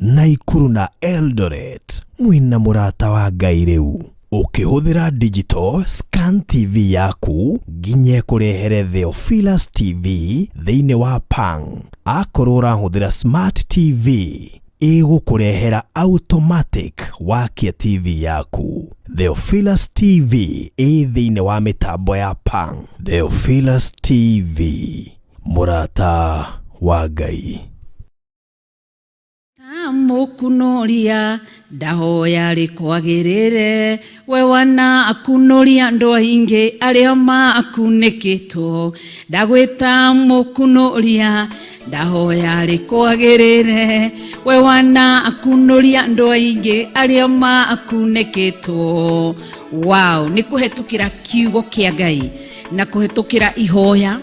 Naikuru na Eldoret mwĩna mũrata wa Ngai rĩu. Ũkĩhũthĩra digital scan TV yaku nginya ĩkũrehere Theophilus TV thĩinĩ wa Pang. Akorwo ũrahũthĩra smart TV ĩgũkũrehera automatic wakia TV yaku. Theophilus TV ĩ thĩinĩ wa mĩtambo ya Pang. Theophilus TV, mũrata wa Ngai. Mũkunũria ndahoya rĩkwagĩrĩre, we wanakunũria andũ aingĩ arĩa makunĩkĩtwo. Ndagwĩta mũkunũria ndahoya rĩkwagĩrĩre, we wanakunũria andũ aingĩ arĩa makunĩkĩtwo. Wow, nĩ kũhetũkĩra kiugo kĩa Ngai na kũhetũkĩra ihoya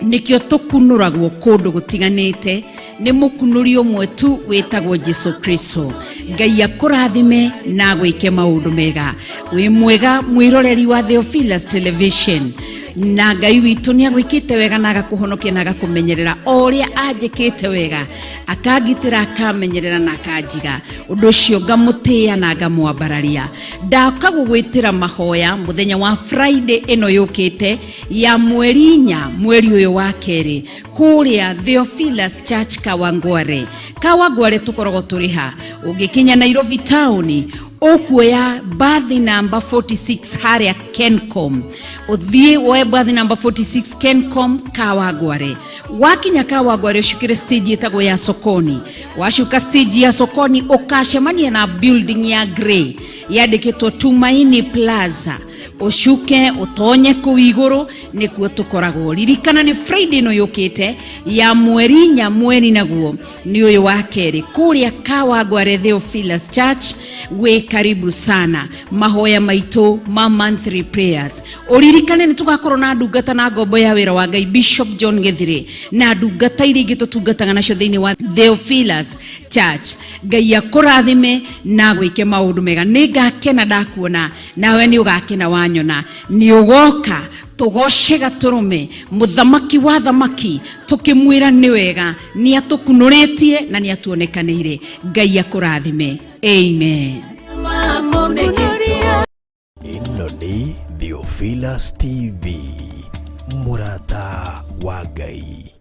nĩkĩo tũkunũragwo kũndũ gũtiganĩte nĩ mũkunũri ũmwe tu wĩtagwo Jesu Kristo. Ngai akũrathime na agwĩke maũndũ mega. Wĩ mwega mwĩroreri wa Theophilus Television, na Ngai witũ nĩ agwĩkĩte wega na agakũhonokia na agakũmenyerera o ũrĩa anjĩkĩte wega, akangitĩra, akamenyerera na akanjiga. Ũndũ ũcio ngamũtĩĩa na ngamwambararia. Ndaka gũgwĩtĩra mahoya mũthenya wa Friday ĩno yũkĩte ya mweri 4 mweri ũyũ wa kerĩ kũrĩa Theophilus Church Kawangware. Kawangware tũkoragwo tũrĩ ha? Ũngĩkinya Nairobi town ũkuoya bathi namba 46 harĩa Kencom, ũthiĩ woe bathi namba 46 Kencom Kawangware. Wakinya Kawangware ũcukĩre stage ĩtagwo ya Sokoni. Wacuka stage ya Sokoni ũkacemania na building ya grey yandĩkĩtwo Tumaini Plaza. Ũcuke ũtonye kũu igũrũ nĩkuo tũkoragwo. Ririkana nĩ Friday ĩno yũkĩte ya mweri 4 mweri naguo nĩ ũyũ wa kerĩ kũrĩa Kawangware Theophilus Church. Wĩ karibu sana mahoya maitũ ma monthly prayers. Ũririkane nĩ tũgakorwo na ndungata na ngombo ya wĩra wa Ngai Bishop John Githire na ndungata iria ingĩ tũtungataga nacio thĩinĩ wa Theophilus Church. Ngai akũrathime na agwĩke maũndũ mega. Nĩ ngakena ndakuona, nawe nĩ ũgakena wanyona. Nĩ ũgoka tũgoce gatũrũme mũthamaki wa thamaki, tũkĩmwĩra nĩ wega, nĩ atũkunũrĩtie na nĩ atuonekanĩire. Ngai akũrathime. Amen. Ĩno nĩ Theophilus TV, mũrata wa Ngai.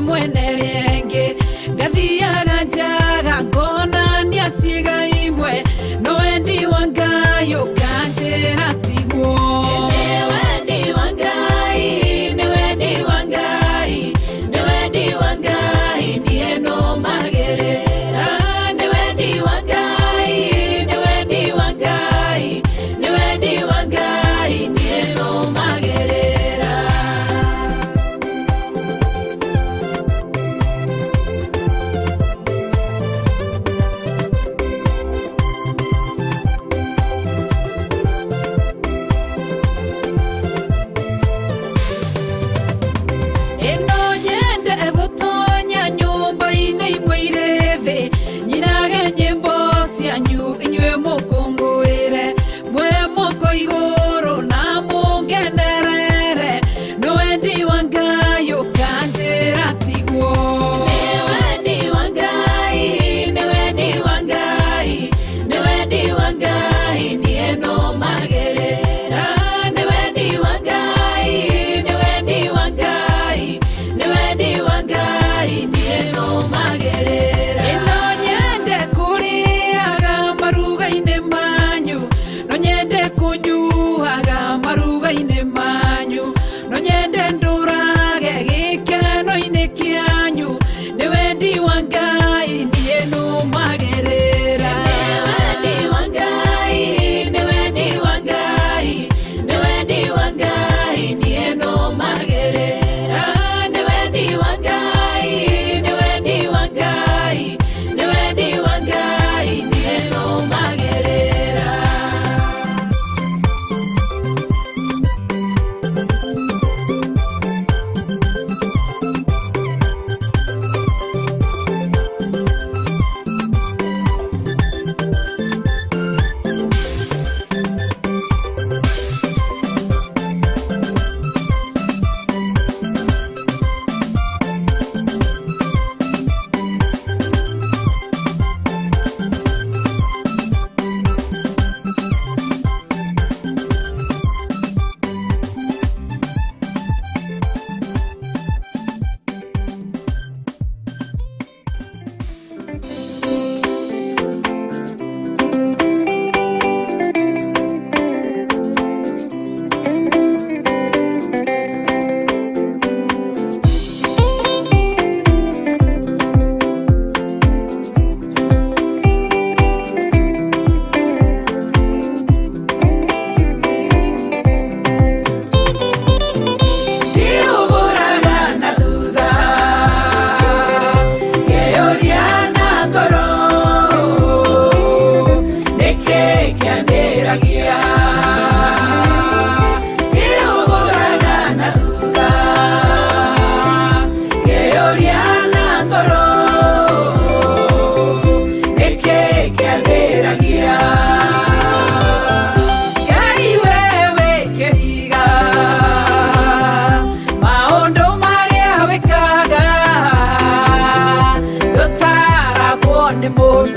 Mwene.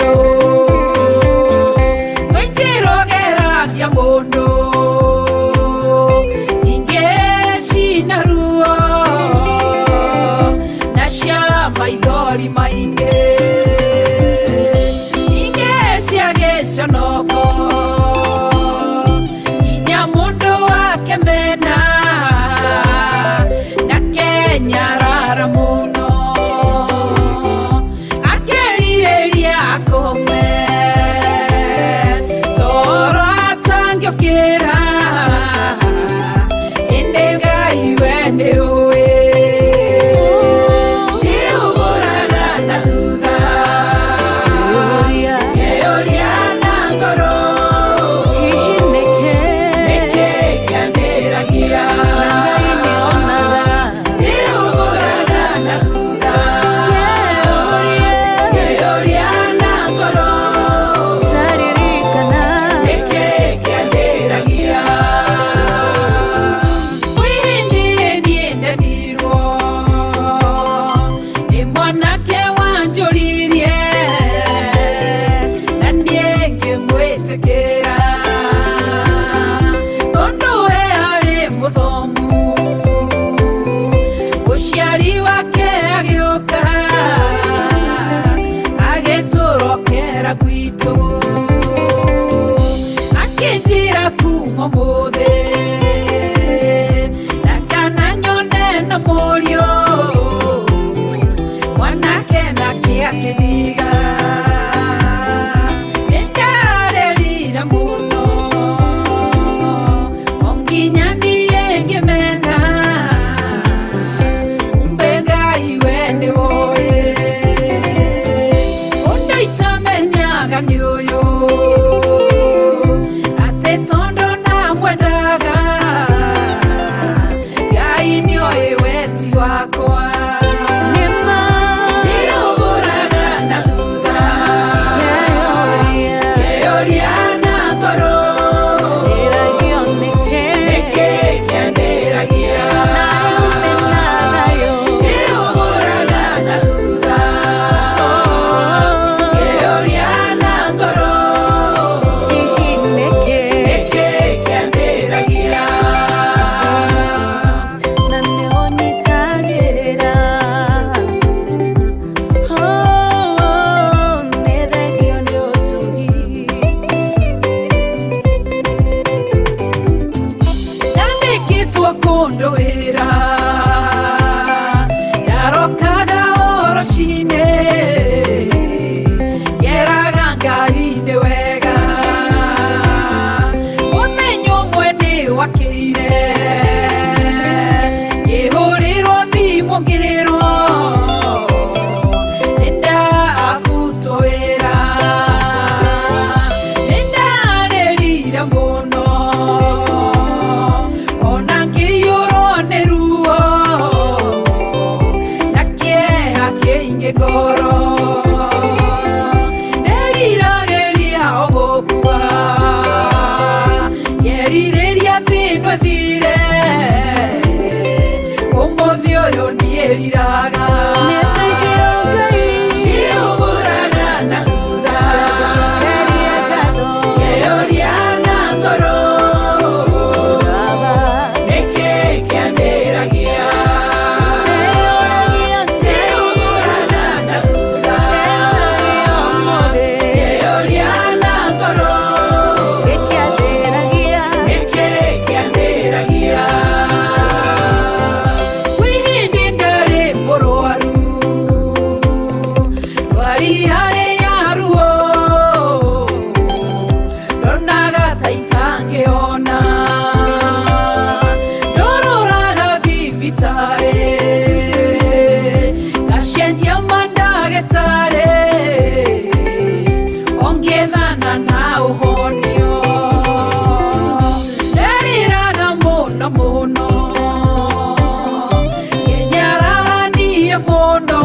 Mũndũ kwĩ njĩra ũgeragia mũndũ ingĩ cina ruo na cia maithori maingĩ, ingĩ cia gĩconoko, nginya mũndũ akemena na kenyarara mũno, akerirĩria akome toro atangĩũkĩra, ĩndĩ Ngai we nĩ ũĩ. Nĩũgũraga na thutha ngeyũria na ngoro, Hihi nĩkĩ? Nĩkĩ kĩandĩragia? Na Ngai nĩonaga. Nĩũgũraga na thutha ngeyũria na ngoro, Ndaririkana. Nĩkĩ kĩandĩragia? Kwĩ hĩndĩ niĩ ndendirwo nĩ mwanake wanjũririe, na niĩ ngĩmwĩtĩkĩra tondũ we arĩ mũthomu. Mũciari wake agĩũka agĩtũrokera gwitũ, akĩnjĩra kuma ũmũthĩ ndakana nyone na mũriũ mwanake nake akĩndiga. Nĩndarĩrire mũno o nginya niĩ ngĩmena, kumbe Ngai we nĩwoĩ. Ũndũ itamenyaga nĩ ũyũ, atĩ tondũ ndamwendaga, Ngai nĩoĩ weti wakwa. Nĩma. Nĩũgũraga na thutha Ngeyũria. Ngeyũria na ngoro, Ndĩragio nĩkĩ? Nĩkĩ kĩandĩragia? Na rĩu ndĩna thayũ. Nĩũgũraga na thutha ngeyũria na ngoro, Hihi nĩkĩ? Nĩkĩ kĩandĩragia? Na nĩũnyitagĩrĩra. Oh, nĩ thengio nĩ ũtugi. Ndandĩkĩtwo kũndũ wĩra, ndarokaga o rũcinĩ ngeraga Ngai nĩ wega. Mũthenya ũmwe nĩ wakĩire ngĩhũrĩrwo thimũ ngĩrwo nĩndabutwo wĩra. Nĩndarĩrire mũno ona ngĩiyũrwo nĩ ruo na kĩeha kĩingĩ ngoro. Nderiragĩria o gũkua, ngerirĩria thĩ ĩno ĩthire, ũmũthĩ ũyũ ndiĩriraga. Nĩ thengio Ngai. Nĩũgũraga na thutha Ngagũcokeria ngatho. Ngeyũria na ngoro, Baba. Nĩkĩ kĩandĩragia? Ndĩyũragia Ngai. Nĩũgũraga na thutha Ndĩyũragia ũmũthĩ. Ngeyũria na ngoro, Gĩkĩandĩragia. Nĩkĩ kĩandĩragia? Kwĩ hĩndĩ ndarĩ mũrwaru, ndwari yarĩ ya ruo, ndonaga ta itangĩona. Ndororaga thibitarĩ ngacenjia mandagĩtarĩ ongĩethana na ũhonio. Nderiraga mũno mũno ngenyararanie mũno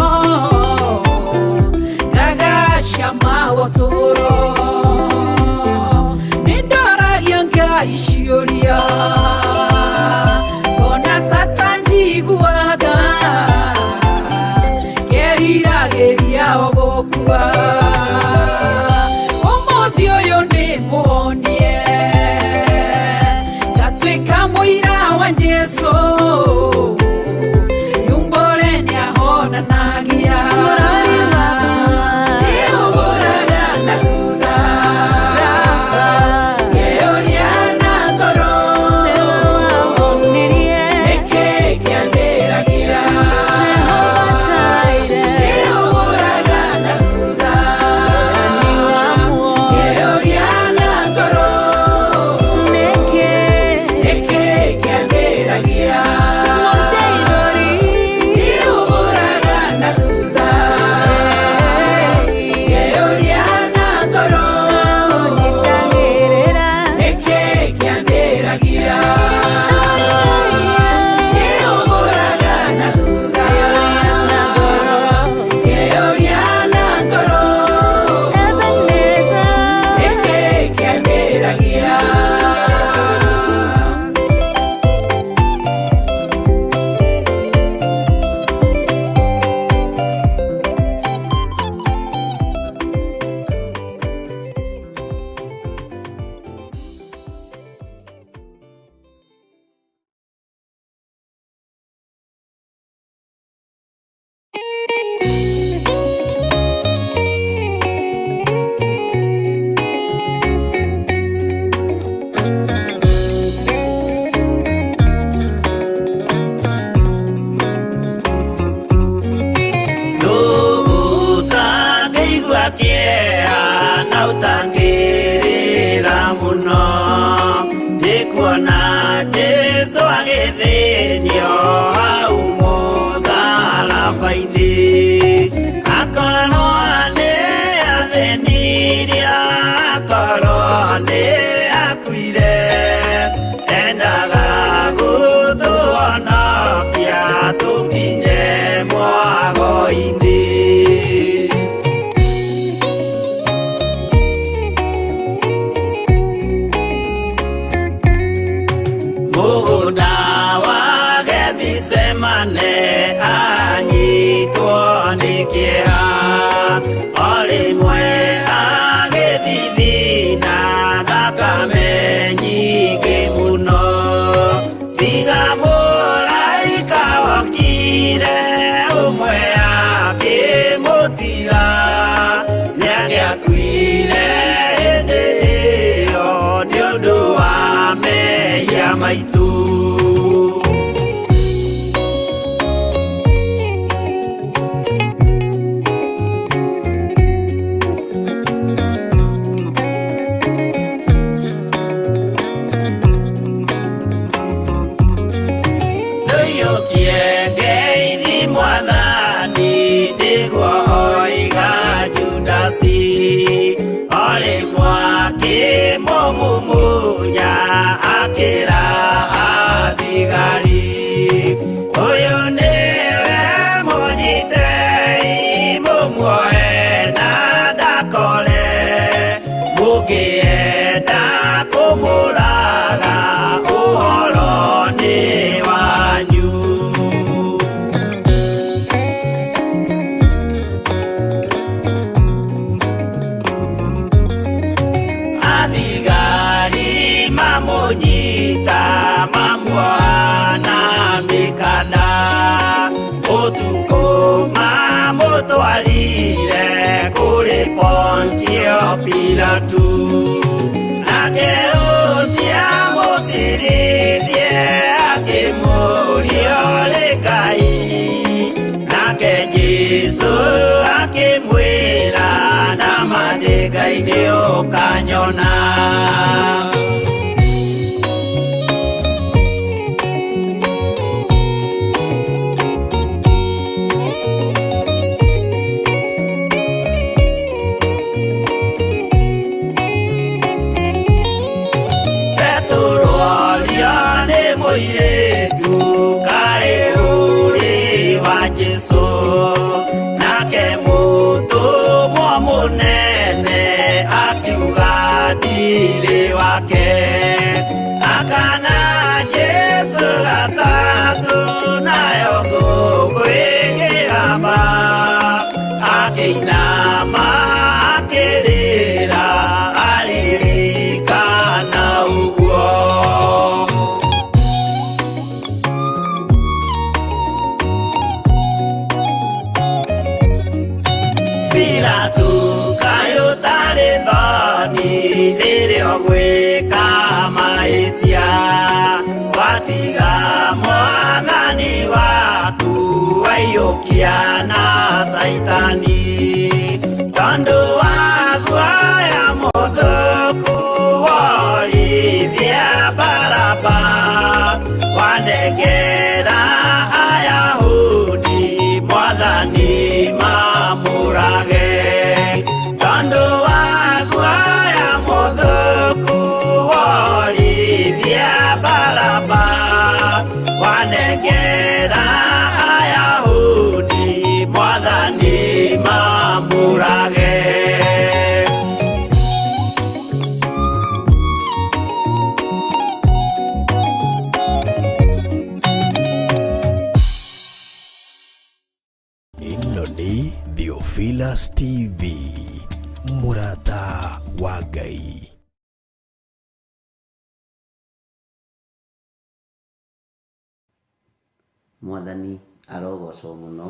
ngagacia maũtũro. Nĩndoragia Ngai ciũria ngona tata njiguaga, ngeriragĩria o gũkua. Akuire hĩndĩ ĩyo nĩ ũndũ wa mehia maitũ. Ndũiyũkie ngeithi Mwathani, nĩguo oiga Judasi, o rĩmwe akĩmũmumunya akĩra athigari, ũyũ nĩwe mũnyitei mũmuoe na ndakore, mũngĩenda kũmũraga ũhoro nĩ wanyu. Athigari mamũnyita mamuoha na mĩkanda, ũtukũ mamũtwarire kũrĩ Pontio Pilatu, nake ũcio amũcirithie akĩmũũria ũrĩ Ngai, nake Jesũ akĩmwĩra nama ndĩ Ngai nĩ ũkanyona. Petero orio nĩ mũirĩtu kaĩ ũrĩ wa Jesũ, nake mũtũmwo mũnene akiuga ndirĩ wake, akana Jesũ gatatũ nayo ngũkũ ĩkĩgamba, akĩinama akĩrĩra aririkana ũguo. Pilatu kaĩ ũtarĩ thoni rĩrĩa ũgwĩka mahĩtia, watiga Mwathani waku waiyũkia na Caitani, tondũ wa guoya mũthũku worithia Baraba, wanengera Ayahudi Mwathani mamũrage, tondũ wa guoya mũthũku worithia Baraba, wanengera Ayahudi Mwathani mamũrage. Ĩno nĩ Theophilus TV, mũrata wa Ngai. Mwathani arogocwo mũno.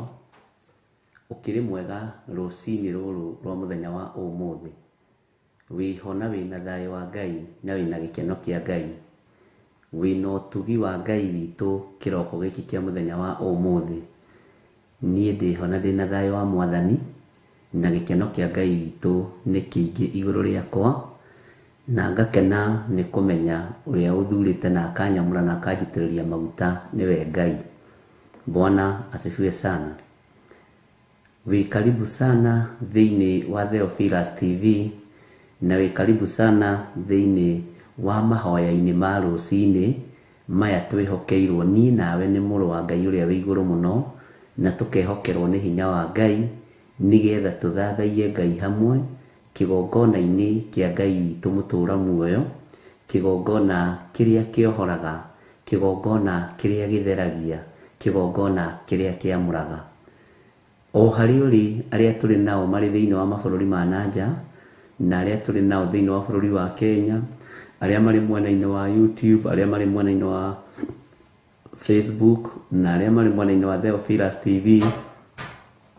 Ũkĩrĩ mwega rũcinĩ rũrũ rwa mũthenya wa ũmũthĩ. Wĩho na wĩna thayũ wa Ngai na wĩna gĩkeno kĩa Ngai. Wĩna ũtugi wa Ngai witũ kĩroko gĩkĩ kĩa mũthenya wa ũmũthĩ. Niĩ ndĩho na ndĩna thayũ wa Mwathani na gĩkeno kĩa Ngai witũ nĩ kĩingĩ igũrũ rĩakwa, na ngakena nĩ kũmenya ũrĩa ũthurĩte na akanyamũra na akanjitĩrĩria maguta nĩwe Ngai. Bwana asifiwe sana. Wĩ karibu sana thĩinĩ wa Theophilus TV na wĩ karibu sana thĩinĩ wa mahoya-inĩ ma rũcinĩ maya twĩhokeirwo niĩ nawe nĩ mũrũ wa Ngai ũrĩa wĩ igũrũ mũno, na tũkehokerwo nĩ hinya wa Ngai nĩgetha tũthathaiye Ngai hamwe kĩgongona-inĩ kĩa Ngai witũ mũtũra muoyo, kĩgongona kĩrĩa kĩohoraga, kĩgongona kĩrĩa gĩtheragia, kĩgongona kĩrĩa kĩamũraga. O harĩ ũrĩ arĩa tũrĩ nao marĩ thĩinĩ wa mabũrũri ma nanja na arĩa tũrĩ nao thĩinĩ wa bũrũri wa Kenya, arĩa marĩ mwena-inĩ wa YouTube, arĩa marĩ mwena-inĩ wa Facebook na arĩa marĩ mwena-inĩ wa Theophilus TV,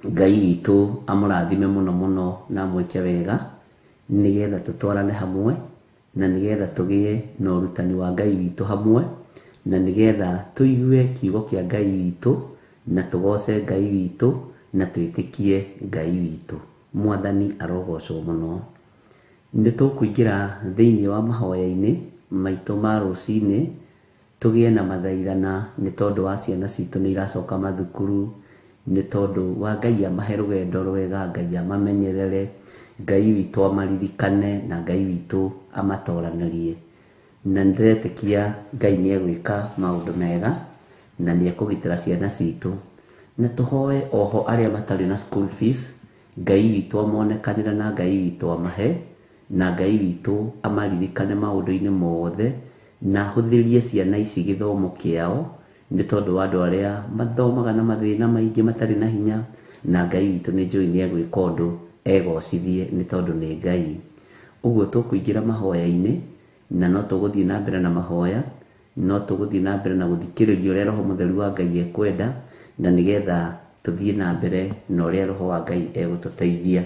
Ngai witũ amũrathime mũno mũno na amwĩke wega. Nĩgetha tũtwarane hamwe, na nĩgetha tũgĩe na ũrutani wa Ngai witũ hamwe, na nĩgetha tũigue kiugo kĩa Ngai witũ, na tũgoce Ngai witũ, na twĩtĩkie Ngai witũ. Mwathani arogocwo mũno. Nĩ tũkũingĩra thĩinĩ wa mahoya-inĩ maitũ ma rũcinĩ, tũgĩe na mathaithana nĩ tondũ wa ciana citũ nĩ iracoka mathukuru, nĩ tondũ wa Ngai amahe rũgendo rwega, Ngai amamenyerere, Ngai witũ amaririkane, na Ngai witũ amatoranĩrie. Na nĩndĩretĩkia Ngai nĩ egwĩka maũndũ mega, na nĩ ekũgitĩra ciana citũ. Na tũhoe oho arĩa matarĩ na school fees, Ngai witũ amonekanĩre na Ngai witũ amahe, na Ngai witũ amaririkane maũndũ-inĩ mothe, na ahũthĩrie ciana ici gĩthomo kĩao, nĩ tondũ wa andũ arĩa mathomaga na mathĩna maingĩ matarĩ na hinya, na Ngai witũ nĩ njũĩ nĩ egwĩka ũndũ egocithie nĩ tondũ nĩ Ngai. Ũguo tũkũingĩra mahoya-inĩ, na no tũgũthiĩ na mbere na mahoya, no tũgũthiĩ na mbere na gũthikĩrĩria ũrĩa Roho Mũtheru wa Ngai ekwenda, na nĩgetha tũthiĩ na mbere na ũrĩa Roho wa Ngai egũtũteithia.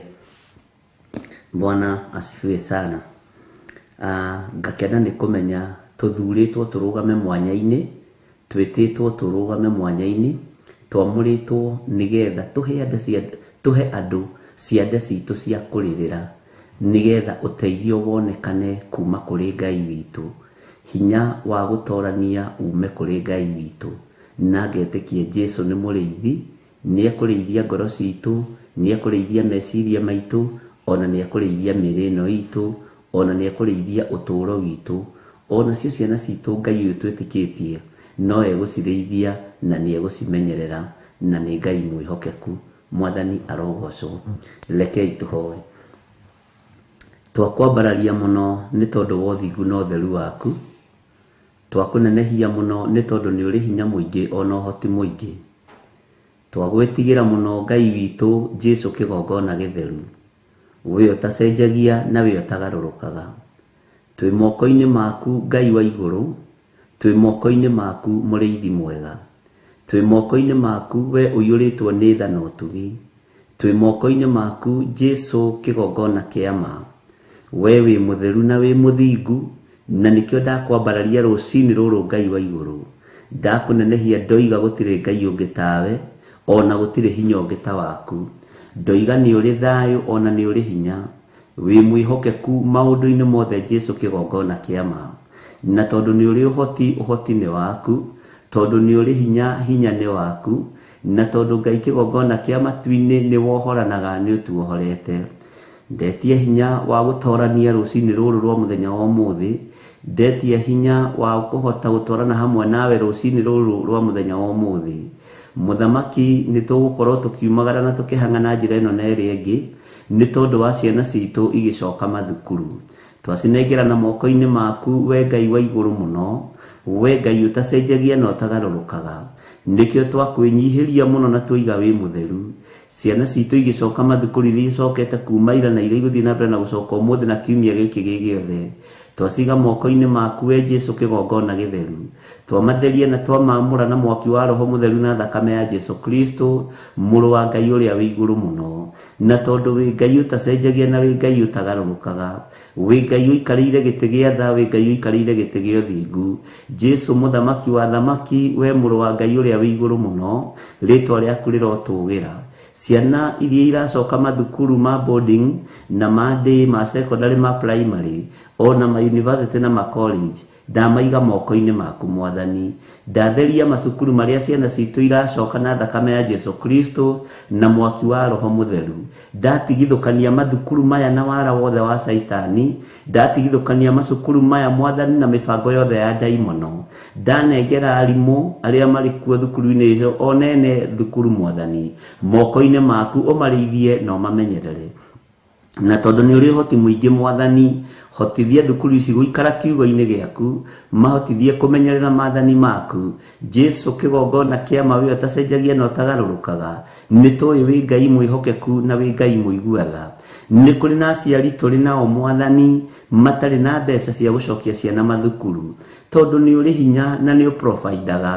Bwana asifiwe sana. Ngakena nĩ kũmenya tũthurĩtwo tũrũgame mwanya-inĩ, twĩtĩtwo tũrũgame mwanya-inĩ, twamũrĩtwo nĩgetha tũhe andũ ciande citũ cia kũrĩrĩra, nĩgetha ũteithio wonekane kuma kũrĩ Ngai witũ, hinya wa gũtorania ume kũrĩ Ngai witũ. Na ngetĩkia Jesu nĩ mũrĩithi, nĩ ekũrĩithia ngoro citũ, nĩ ekũrĩithia meciria maitũ, ona nĩ ekũrĩithia mĩĩrĩ ĩno itũ, ona nĩ ekũrĩithia ũtũũro witũ. Ona cio ciana citũ Ngai ũyũ twĩtĩkĩtie no egũcirĩithia na nĩ egũcimenyerera, na nĩ Ngai mwĩhokeku. Mwathani arogocwo. Rekei tũhoe. Twakwambararia mũno nĩ tondũ wa ũthingu na ũtheru waku, twakũnenehia mũno nĩ tondũ nĩ ũrĩ hinya mũingĩ ona ũhoti mũingĩ. Twagwĩtigĩra mũno Ngai witũ Jesu kĩgongona gĩtheru, we ũtacenjagia na we ũtagarũrũkaga. Twĩ moko-inĩ maku Ngai wa igũrũ, twĩ moko-inĩ maku mũrĩithi mwega, twĩ moko-inĩ maku we ũiyũrĩtwo nĩ tha na ũtugi, twĩ moko-inĩ maku Jesu kĩgongona kĩa ma. We wĩ mũtheru na wĩ mũthingu, na nĩkĩo ndakwambararia rũcinĩ rũrũ Ngai wa igũrũ. Ndakũnenehia ndoiga gũtirĩ Ngai ũngĩ tawe, ona gũtirĩ hinya ũngĩ ta waku. Ndoiga nĩ ũrĩ thayũ ona nĩ ũrĩ hinya, wĩ mwĩhokeku maũndũ-inĩ mothe Jesu kĩgongona kĩa ma. Na tondũ nĩ ũrĩ ũhoti, ũhoti nĩ waku, tondũ nĩ ũrĩ hinya, hinya nĩ waku, na tondũ Ngai kĩgongona kĩa matu-inĩ nĩ wohoranaga nĩ ũtuohorete. Ndetie hinya wa gũtorania rũcinĩ rũrũ rwa mũthenya wa ũmũthĩ, ndetie hinya wa kũhota gũtwarana hamwe nawe rũcinĩ rũrũ rwa mũthenya wa ũmũthĩ. Mũthamaki nĩ tũgũkorwo tũkiumagara na tũkĩhang'ana njĩra ĩno na ĩrĩa ĩngĩ, nĩ tondũ wa ciana citũ igĩcoka mathukuru. Twacinengera na moko-inĩ maku we Ngai wa igũrũ mũno, we Ngai ũtacenjagia na ũtagarũrũkaga. Nĩkĩo twakwĩnyihĩria mũno na twoiga wĩ mũtheru. Ciana citũ igĩcoka mathukuru iria icokete kuma ira na iria igũthiĩ na mbere na gũcoka ũmũthĩ na kiumia gĩkĩ gĩ gĩothe. Twaciga moko-inĩ maku we Jesu kĩgongona gĩtheru. Twamatheria na twamamũra na mwaki wa Roho Mũtheru na thakame ya Jesu Kristo, mũrũ wa Ngai ũrĩa wĩ igũrũ mũno. Na tondũ wĩ Ngai ũtacenjagia na wĩ Ngai ũtagarũrũkaga, wĩ Ngai ũikarĩire gĩtĩ gĩa tha, wĩ Ngai ũikarĩire gĩtĩ gĩa ũthingu. Jesu mũthamaki wa thamaki, we mũrũ wa Ngai ũrĩa wĩ igũrũ mũno, rĩtwa rĩaku rĩrotũgĩra. Ciana iria iracoka mathukuru ma boarding na ma day, ma secondary, ma primary, ona ma university na ma college, ndamaiga moko-inĩ maku Mwathani. Ndatheria macukuru marĩa ciana citũ iracoka na thakame ya Jesu Kristo na mwaki wa Roho Mũtheru. Ndatigithũkania mathukuru maya na wara wothe wa Caitani, ndatigithũkania macukuru maya Mwathani na mĩbango yothe ya ndaimono. Ndanengera arimũ arĩa marĩ kuo thukuru-inĩ icio onene thukuru Mwathani, moko-inĩ maku ũmarĩithie na ũmamenyerere. Na tondũ nĩ ũrĩ ũhoti mũingĩ Mwathani, hotithia thukuru ici gũikara kiugo-inĩ gĩaku, mahotithie kũmenyerera maathani maku. Jesu kĩgongona kĩa ma we ũtacenjagia na ũtagarũrũkaga, nĩ tũĩ wĩ Ngai mwĩhokeku na wĩ Ngai mũigua tha. Nĩ kũrĩ na aciari tũrĩ nao Mwathani matarĩ na mbeca cia gũcokia ciana mathukuru. Tondũ nĩ ũrĩ hinya na nĩ ũprovidaga.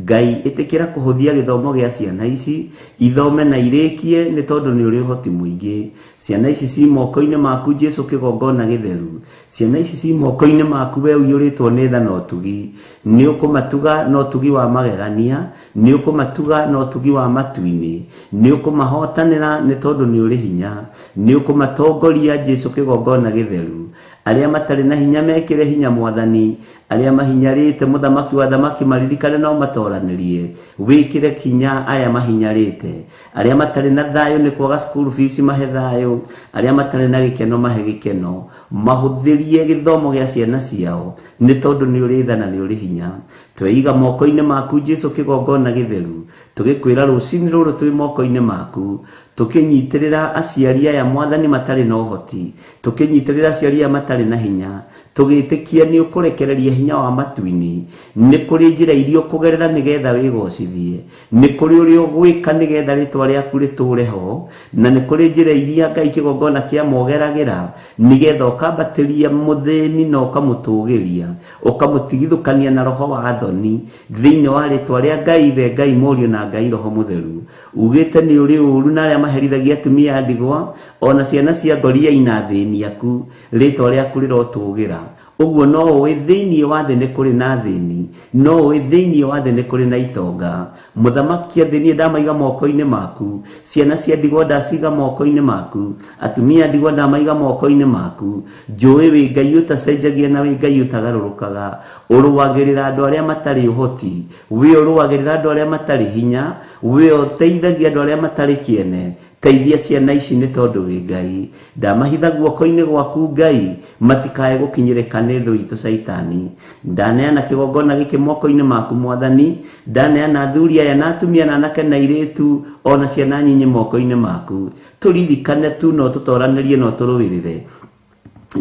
Ngai ĩtĩkĩra kũhũthia gĩthomo gĩa ciana ici, ithome na irĩkie nĩ tondũ nĩ ũrĩ ũhoti mũingĩ. Ciana ici ci moko-inĩ maku Jesu kĩgongona gĩtheru. Ciana ici ci moko-inĩ maku we ũiyũrĩtwo nĩ tha na ũtugi. Nĩ ũkũmatuga na ũtugi wa magegania, nĩ ũkũmatuga na ũtugi wa matu-inĩ, nĩ ũkũmahotanĩra nĩ tondũ nĩ ũrĩ hinya, nĩ ũkũmatongoria Jesu kĩgongona gĩtheru. Arĩa matarĩ na hinya mekĩre hinya Mwathani, arĩa mahinyarĩte mũthamaki wa thamaki maririkane no matoranĩrie, wĩkĩre hinya aya mahinyarĩte. Arĩa matarĩ na thayũ nĩ kwaga school fees mahe thayũ, arĩa matarĩ na gĩkeno mahe gĩkeno, mahũthĩrie gĩthomo gĩa ciana ciao nĩ tondũ nĩ ũrĩ tha na nĩ ũrĩ hinya. Tweiga moko-inĩ maku Jesu kĩgongona gĩtheru, tũgĩkwĩra rũcinĩ rũrũ twĩ moko-inĩ maku, tũkĩnyitĩrĩra aciari aya Mwathani matarĩ na ũhoti, tũkĩnyitĩrĩra aciari aya matarĩ na hinya, tũgĩtĩkia nĩ ũkũrekereria hinya wa matu-inĩ. Nĩ kũrĩ njĩra iria ũkũgerera nĩgetha wĩgocithie, nĩ kũrĩ ũrĩa ũgwĩka nĩgetha rĩtwa rĩaku rĩtũre ho, na nĩ kũrĩ njĩra iria Ngai kĩgongona kĩa mogeragĩra nĩgetha ũkambatĩria mũthĩni na ũkamũtũgĩria, ũkamũtigithũkania na roho wa thoni thĩinĩ wa rĩtwa rĩa Ngai Ithe, Ngai Mũriũ na Ngai Roho Mũtheru. Ugĩte nĩ ũrĩ ũru na arĩa maherithagia atumia a ndigwa ona ciana cia ngoriai na athĩni aku, rĩtwa rĩaku rĩrotũgĩra. Ũguo no ũĩ thĩinĩ wa thĩ nĩ kũrĩ na athĩni, no ũĩ thĩinĩ wa thĩ nĩ kũrĩ na itonga. Mũthamaki athĩni ndamaiga moko-inĩ maku, ciana cia ndigwa ndaciga moko-inĩ maku, atumia a ndigwa ndamaiga moko-inĩ maku. Njũĩ wĩ Ngai ũtacenjagia na wĩ Ngai ũtagarũrũkaga, ũrũagĩrĩra andũ arĩa matarĩ ũhoti, wĩ ũrũagĩrĩra andũ arĩa matarĩ hinya, wĩ ũteithagia andũ arĩa matarĩ kĩene. Teithia ciana ici nĩ tondũ wĩ Ngai. Ndamahitha guoko-inĩ gwaku Ngai, matikae gũkinyĩrĩka nĩ thũ itũ Caitani. Ndaneana kĩgongona gĩkĩ moko-inĩ maku Mwathani, ndaneana athuri aya na atumia na anake na airĩtu ona ciana nyinyi moko-inĩ maku. Tũririkane tu no tũtoranĩrie no tũrũĩrĩre,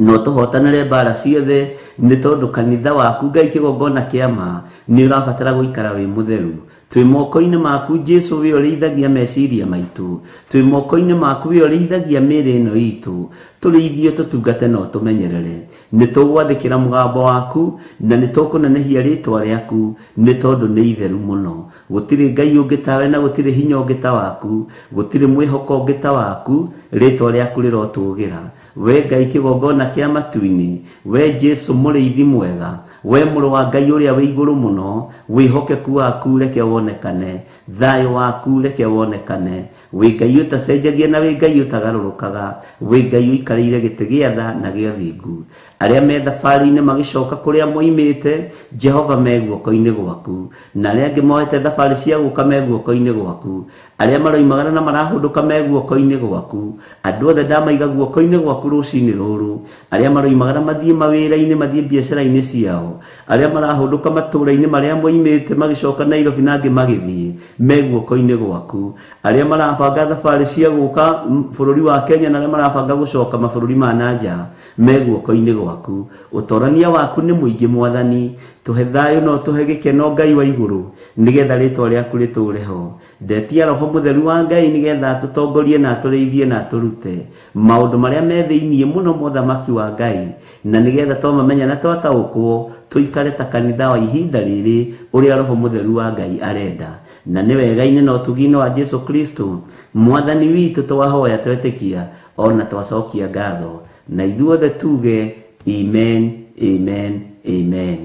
no tũhotanĩre mbara ciothe nĩ tondũ kanitha waku Ngai kĩgongona kĩa ma nĩ ũrabatara gũikara wĩ mũtheru. Twĩ moko-inĩ maku Jesu, wĩ ũrĩithagia meciria maitũ, twĩ moko-inĩ maku wĩ ũrĩithagia mĩĩrĩ ĩno itũ, tũrĩithio tũtungate na ũtũmenyerere. Nĩ tũgwathĩkĩra mũgambo waku na nĩ tũkũnenehia rĩtwa rĩaku nĩ tondũ nĩ itheru mũno. Gũtirĩ Ngai ũngĩ tawe na gũtirĩ hinya ũngĩ ta waku, gũtirĩ mwĩhoko ũngĩ ta waku, rĩtwa rĩaku rĩrotũgĩra. We Ngai kĩgongona kĩa matu-inĩ, we Jesu mũrĩithi mwega, we mũrũ wa Ngai ũrĩa wĩ igũrũ mũno, wĩhokeku waku reke wonekane, thayũ waku reke wonekane. Wĩ Ngai ũtacenjagia na wĩ Ngai ũtagarũrũkaga, wĩ Ngai ũikarĩire gĩtĩ gĩa tha na gĩa ũthingu. Arĩa me thabarĩ-inĩ magĩcoka kũrĩa moimĩte, Jehova me guoko-inĩ gwaku, na arĩa angĩ moete thabarĩ cia gũka me guoko-inĩ gwaku, arĩa maroimagara na marahũndũka me guoko-inĩ gwaku. Andũ othe ndamaiga guoko-inĩ gwaku rũcinĩ rũrũ, arĩa maroimagara mathiĩ mawĩra-inĩ, mathiĩ biacara-inĩ ciao, arĩa marahũndũka matũũra-inĩ marĩa moimĩte magĩcoka Nairobi na angĩ magĩthiĩ, me guoko-inĩ gwaku. Arĩa marabanga thabarĩ cia gũka bũrũri wa Kenya na arĩa marabanga gũcoka mabũrũri ma na nja, me guoko-inĩ gwaku. Ũtorania waku nĩ mũingĩ Mwathani, tũhe thayũ na ũtũhe gĩkeno Ngai wa igũrũ, nĩgetha rĩtwa rĩaku rĩtũũre ho. Ndetia Roho Mũtheru wa Ngai nĩgetha atũtongorie na atũrĩithie na atũrute maũndũ marĩa me thĩiniĩ mũno mothamaki wa Ngai, na nĩgetha twamamenya na twataũkwo tũikare ta kanitha wa ihinda rĩrĩ ũrĩa Roho Mũtheru wa Ngai arenda. Na nĩ wega-inĩ na ũtugi-inĩ wa Jesu Kristo Mwathani witũ twahoya twetĩkia ona twacokia ngatho, na ithuothe tuge amen, amen, amen.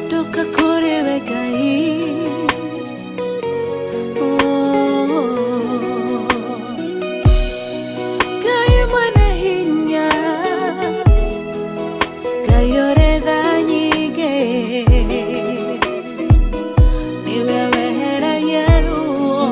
Ndoka kũrĩ we Ngai. Oh. Ngai mwene hinya, Ngai ũrĩ tha nyingĩ, nĩwe weheragia ruo.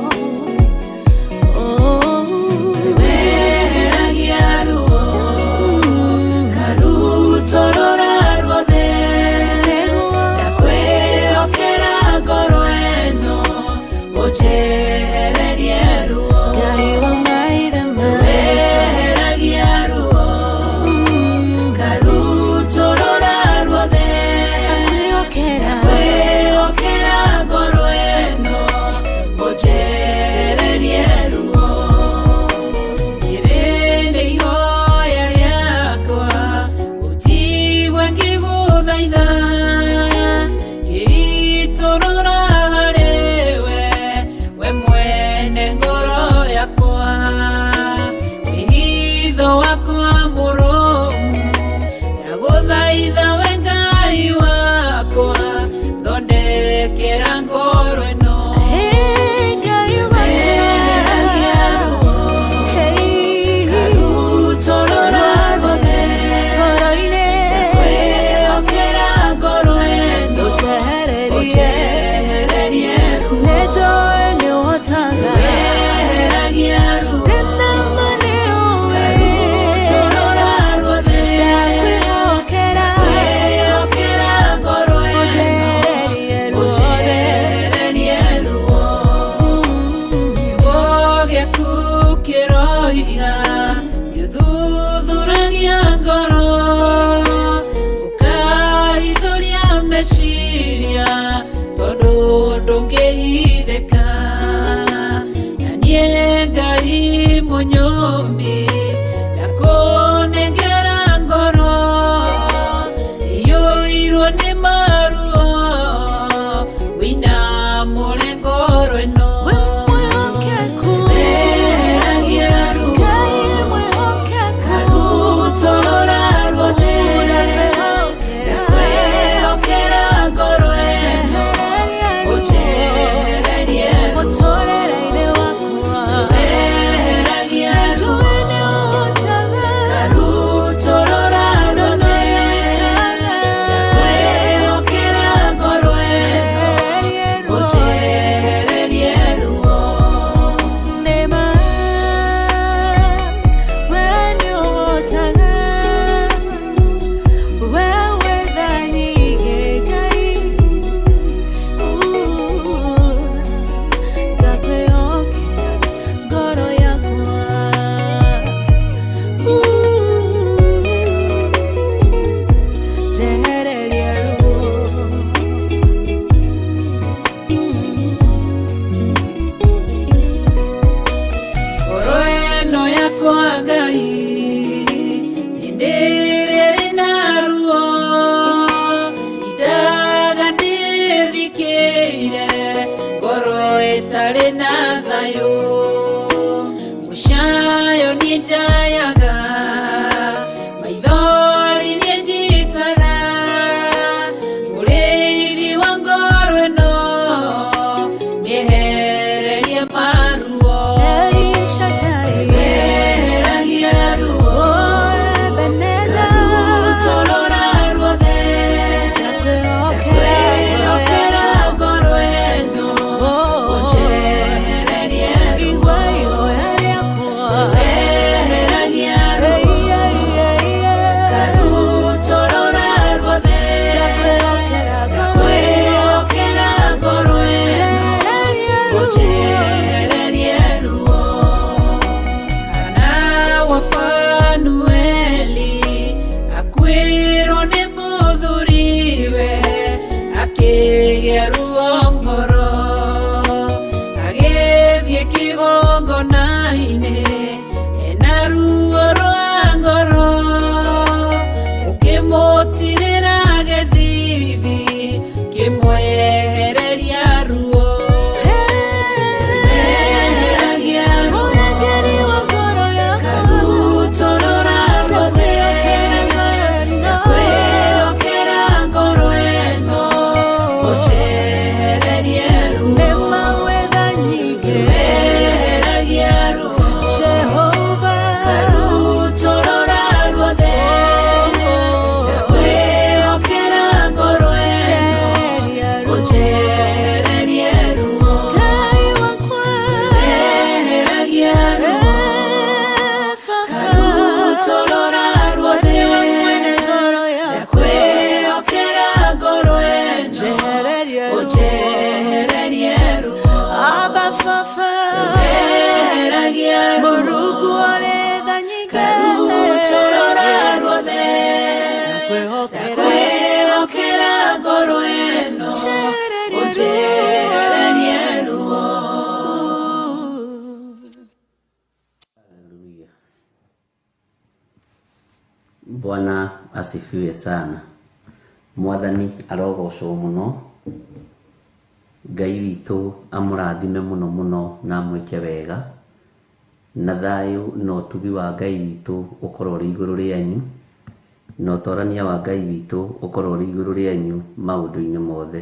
Thondekera ngoro ĩno. Hey, Ngai Weheragia ruo. Hey, Karutorora ruothe. Ngoro-inĩ. Ndakwĩhokera ngoro ĩno. Ũnjehererie. Ũnjehererie ruo. Nĩnjũĩ nĩũhotaga. Weheragia ruo. Ndĩna ma nĩũĩ. Karutorora ruothe. Ndakwĩhokera. Ndakwĩhokera ngoro ĩno. Ũnjehererie ruothe. Ũnjehererie ruo. Kiugo gĩaku kĩroiga gĩthuthuragia ngoro, ũkahithũria meciria tondũ ndũngĩhithĩka. Na niĩ Ngai mũnyũmbi ndakũnengera ngoro iyũirwo nĩ maruo, wĩinamũre ngoro ĩno. We mwĩhokeku. Weheragia ruo. Ngai mwĩhokeku. Karutorora ruothe. Ndakwĩhokera. Ndakwĩhokera ngoro ĩno. Ũnjehererie ruo. Ũnjehererie ruo. Mũtũũrĩre-inĩ wakwa. Weheragia ruo. Njũĩ nĩũhotaga. Karutorora ruothe. Ndakwĩhokera ngoro ĩno. Ũnjehererie ruo. Ũnjehererie ruo. Nĩma, we nĩũhotaga. We wĩ tha nyingĩ, Ngai. Ndakwĩhokera ngoro yakwa. Njehererie ruo. Ngoro ĩno yakwa Ngai hĩndĩ ĩrĩa ĩrĩ na ruo, indaga ndĩthikĩire ngoro ĩtarĩ na thayũ. Mũcayo niĩ njayaga, maithori niĩ njitaga, mũrĩithi wa ngoro ĩno mĩehererie maruo. El Shaddai. Weheragia ruo. Oh, Ebenezer. Karutorora ruothe. Ndakwĩhokera. Ndakwĩhokera ngoro ĩno. Oh, Ũnjehererie ruo. Igua ihoya rĩakwa. Weheragia ruo. Hey, hey, hey, hey. Karutorora ruothe. Ndakwĩhokera ngoro ĩno. Ndakwĩhokera ngoro ĩno. Njehererie ruo. Ũnjehererie ruo. Hana wa Fanueli akuĩrwo nĩ mũthuriwe, akĩgĩa ruo ngoro, agĩthiĩ kĩgongona-inĩ ena ruo rwa ngoro, ũkĩmũtirĩra gĩthithi kĩmwehereria ruo. Weheragia ruo. Mũrangĩri wa ngoro yakwa. Karutorora ruothe. Ndakwĩhokera ngoro Ndakwĩhokera ngoro ĩno. Ũnjehererie ruo. Nĩma wĩ tha nyingĩ. Weheragia ruo. Jehova. Karutorora ruothe. Ndakwĩhokera ngoro ĩno. Njehererie ruo. Ũnjehererie ruo. Ngai wakwa. Weheragia ruo. Karutorora ruothe. Nĩwe mwene ngoro yakwa. Ndakwĩhokera ngoro ĩno. Njehererie ruo. Ũnjehererie ruo. Abba Baba. Weheragia ruo. Mũrungu ũrĩ tha nyingĩ. Karutorora ruothe. Ndakwĩhokera. Ndakwĩhokera ngoro ĩno. Njehererie ruo. Ũnjehererie ruo. Haleluya. Bwana asifiwe sana. Mwathani arogocwo mũno. Ngai witũ amũrathime mũno mũno na amwĩke wega. Na thayũ na ũtugi wa Ngai witũ ũkorwo ũrĩ igũrũ rĩanyu. Na ũtorania wa Ngai witũ ũkorwo ũrĩ igũrũ rĩanyu maũndũ-inĩ mothe.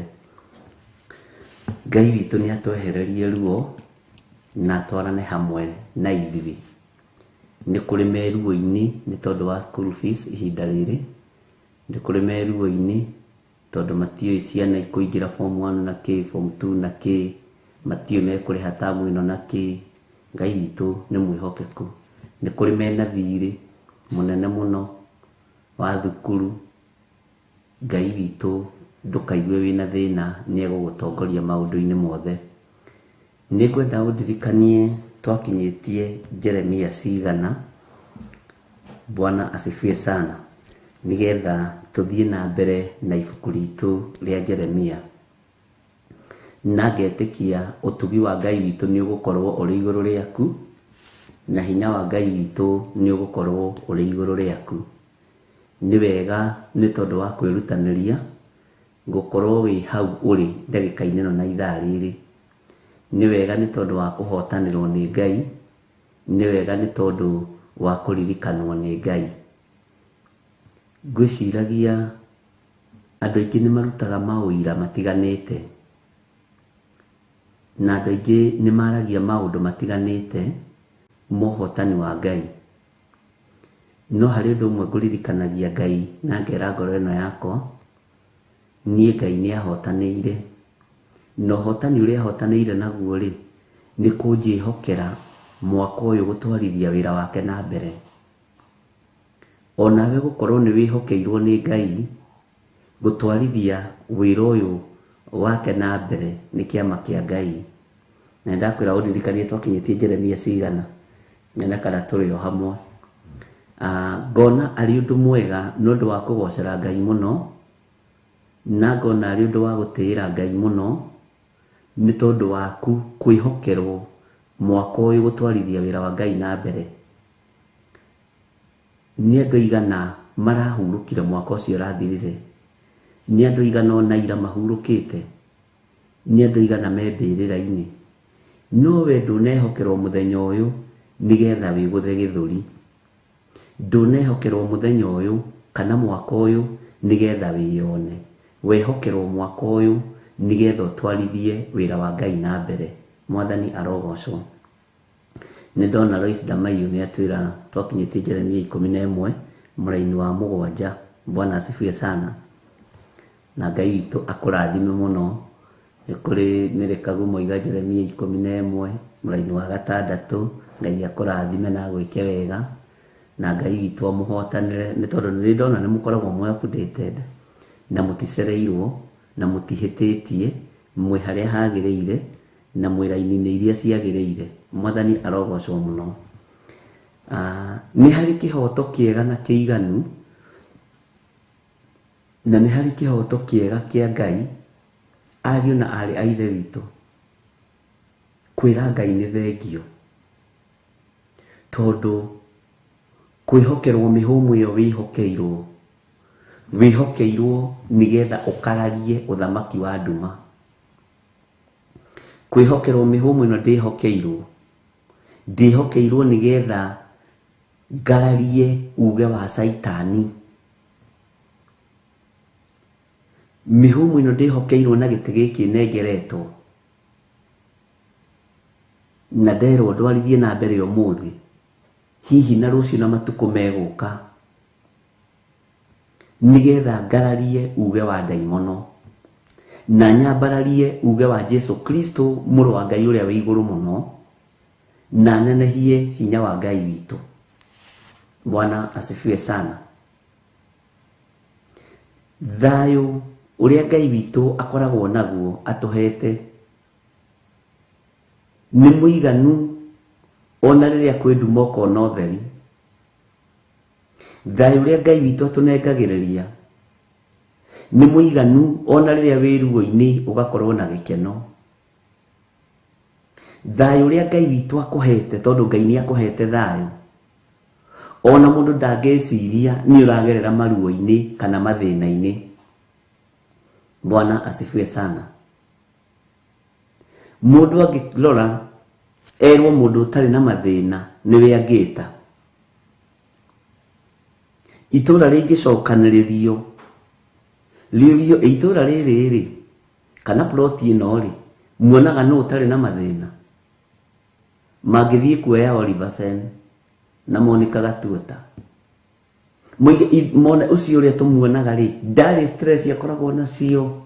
Ngai witũ nĩ atwehererie ruo na atwarane hamwe na ithuĩ. Nĩ kũrĩ me ruo-inĩ nĩ tondũ wa school fees ihinda rĩrĩ, nĩ kũrĩ me ruo-inĩ tondũ matiũĩ ciana ikũingĩra form 1 na kĩ, form 2 na kĩ, matiũĩ mekũrĩha tamu ĩno na kĩ. Ngai witũ nĩ mwĩhokeku. Nĩ kũrĩ mena thirĩ mũnene mũno wa thukuru. Ngai witũ ndũkaigue wĩna thĩna, nĩ egũgũtongoria maũndũ-inĩ mothe. Nĩ ngwenda ũndirikanie twakinyĩtie Jeremia cigana. Bwana asifiwe sana. Nĩgetha tũthiĩ na mbere na ibuku ritũ rĩa Jeremia. Na ngetĩkia ũtugi wa Ngai witũ nĩ ũgũkorwo ũrĩ igũrũ rĩaku, na hinya wa Ngai witũ nĩ ũgũkorwo ũrĩ igũrũ rĩaku. Nĩ wega nĩ tondũ wa kwĩrutanĩria gũkorwo wĩ hau ũrĩ ndagĩka-inĩ ĩno na ithaa rĩrĩ. Nĩ wega nĩ tondũ wa kũhotanĩrwo nĩ Ngai, nĩ wega nĩ tondũ wa kũririkanwo nĩ Ngai. Ngwĩciragia andũ aingĩ nĩ marutaga maũira matiganĩte, na andũ aingĩ nĩ maragia maũndũ matiganĩte ma ũhotani wa Ngai. No harĩ ũndũ ũmwe ngũririkanagia Ngai na ngera ngoro ĩno yakwa, niĩ Ngai nĩ ahotanĩire. Na ũhotani ũrĩa ahotanĩire naguo rĩ, nĩ kũnjĩhokera mwaka ũyũ gũtwarithia wĩra wake na mbere. Onawe gũkorwo nĩ wĩhokeirwo nĩ Ngai gũtwarithia wĩra ũyũ wake na mbere nĩ kĩama kĩa Ngai. Na nĩndakwĩra ũndirikanie twakinyĩtie Jeremia cigana, nyone kana tũrĩ o hamwe. Ngona arĩ ũndũ mwega nĩ ũndũ wa kũgocera Ngai mũno, na ngona arĩ ũndũ wa gũtĩĩra Ngai mũno, nĩ tondũ waku kwĩhokerwo mwaka ũyũ gũtwarithia wĩra wa Ngai na mbere. Nĩ andũ aigana marahurũkire mwaka ũcio ũrathirire? Nĩ andũ aigana ona ira mahurũkĩte? Nĩ andũ aigana me mbĩrĩra-inĩ? No we ndũnehokerwo mũthenya ũyũ nĩgetha wĩgũthe gĩthũri. Ndũnehokerwo mũthenya ũyũ kana mwaka ũyũ nĩgetha wĩyone. Wehokerwo mwaka ũyũ nĩgetha ũtwarithie wĩra wa Ngai na mbere. Mwathani arogocwo. Nĩ ndona Lois Damayo nĩ atwĩra twakinyĩtie Jeremia 11 mũraini wa 7. Bwana asifiwe sana. Na Ngai witũ akũrathime mũno. Nĩ kũrĩ Mĩrĩkagu moiga Jeremia 11 mũraini wa 6. Ngai akũrathime na agwĩke wega. Na Ngai witũ amũhotanĩre, nĩ tondũ nĩ ndona nĩ mũkoragwo mwĩ updated na mũticereirwo na mũtihĩtĩtie, mwĩ harĩa hagĩrĩire na mwĩ raini-inĩ iria ciagĩrĩire. Mwathani arogocwo mũno. Nĩ harĩ kĩhoto kĩega na kĩiganu, na nĩ harĩ kĩhoto kĩega kĩa Ngai, ariũ na aarĩ a Ithe witũ, kwĩra Ngai nĩ thengio, tondũ kwĩhokerwo mĩhũmũ ĩyo wĩhokeirwo, wĩhokeirwo nĩgetha ũkararie ũthamaki wa nduma. Kwĩhokerwo mĩhũmũ ĩno ndĩhokeirwo, ndĩhokeirwo nĩgetha ngararie uge wa Caitani. Mĩhũmũ ĩno ndĩhokeirwo na gĩtĩ gĩkĩ nengeretwo, na nderwo ndwarithie na mbere ũmũthĩ, hihi na rũciũ na matukũ megũka, nĩgetha ngararie uge wa ndaimono na nyambararie uge wa Jesu Kristo mũrũ wa Ngai ũrĩa wĩ igũrũ mũno, na nenehie hinya wa Ngai witũ. Bwana asifiwe sana. Thayũ ũrĩa Ngai witũ akoragwo naguo atũhete nĩ mũiganu ona rĩrĩa kwĩ nduma ũkona ũtheri. Thayũ ũrĩa Ngai witũ atũnengagĩrĩria nĩ mũiganu ona rĩrĩa wĩ ruo-inĩ ũgakorwo na gĩkeno. Thayũ ũrĩa Ngai witũ akũhete, tondũ Ngai nĩ akũhete thayũ, ona mũndũ ndangĩciria nĩ ũragerera maruo-inĩ kana mathĩna-inĩ. Bwana asifiwe sana. Mũndũ angĩrora erwo mũndũ ũtarĩ na mathĩna nĩwe angĩta. Itũra rĩngĩcokanĩrĩrio rĩũrio itũra rĩrĩ rĩ kana ploti ĩno rĩ Muonaga nũ ũtarĩ na mathĩna? Mangĩthiĩ kuoya Oliver Sen na Monica Gatuota. Moige mone ũcio ũrĩa tũmuonaga rĩ, ndarĩ stress akoragwo nacio,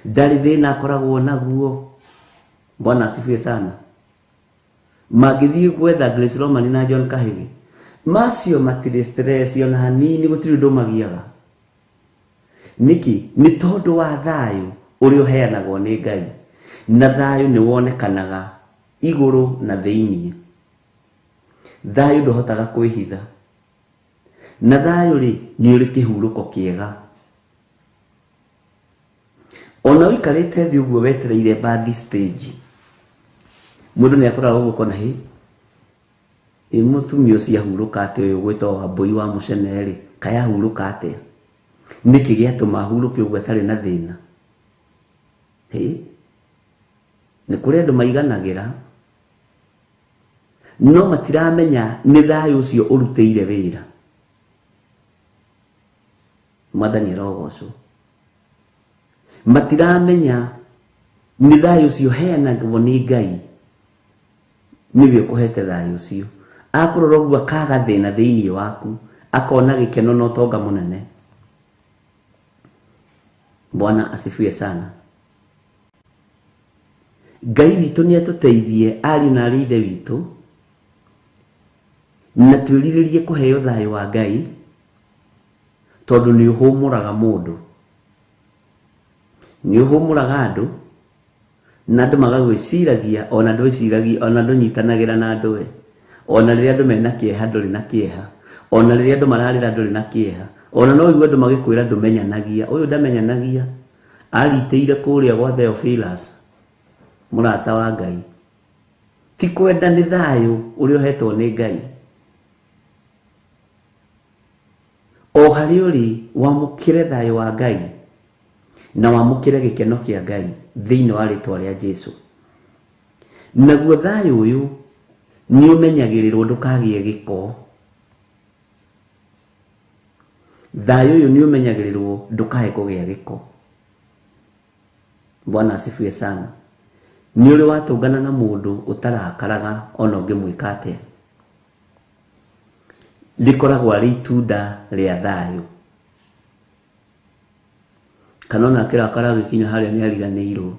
ndarĩ thĩna akoragwo naguo. Bwana asifiwe sana. Mangĩthiĩ gwetha Grace Roman na John Kahigi, macio matirĩ stress ona hanini, gũtirĩ ũndũ magiaga. Nĩkĩ? Nĩ tondũ wa thayũ ũrĩa ũheanagwo nĩ Ngai, na thayũ nĩ wonekanaga igũrũ na thĩiniĩ. Thayũ ndũhotaga kwĩhitha, na thayũ rĩ nĩ ũrĩ kĩhurũko kĩega. Ona ũikarĩte thĩ ũguo wetereire bathi stage, mũndũ nĩ akoraga ũguo kona hĩ, ĩ mũtumia ũcio ahurũka atĩa ũyũ ũgwĩtwo Wambũi wa Mũcene rĩ, kaĩ ahurũka atĩa? Nĩkĩ gĩatũma ahurũke ũguo atarĩ na thĩna? Hĩ, nĩ kũrĩ andũ maiganagĩra, no matiramenya nĩ thayũ ũcio ũrutĩire wĩra. Mwathani arogocwo. Matiramenya nĩ thayũ ũcio ũheanagwo nĩ Ngai nĩwe ũkũhete thayũ ũcio. Akũrora ũguo akaga thĩna thĩiniĩ waku, akona gĩkeno na ũtonga mũnene. Bwana asifiwe sana. Ngai witũ nĩ atũteithie ariũ na arĩ ithe witũ, na twĩrirĩrie kũheo thayũ wa Ngai, tondũ nĩ ũhũmũraga mũndũ, nĩ ũhũmũraga andũ, na andũ magagwĩciragia, ona ndwĩciragia, ona ndũnyitanagĩra na andũ we. Ona rĩrĩa andũ mena kĩeha ndũrĩ na kĩeha, ona rĩrĩa andũ mararĩra ndũrĩ na kĩeha, ona no ũigue andũ magĩkwĩra ndũmenyanagia, ũyũ ndamenyanagia, aritĩire kũrĩa gwa Theophilus, mũrata wa Ngai. Ti kwenda nĩ thayũ ũrĩa ũhetwo nĩ Ngai. O harĩa ũrĩ, wamũkĩre thayũ wa Ngai na wamũkĩre gĩkeno kĩa Ngai thĩinĩ wa rĩtwa rĩa Jesu. Naguo thayũ ũyũ nĩ ũmenyagĩrĩrwo ndũkagĩe gĩko. Thayũ ũyũ nĩ ũmenyagĩrĩrwo ndũkae kũgĩa gĩko. Bwana asifiwe sana. Nĩ ũrĩ watũngana na mũndũ ũtarakaraga ona ũngĩmwĩka atĩa? Rĩkoragwo arĩ itunda rĩa thayũ. Kana ona akĩrakara agĩkinya harĩa nĩ ariganĩirwo.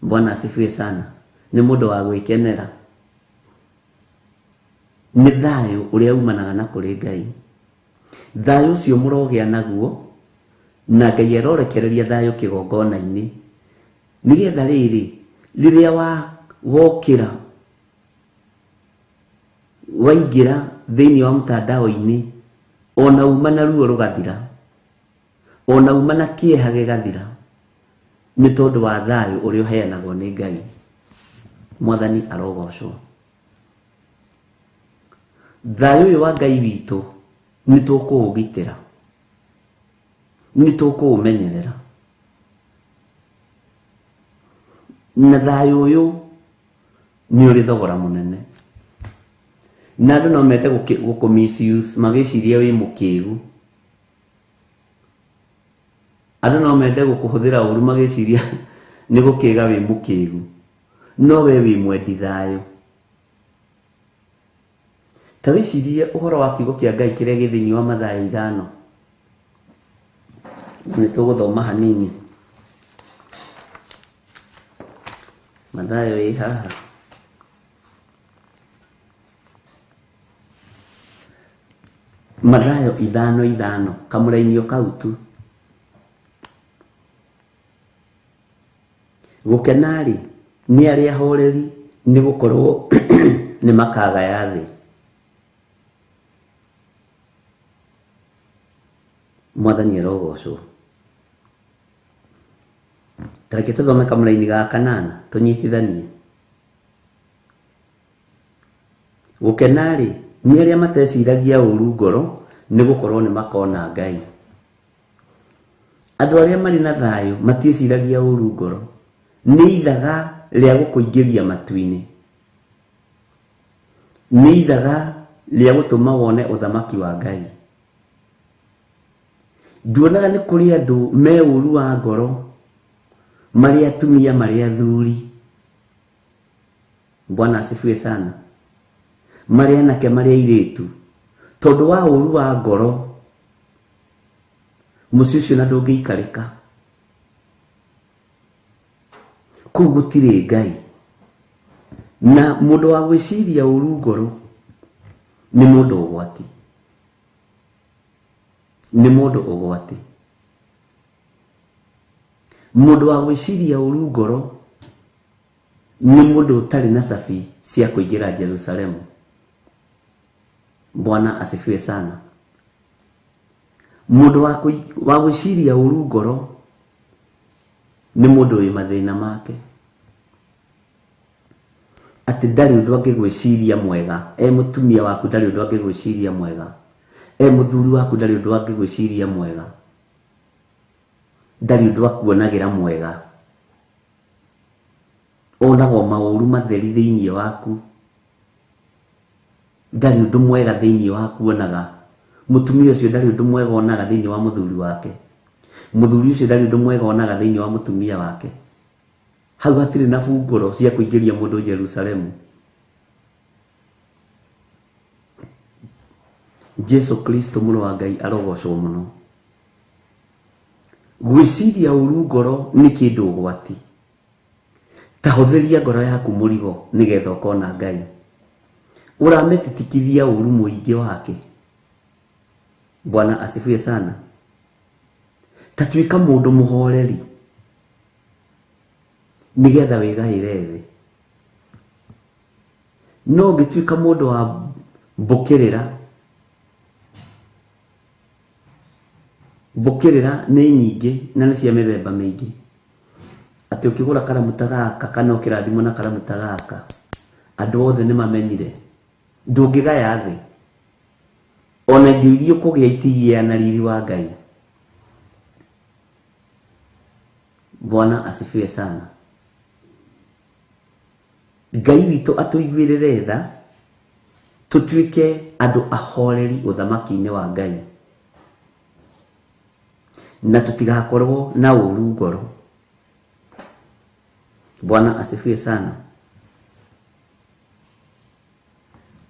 Bwana asifiwe sana. Nĩ mũndũ wa gwĩkenera. Nĩ thayũ ũrĩa umanaga na kũrĩ Ngai. Thayũ ũcio mũrogĩa naguo, na Ngai arorekereria thayũ kĩgongona-inĩ, nĩgetha rĩrĩ, rĩrĩa wokĩra, waingĩra thĩinĩ wa mtandao-inĩ, ona uma na ruo rũgathira, ona uma na kĩeha gĩgathira, nĩ tondũ wa thayũ ũrĩa ũheanagwo nĩ Ngai. Mwathani arogocwo. Thayũ ũyũ wa Ngai witũ nĩ tũkũũgitĩra, nĩ tũkũũmenyerera. Na thayũ ũyũ nĩ ũrĩ thogora mũnene. Na andũ no mende gũkũ misuse magĩciria wĩ mũkĩgu. Andũ no mende gũkũhũthĩra ũru magĩciria nĩ gũkĩga wĩ mũkĩgu. No we wĩ mwendi thayũ. Ta wĩcirie ũhoro wa kiugo kĩa Ngai kĩrĩa gĩ thĩinĩ wa Mathayo 5. Nĩ tũgũthoma hanini. Mathayo ĩ haha. Mathayo 5:5, kamũrainio kau tu. Gũkena-rĩ, nĩ arĩa ahoreri, nĩ gũkorwo nĩ makagaya thĩ. Mwathani arogocwo. Ta reke tũthome kamũraini ga 8 tũnyitithanie. Gũkena-rĩ, nĩ arĩa mateciragia ũru ngoro, nĩ gũkorwo nĩ makona Ngai. Andũ arĩa marĩ na thayũ matiĩciragia ũru ngoro. Nĩ ithaga rĩa gũkũingĩria matu-inĩ. Nĩ ithaga rĩa gũtũma wone ũthamaki wa Ngai. Nduonaga nĩ kũrĩ andũ me ũru wa ngoro Marĩ atumia marĩ athuri. Bwana asifiwe sana. Marĩ anake marĩ airĩtu. Tondũ wa ũru wa ngoro mũciĩ ũcio na ndũngĩikarĩka. Kũu gũtirĩ Ngai. Na mũndũ wa gwĩciria ũru ngoro nĩ mũndũ ũgwati. Nĩ mũndũ ũgwati. Mũndũ wa gwĩciria ũru ngoro nĩ mũndũ ũtarĩ na cabi cia kũingĩra Jerusalemu. Bwana asifiwe sana. Mũndũ wa gwĩciria ũru ngoro nĩ mũndũ wĩ mathĩna make. Atĩ ndarĩ ũndũ angĩgwĩciria mwega. E mũtumia waku ndarĩ ũndũ angĩgwĩciria mwega. E mũthuri waku ndarĩ ũndũ angĩgwĩciria mwega. Ndarĩ ũndũ akuonagĩra mwega. Onagwo maũru matheri thĩinĩ waku. Ndarĩ ũndũ mwega thĩinĩ waku onaga. Mũtumia ũcio ndarĩ ũndũ mwega onaga thĩinĩ wa mũthuri wake. Mũthuri ũcio ndarĩ ũndũ mwega onaga thĩinĩ wa mũtumia wake. Hau hatirĩ na bungũro cia kũingĩria mũndũ Jerusalemu. Jesu Kristo mũrũ wa Ngai arogocwo mũno. Gwĩciria ũru ngoro nĩ kĩndũ ũgwati. Ta hũthĩria ngoro yaku mũrigo nĩgetha ũkona Ngai. Ũramĩtitikithia ũru mũingĩ wake. Bwana asifiwe sana. Ta tuĩka mũndũ mũhoreri nĩgetha wĩgaĩre thĩ. No ũngĩtuĩka mũndũ wa mbũkĩrĩra, mbũkĩrĩra nĩ nyingĩ na nĩ cia mĩthemba mĩingĩ. Atĩ ũkĩgũra karamu ta gaka kana ũkĩrathimwo na karamu ta gaka, andũ othe nĩ mamenyire. Ndũngĩgaya thĩ. Ona indo iria ũkũgĩa itigĩa na riri wa Ngai. Bwana asifiwe sana. Ngai witũ atũiguĩrĩre tha, tũtuĩke andũ ahoreri ũthamaki-inĩ wa Ngai. Na tũtigakorwo na ũru ngoro. Bwana asifiwe sana.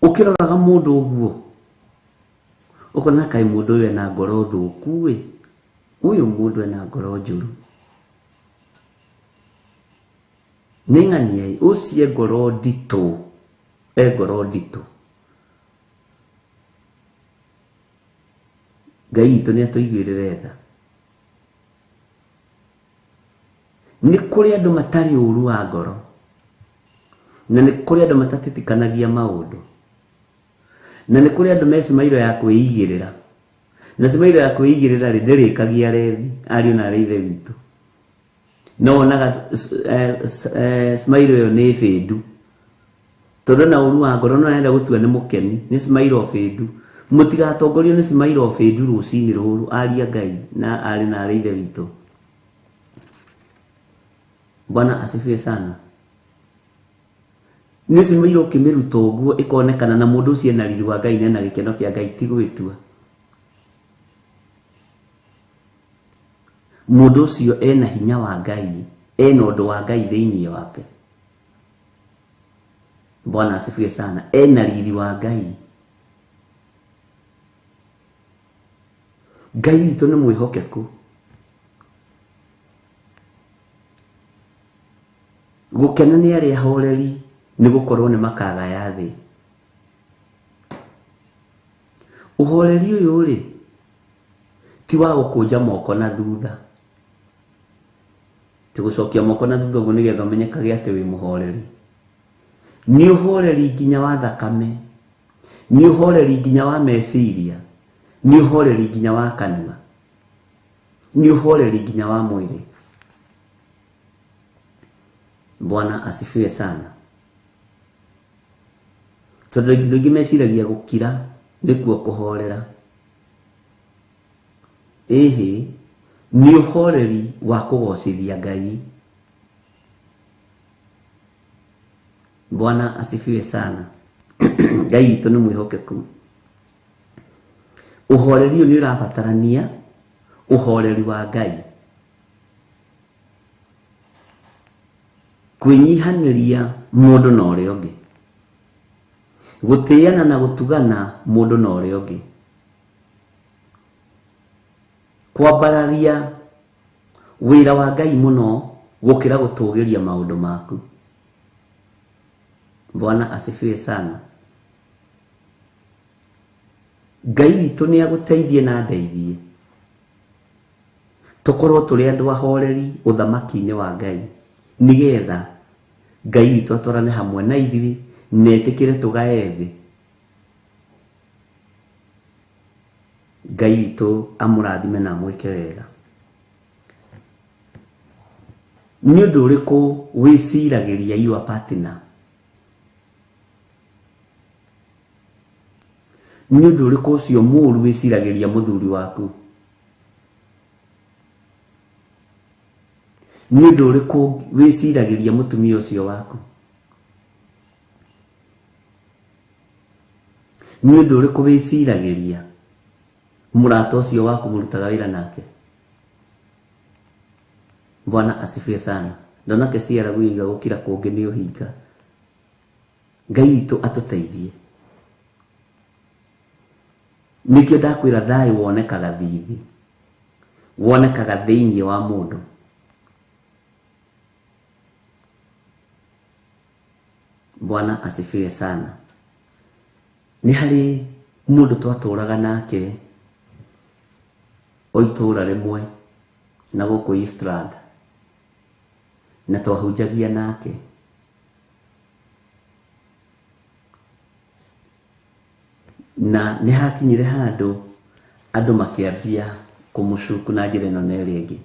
Ũkĩroraga mũndũ ũguo ũkona kaĩ mũndũ ũyũ ena ngoro thũku ĩ, ũyũ mũndũ ena ngoro njũru. Nĩ ng'ania ĩ, ũcio e ngoro nditũ, e ngoro nditũ. Ngai witũ nĩ atũiguĩrĩre tha. Nĩ kũrĩ andũ matarĩ ũru wa ngoro, na nĩ kũrĩ andũ matatitikanagia maũndũ, na nĩ kũrĩ andũ me cimairo ya kwĩigĩrĩra. Na cimairo ya kwĩigĩrĩra rĩ, ndĩrĩkagia rethi, ariũ na arĩ ithe witũ. No wonaga cimairo ĩyo nĩ bĩndu. Tondũ na ũru wa ngoro no arenda gũtua nĩ mũkeni, nĩ cimairo bĩndu. Mũtigatongorio nĩ cimairo bĩndu rũcinĩ rũrũ, aria Ngai na arĩ na arĩ ithe witũ. Bwana asifiwe sana. Nĩ cimairo ũkĩmĩruta ũguo ĩkonekana na mũndũ ũcio ena riri wa Ngai na ena gĩkeno kĩa Ngai, ti gwĩtua. Mũndũ ũcio ena hinya wa Ngai, ena ũndũ wa Ngai thĩinĩ wake. Bwana asifiwe sana. Ena riri wa Ngai. Ngai witũ nĩ mwĩhokeku. Gũkena nĩ arĩa ahoreri nĩ gũkorwo nĩ makagaya thĩ. Ũhoreri ũyũ rĩ, ti wa gũkũnja moko na thutha. Ti gũcokia moko na thutha ũguo nĩgetha ũmenyekage atĩ wĩ mũhoreri. Nĩ ũhoreri nginya wa thakame, nĩ ũhoreri nginya wa meciria, nĩ ũhoreri nginya wa kanua, nĩ ũhoreri nginya wa mwĩrĩ. Bwana asifiwe sana. Tondũ andũ aingĩ meciragia gũkira nĩkuo kũhorera. Ĩhĩ, nĩ ũhoreri wa kũgocithia Ngai. Bwana asifiwe sana. Ngai witũ nĩ mwĩhokeku. Ũhoreri ũyũ nĩ ũrabatarania, ũhoreri wa Ngai. Kwĩnyihanĩria mũndũ na ũrĩa ũngĩ, gũtĩana na gũtugana mũndũ na ũrĩa ũngĩ, kwambararia wĩra wa Ngai mũno gũkĩra gũtũgĩria maũndũ maku. Bwana asifiwe sana. Ngai witũ nĩ agũteithie na andeithie tũkorwo tũrĩ andũ ahoreri ũthamaki-inĩ wa Ngai, nĩgetha Ngai witũ atwarane hamwe na ithuĩ na etĩkĩre tũgae thĩ. Ngai witũ amũrathime na amwĩke wega. Nĩ ũndũ ũrĩkũ wĩciragĩria your partner? Nĩ ũndũ ũrĩkũ ũcio mũũru wĩciragĩria mũthuri waku? Nĩ ũndũ ũrĩkũ wĩciragĩria mũtumia ũcio waku? Nĩ ũndũ ũrĩkũ wĩciragĩria mũrata ũcio waku mũrutaga wĩra nake? Bwana asifiwe sana. Ndona keciara gwĩiga gũkira kũngĩ nĩ ũhinga. Ngai witũ atũteithie. Nĩkĩo ndakwĩra thayũ wonekaga thithi, wonekaga thĩinĩ wa mũndũ. Bwana asifiwe sana. Nĩ harĩ mũndũ twatũraga nake o itũra rĩmwe na gũkũ Eastland, na twahunjagia nake. Na nĩ hakinyire handũ andũ makĩambia kũmũcuku na njĩra ĩno na ĩrĩa ĩngĩ.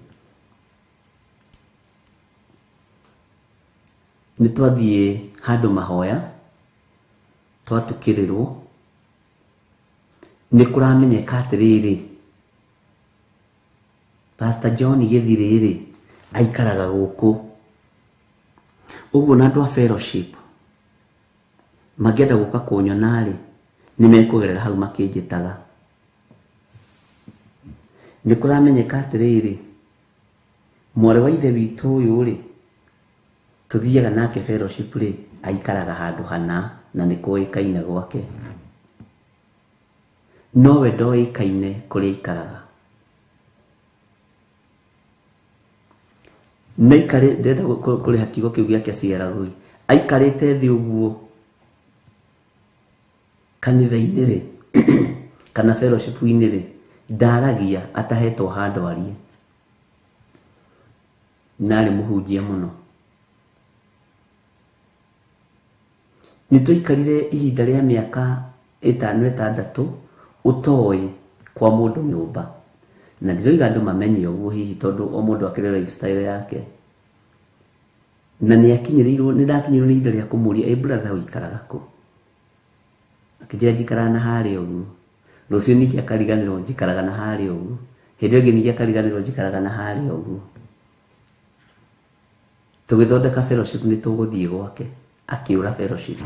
Nĩ twathiĩ handũ mahoya, twatukĩrĩrwo, nĩ kũramenyeka atĩrĩrĩ, Pastor John Gĩthirĩ-rĩ aikaraga gũkũ. Ũguo na andũ a fellowship mangĩenda gũka kũnyona-rĩ, nĩ mekũgerera hau makĩnjĩtaga. Nĩ kũramenyeka atĩrĩrĩ, mwarĩ wa ithe witũ ũyũ-rĩ, tũthiaga nake fellowship rĩ, aikaraga handũ hana na nĩ kũĩkaine gwake. Nowe ndoĩkaine kũrĩa aikaraga. Naikarĩ ndĩrenda kũrĩha kiugo kĩu gĩake ciaragũi. Aikarĩte thĩ ũguo kanitha-inĩ rĩ, kana fellowship-inĩ rĩ, ndaragia atahetwo handũ arie. Na arĩ mũhunjia mũno. Nĩ twaikarire ihinda rĩa mĩaka 5 6 ũtoĩ kwa mũndũ nyũmba. Na ndiroiga andũ mamenye ũguo hihi tondũ o mũndũ akĩrĩ lifestyle yake. Na nĩ akinyĩrĩirwo, nĩ ndakinyĩrĩirwo nĩ ihinda rĩa kũmũria, ĩ brother ũikaraga kũ? Akĩnjĩra njikaraga na harĩa ũguo. Rũciũ ningĩ akariganĩrwo njikaraga na harĩa ũguo. Hĩndĩ ĩyo ĩngĩ ningĩ akariganĩrwo njikaraga na harĩa ũguo. Tũgĩthondeka fellowship nĩ tũgũthiĩ gwake, akĩũra fellowship.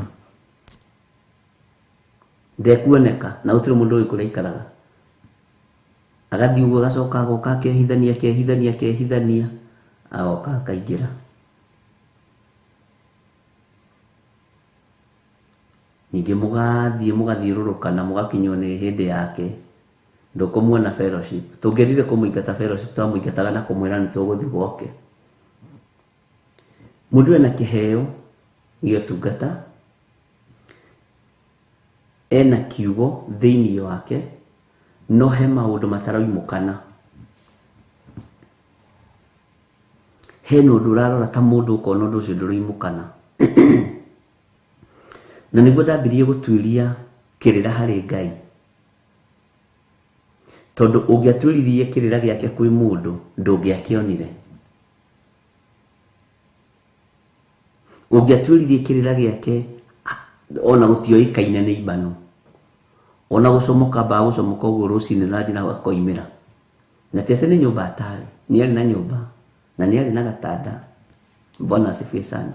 Ndekuoneka na gũtirĩ mũndũ ũĩ kũrĩa aikaraga. Agathiĩ ũguo agacoka agoka akehithania akehithania akehithania agoka akaingĩra. Ningĩ mũgathiĩ mũgathiũrũrũka na mũgakinywo nĩ hĩndĩ yake, ndũkũmuona fellowship. Tũngĩendire kũmũingata fellowship twamũingataga na kũmwĩra nĩ tũgũthiĩ gwake. Mũndũ ena kĩheo gĩa ũtungata, ena kiugo thĩinĩ wake, no he maũndũ mataraumũkana. Hena ũndũ ũrarora ta mũndũ ũkona ũndũ ũcio ndũraumũkana. Na nĩguo ndambirie gũtuĩria kĩrĩra harĩ Ngai. Tondũ ũngĩatuĩririe kĩrĩra gĩake kwĩ mũndũ, ndũngĩakĩonire. Ũngĩatuĩririe kĩrĩra gĩake ona gũtioĩkaine nĩ imbano. Ona gũcomoka ambaga gũcomoka ũguo rũcinĩ na njĩra akoimĩra. Na ti atĩ nĩ nyũmba atarĩ, nĩ arĩ na nyũmba na nĩ arĩ na gatanda. Bwana asifiwe sana.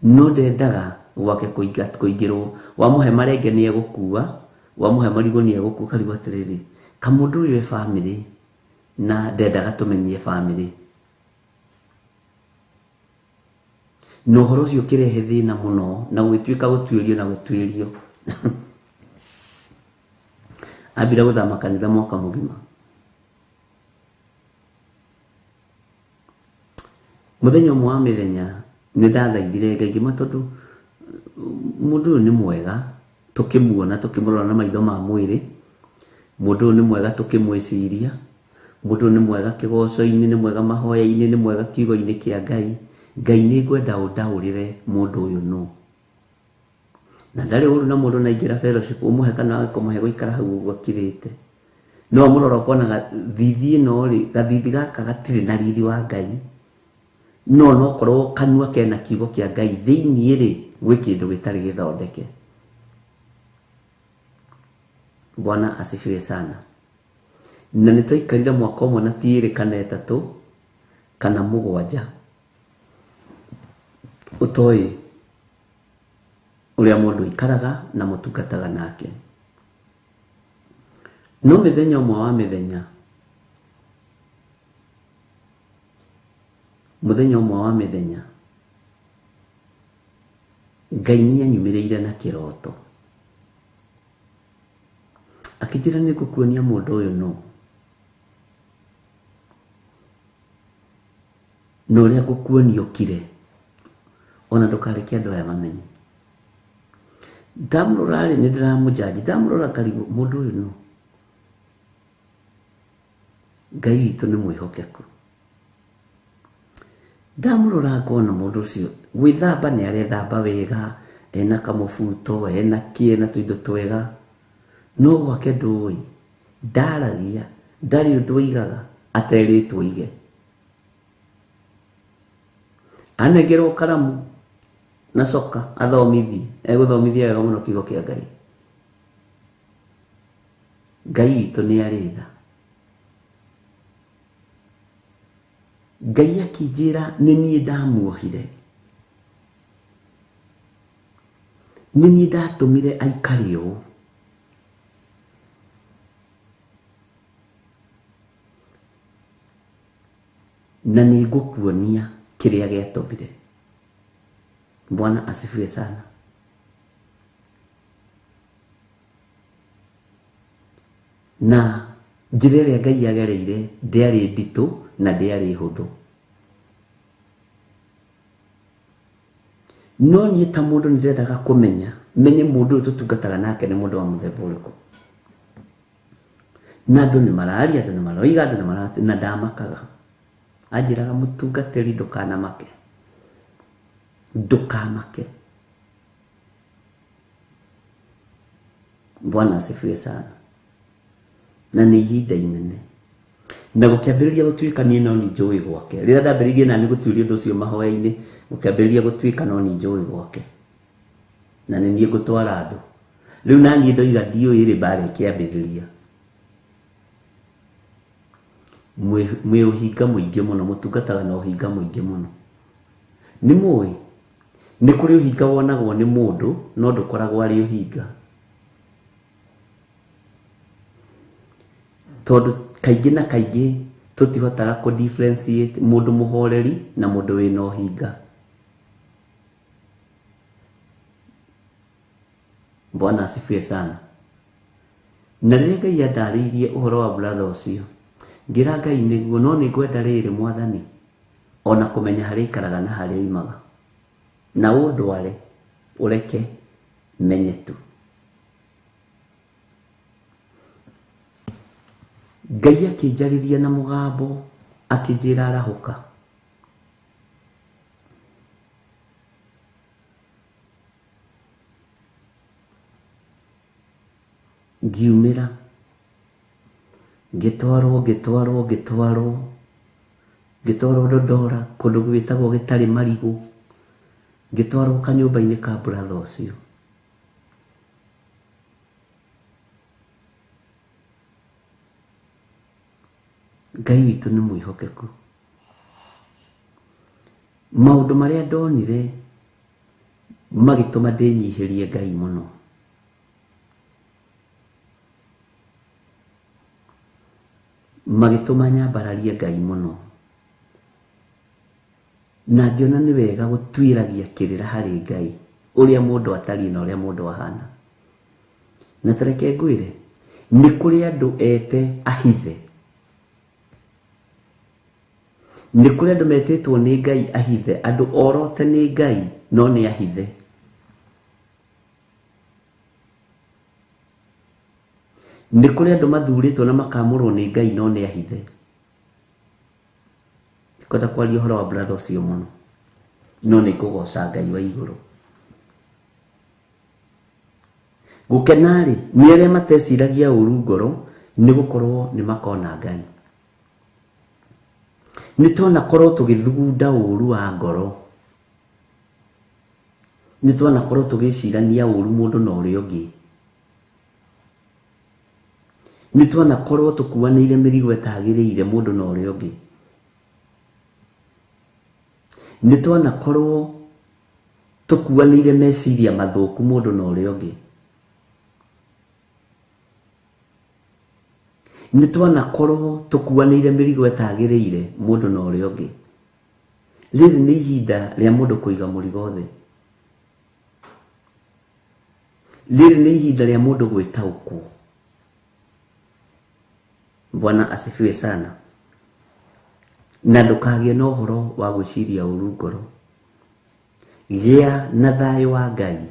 No ndendaga gwake kũingĩrwo. Wamũhe marenge nĩ egũkua, wamũhe marigũ nĩ egũkua, ũkarigwo atĩrĩrĩ, kamũndũ ũyũ e bamĩrĩ na ndendaga tũmenyie bamĩrĩ. Na ũhoro ũcio ũkĩrehe thĩna mũno na gũgĩtuĩka gũtuĩrio na gũtuĩrio. Ambire gũthama kanitha mwaka mũgima. Mũthenya ũmwe wa mĩthenya nĩ ndathaithire Ngai ngĩmwĩra tondũ mũndũ ũyũ nĩ mwega tũkĩmuona tũkĩmũrora na maitho ma mwĩrĩ, mũndũ ũyũ nĩ mwega tũkĩmwĩciria, mũndũ ũyũ nĩ mwega kĩgoco-inĩ, nĩ mwega mahoya-inĩ, nĩ mwega kiugo-inĩ kĩa Ngai. Ngai nĩ ngwenda ũndaũrĩre mũndũ ũyũ nũ. Na ndarĩ ũru na mũndũ naingĩra fellowship ũmũhe kana wage kũmũhe gũikara hau ũguo akirĩte. No amũrora ũkona gathithi ĩno rĩ, gathithi gaka gatirĩ na riri wa Ngai. No nokorwo kanua kena kiugo kĩa Ngai thĩiniĩ rĩ, gwĩ kĩndũ gĩtarĩ gĩthondeke. Bwana asifiwe sana. Na nĩ twaikarire mwaka ũmwe na ti ĩrĩ kana ĩtatũ kana mũgwanja ũtoĩ ũrĩa mũndũ aikaraga na mũtungataga nake. No mĩthenya ũmwe wa mĩthenya, mũthenya ũmwe wa mĩthenya, Ngai nĩ anyumĩrĩire na kĩroto. Akĩnjĩra nĩ ngũkuonia mũndũ ũyũ nũ. Na ũrĩa ngũkuonia ũkire, ona ndũkareke andũ aya mamenye. Ndamũrora rĩ, nĩ ndĩramũnjanji, ndamũrora ngarigwo mũndũ ũyũ nũ. Ngai witũ nĩ mwĩhokeku. Ndamũrora ngona mũndũ ũcio gwĩthamba nĩ arethamba wega, ena kamũbuto, ena kĩ, ena tũindo twega. No gwake ndũĩ, ndaragia, ndarĩ ũndũ oigaga aterĩtwo oige. Anengerwo karamu na coka athomithie, egũthomithia wega mũno kiugo kĩa Ngai. Ngai witũ nĩ arĩ tha. Ngai akĩnjĩra nĩ niĩ ndamuohire, nĩ niĩ ndatũmire aikare ũũ. Na nĩ ngũkuonia kĩrĩa gĩatũmire. Bwana asifiwe sana. Na njĩra ĩrĩa Ngai agereire ndĩarĩ nditũ na ndĩarĩ hũthũ. No niĩ ta mũndũ nĩ ndendaga kũmenya, menye mũndũ ũyũ tũtungataga nake nĩ mũndũ wa mũthemba ũrĩkũ. Na andũ nĩ mararia, andũ nĩ maroiga, andũ nĩ marati, na ndamakaga. Anjĩraga mũtungatĩri ndũkanamake. Ndũkamake. Bwana asifiwe sana. Na nĩ ihinda inene. Na gũkĩambĩrĩria gũtuĩka niĩ no nĩ njũĩ gwake. Rĩrĩa ndambĩrĩirie na nĩ gũtuĩria ũndũ ũcio mahoya-inĩ, gũkĩambĩrĩria gũtuĩka no nĩ njũĩ gwake. Na nĩ niĩ ngũtwara andũ. Rĩu na niĩ ndoiga ndiũĩ rĩ, mbara ĩkĩambĩrĩria. Mwĩ ũhinga mũingĩ mũno, mũtungataga na ũhinga mũingĩ mũno. Nĩ mũĩ, nĩ kũrĩ ũhinga wonagwo nĩ mũndũ, no ndũkoragwo arĩ ũhinga. Tondũ kaingĩ na kaingĩ tũtihotaga kũ differentiate mũndũ mũhoreri na mũndũ wĩna ũhinga. Bwana asifiwe sana. Na rĩrĩa Ngai andarĩirie ũhoro wa brother ũcio, ngĩra Ngai nĩguo, no nĩ ngwenda rĩrĩ mwathani, ona kũmenya harĩa aikaraga na harĩa oimaga. Na ũndware, ũreke menye tu. Ngai akĩnjarĩria na mũgambo, akĩnjĩra arahũka. Ngiumĩra, ngĩtwarwo, ngĩtwarwo, ngĩtwarwo, ngĩtwarwo Dodora, kũndũ gwĩtagwo gĩtarĩ marigũ, ngĩtwarwo kanyũmba-inĩ ka brother ũcio. Ngai witũ nĩ mwĩhokeku. Maũndũ marĩa ndonire magĩtũma ndĩnyihĩrie Ngai mũno. Magĩtũma nyambararie Ngai mũno. Na ngĩona nĩ wega gũtuĩragia kĩrĩra harĩ Ngai ũrĩa mũndũ atariĩ na ũrĩa mũndũ ahana. Na ta reke ngwĩre, nĩ kũrĩ andũ ete ahithe. Nĩ kũrĩ andũ metĩtwo nĩ Ngai ahithe, andũ orote nĩ Ngai no nĩ ahithe. Nĩ kũrĩ andũ mathurĩtwo na makamũrwo nĩ Ngai no nĩ ahithe. Ndikwenda kwaria ũhoro wa brother ũcio mũno, no nĩ ngũgoca Ngai wa igũrũ. Gũkena-rĩ, nĩ arĩa mateciragia ũũru ngoro, nĩ gũkorwo nĩ makona Ngai. Nĩ twanakorwo tũgĩthugunda ũũru wa ngoro, nĩ twanakorwo tũgĩcirania ũũru mũndũ na ũrĩa ũngĩ, nĩ twanakorwo tũkuanĩire mĩrigo ĩtagĩrĩire mũndũ na ũrĩa ũngĩ, nĩ twanakorwo tũkuanĩire meciria mathũku mũndũ na ũrĩa ũngĩ, nĩ twanakorwo tũkuanĩire mĩrigo ĩtagĩrĩire mũndũ na ũrĩa ũngĩ. Rĩrĩ nĩ ihinda rĩa mũndũ kũiga mũrigo thĩ. Rĩrĩ nĩ ihinda rĩa mũndũ gwĩtaũkwo. Bwana asifiwe sana. Na ndũkagĩe na ũhoro wa gwĩciria ũru ngoro. Gĩa na thayũ wa Ngai.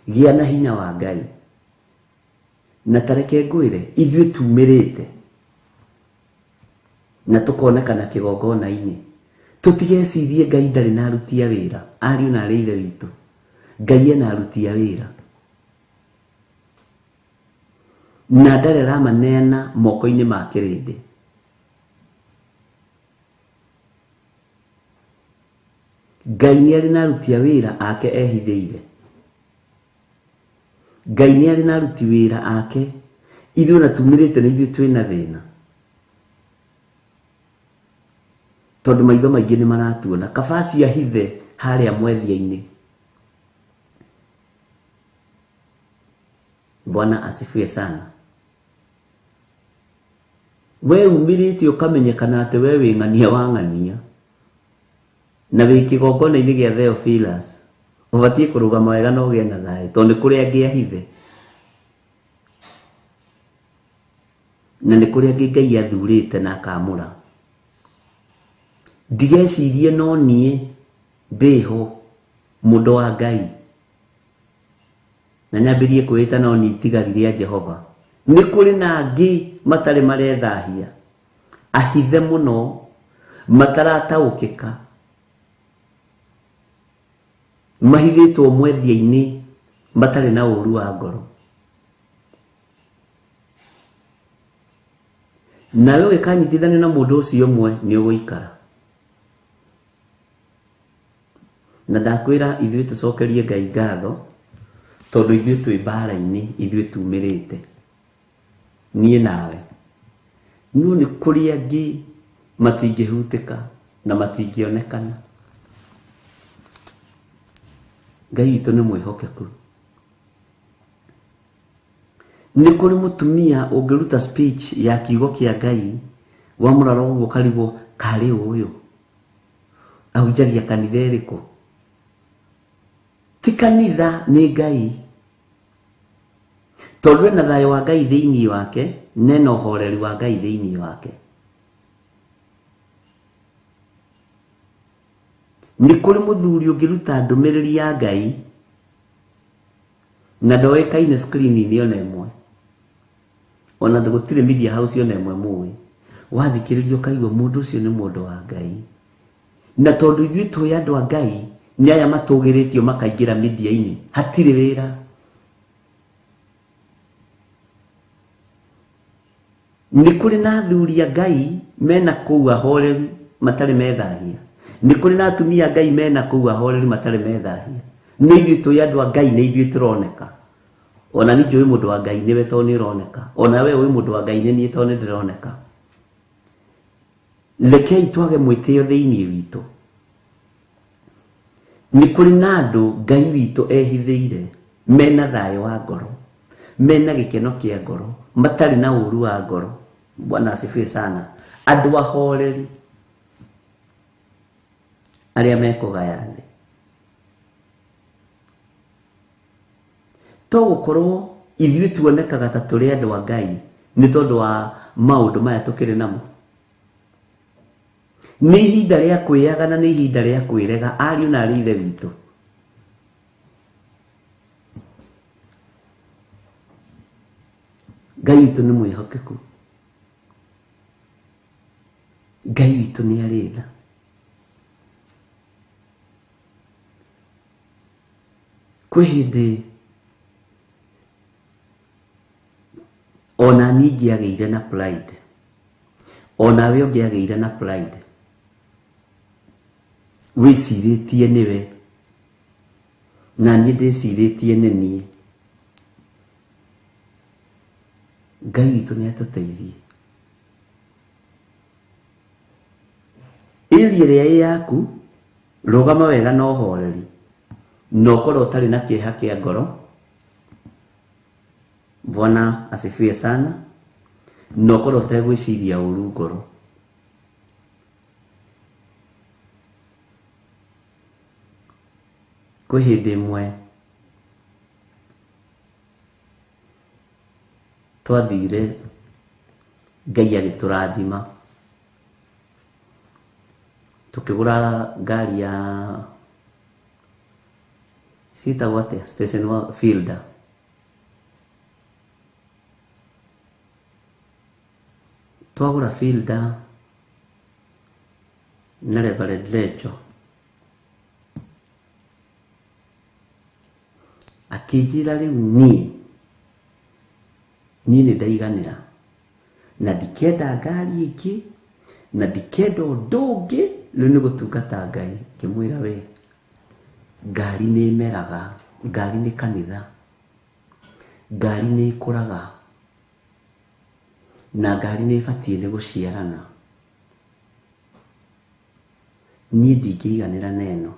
Gĩa na hinya wa Ngai. Na ta reke ngwĩre, ithuĩ tumĩrĩte na tũkonekana kĩgongona-inĩ, tũtigecirie Ngai ndarĩ na aruti a wĩra. Ariũ na arĩ ithe witũ, Ngai ena aruti a wĩra na ndarĩ aramaneana moko-inĩ ma kĩrĩndĩ. Ngai nĩ arĩ na aruti a wĩra ake ehithĩire. Ngai nĩ arĩ na aruti wĩra ake. Ithuĩ ona tumĩrĩte na ithuĩ twĩna thĩna, tondũ maitho maingĩ nĩ maratuona. Kaba acio ahithe harĩa mwethia-inĩ. Bwana asifiwe sana. We umĩrĩte ũkamenyekana atĩ we wĩ ng'ania wa ng'ania na wĩ kĩgongona-inĩ gĩa Theophilus, ũbatiĩ kũrũgama wega na ũgĩe na thayũ, tondũ nĩ kũrĩ angĩ ahithe na nĩ kũrĩ angĩ Ngai athurĩte na akamũra. Ndigecirie no niĩ ndĩho mũndũ wa Ngai na nyambĩrie kwĩĩta no niĩ itigari rĩa Jehova. Nĩ kũrĩ na angĩ matarĩ marethahia, ahithe mũno, matarataũkĩka, mahithĩtwo mwethia-inĩ, matarĩ na ũru wa ngoro. Nawe ũgĩkanyitithanio na mũndũ ũcio ũmwe nĩ ũgũikara. Na ndakwĩra ithuĩ tũcokerie Ngai ngatho, tondũ ithuĩ twĩ mbara-inĩ, ithuĩ tumĩrĩte, niĩ nawe. No nĩ kũrĩ angĩ matingĩhutĩka na matingĩonekana. Ngai witũ nĩ mwĩhokeku. Nĩ kũrĩ mũtumia ũngĩruta speech ya kiugo kĩa Ngai, wamũrora ũguo ũkarigwo karĩ ũyũ ahunjagia kanitha ĩrĩkũ? Ti kanitha, nĩ Ngai. Tondũ ena thayũ wa Ngai thĩinĩ wake, na ena ũhoreri wa Ngai thĩinĩ wake. Nĩ kũrĩ mũthuri ũngĩruta ndũmĩrĩri ya Ngai na ndoĩkaine screen-inĩ ona ĩmwe, ona gũtirĩ media house ona ĩmwe mũĩ, wathikĩrĩria ũkaigua mũndũ ũcio nĩ mũndũ wa Ngai. Na tondũ ithuĩ tũĩ andũ a Ngai nĩ aya matũgĩrĩtio makaingĩra media-inĩ, hatirĩ wĩra. Nĩ kũrĩ na athuri a Ngai mena kũu ahoreri matarĩ methahia. Nĩ kũrĩ na atumia a Ngai mena kũu ahoreri matarĩ methahia. Nĩ ithuĩ tũĩ andũ a Ngai, nĩ ithuĩ tũroneka. Ona niĩ njũĩ mũndũ wa Ngai nĩwe tondũ nĩ ũroneka. Ona we ũĩ mũndũ wa Ngai nĩ niĩ tondũ nĩ ndĩroneka. Rekei twage mwĩtĩo thĩinĩ witũ. Nĩ kũrĩ na andũ Ngai witũ ehithĩire, mena thayũ wa ngoro, mena gĩkeno kĩa ngoro, matarĩ na ũru wa ngoro. Bwana asifiwe sana. Andũ ahoreri. Arĩa mekũgaya thĩ. To gũkorwo ithuĩ tuonekaga ta tũrĩ andũ a Ngai nĩ tondũ wa maũndũ maya tũkĩrĩ namo. Nĩ ihinda rĩa kwĩyaga na nĩ ihinda rĩa kwĩrega ariũ na arĩ ithe witũ. Ngai witũ nĩ mwĩhokeku. Ngai witũ nĩ arĩ tha. Kwĩ hĩndĩ ona niĩ ingĩagĩire na pride, onawe ũngĩagĩire na pride, wĩcirĩtie nĩwe na niĩ ndĩcirĩtie nĩ niĩ. Ngai witũ nĩ atũteithie. Ĩri ĩrĩa ĩ yaku, rũgama wega na ũhoreri, na ũkorwo ũtarĩ na kĩeha kĩa ngoro. Bwana asifiwe sana. Na ũkorwo ũtegwĩciria ũru ngoro. Kwĩ hĩndĩ ĩmwe twathire Ngai agĩtũrathima, tũkĩgũra ngari ya ciĩtagwo atĩa, station fielder. Twagũra fielder na Reverend Lecho akĩnjĩra rĩu niĩ niĩ nĩ ndaiganĩra na ndikenda ngari ĩngĩ na ndikenda ũndũ ũngĩ, rĩu nĩ gũtungata Ngai. Ngĩmwĩra we, ngari nĩ ĩmeraga, ngari nĩ kanitha, ngari nĩ ĩkũraga na ngari nĩ ĩbatiĩ nĩ gũciarana. Niĩ ndingĩiganĩra na ĩno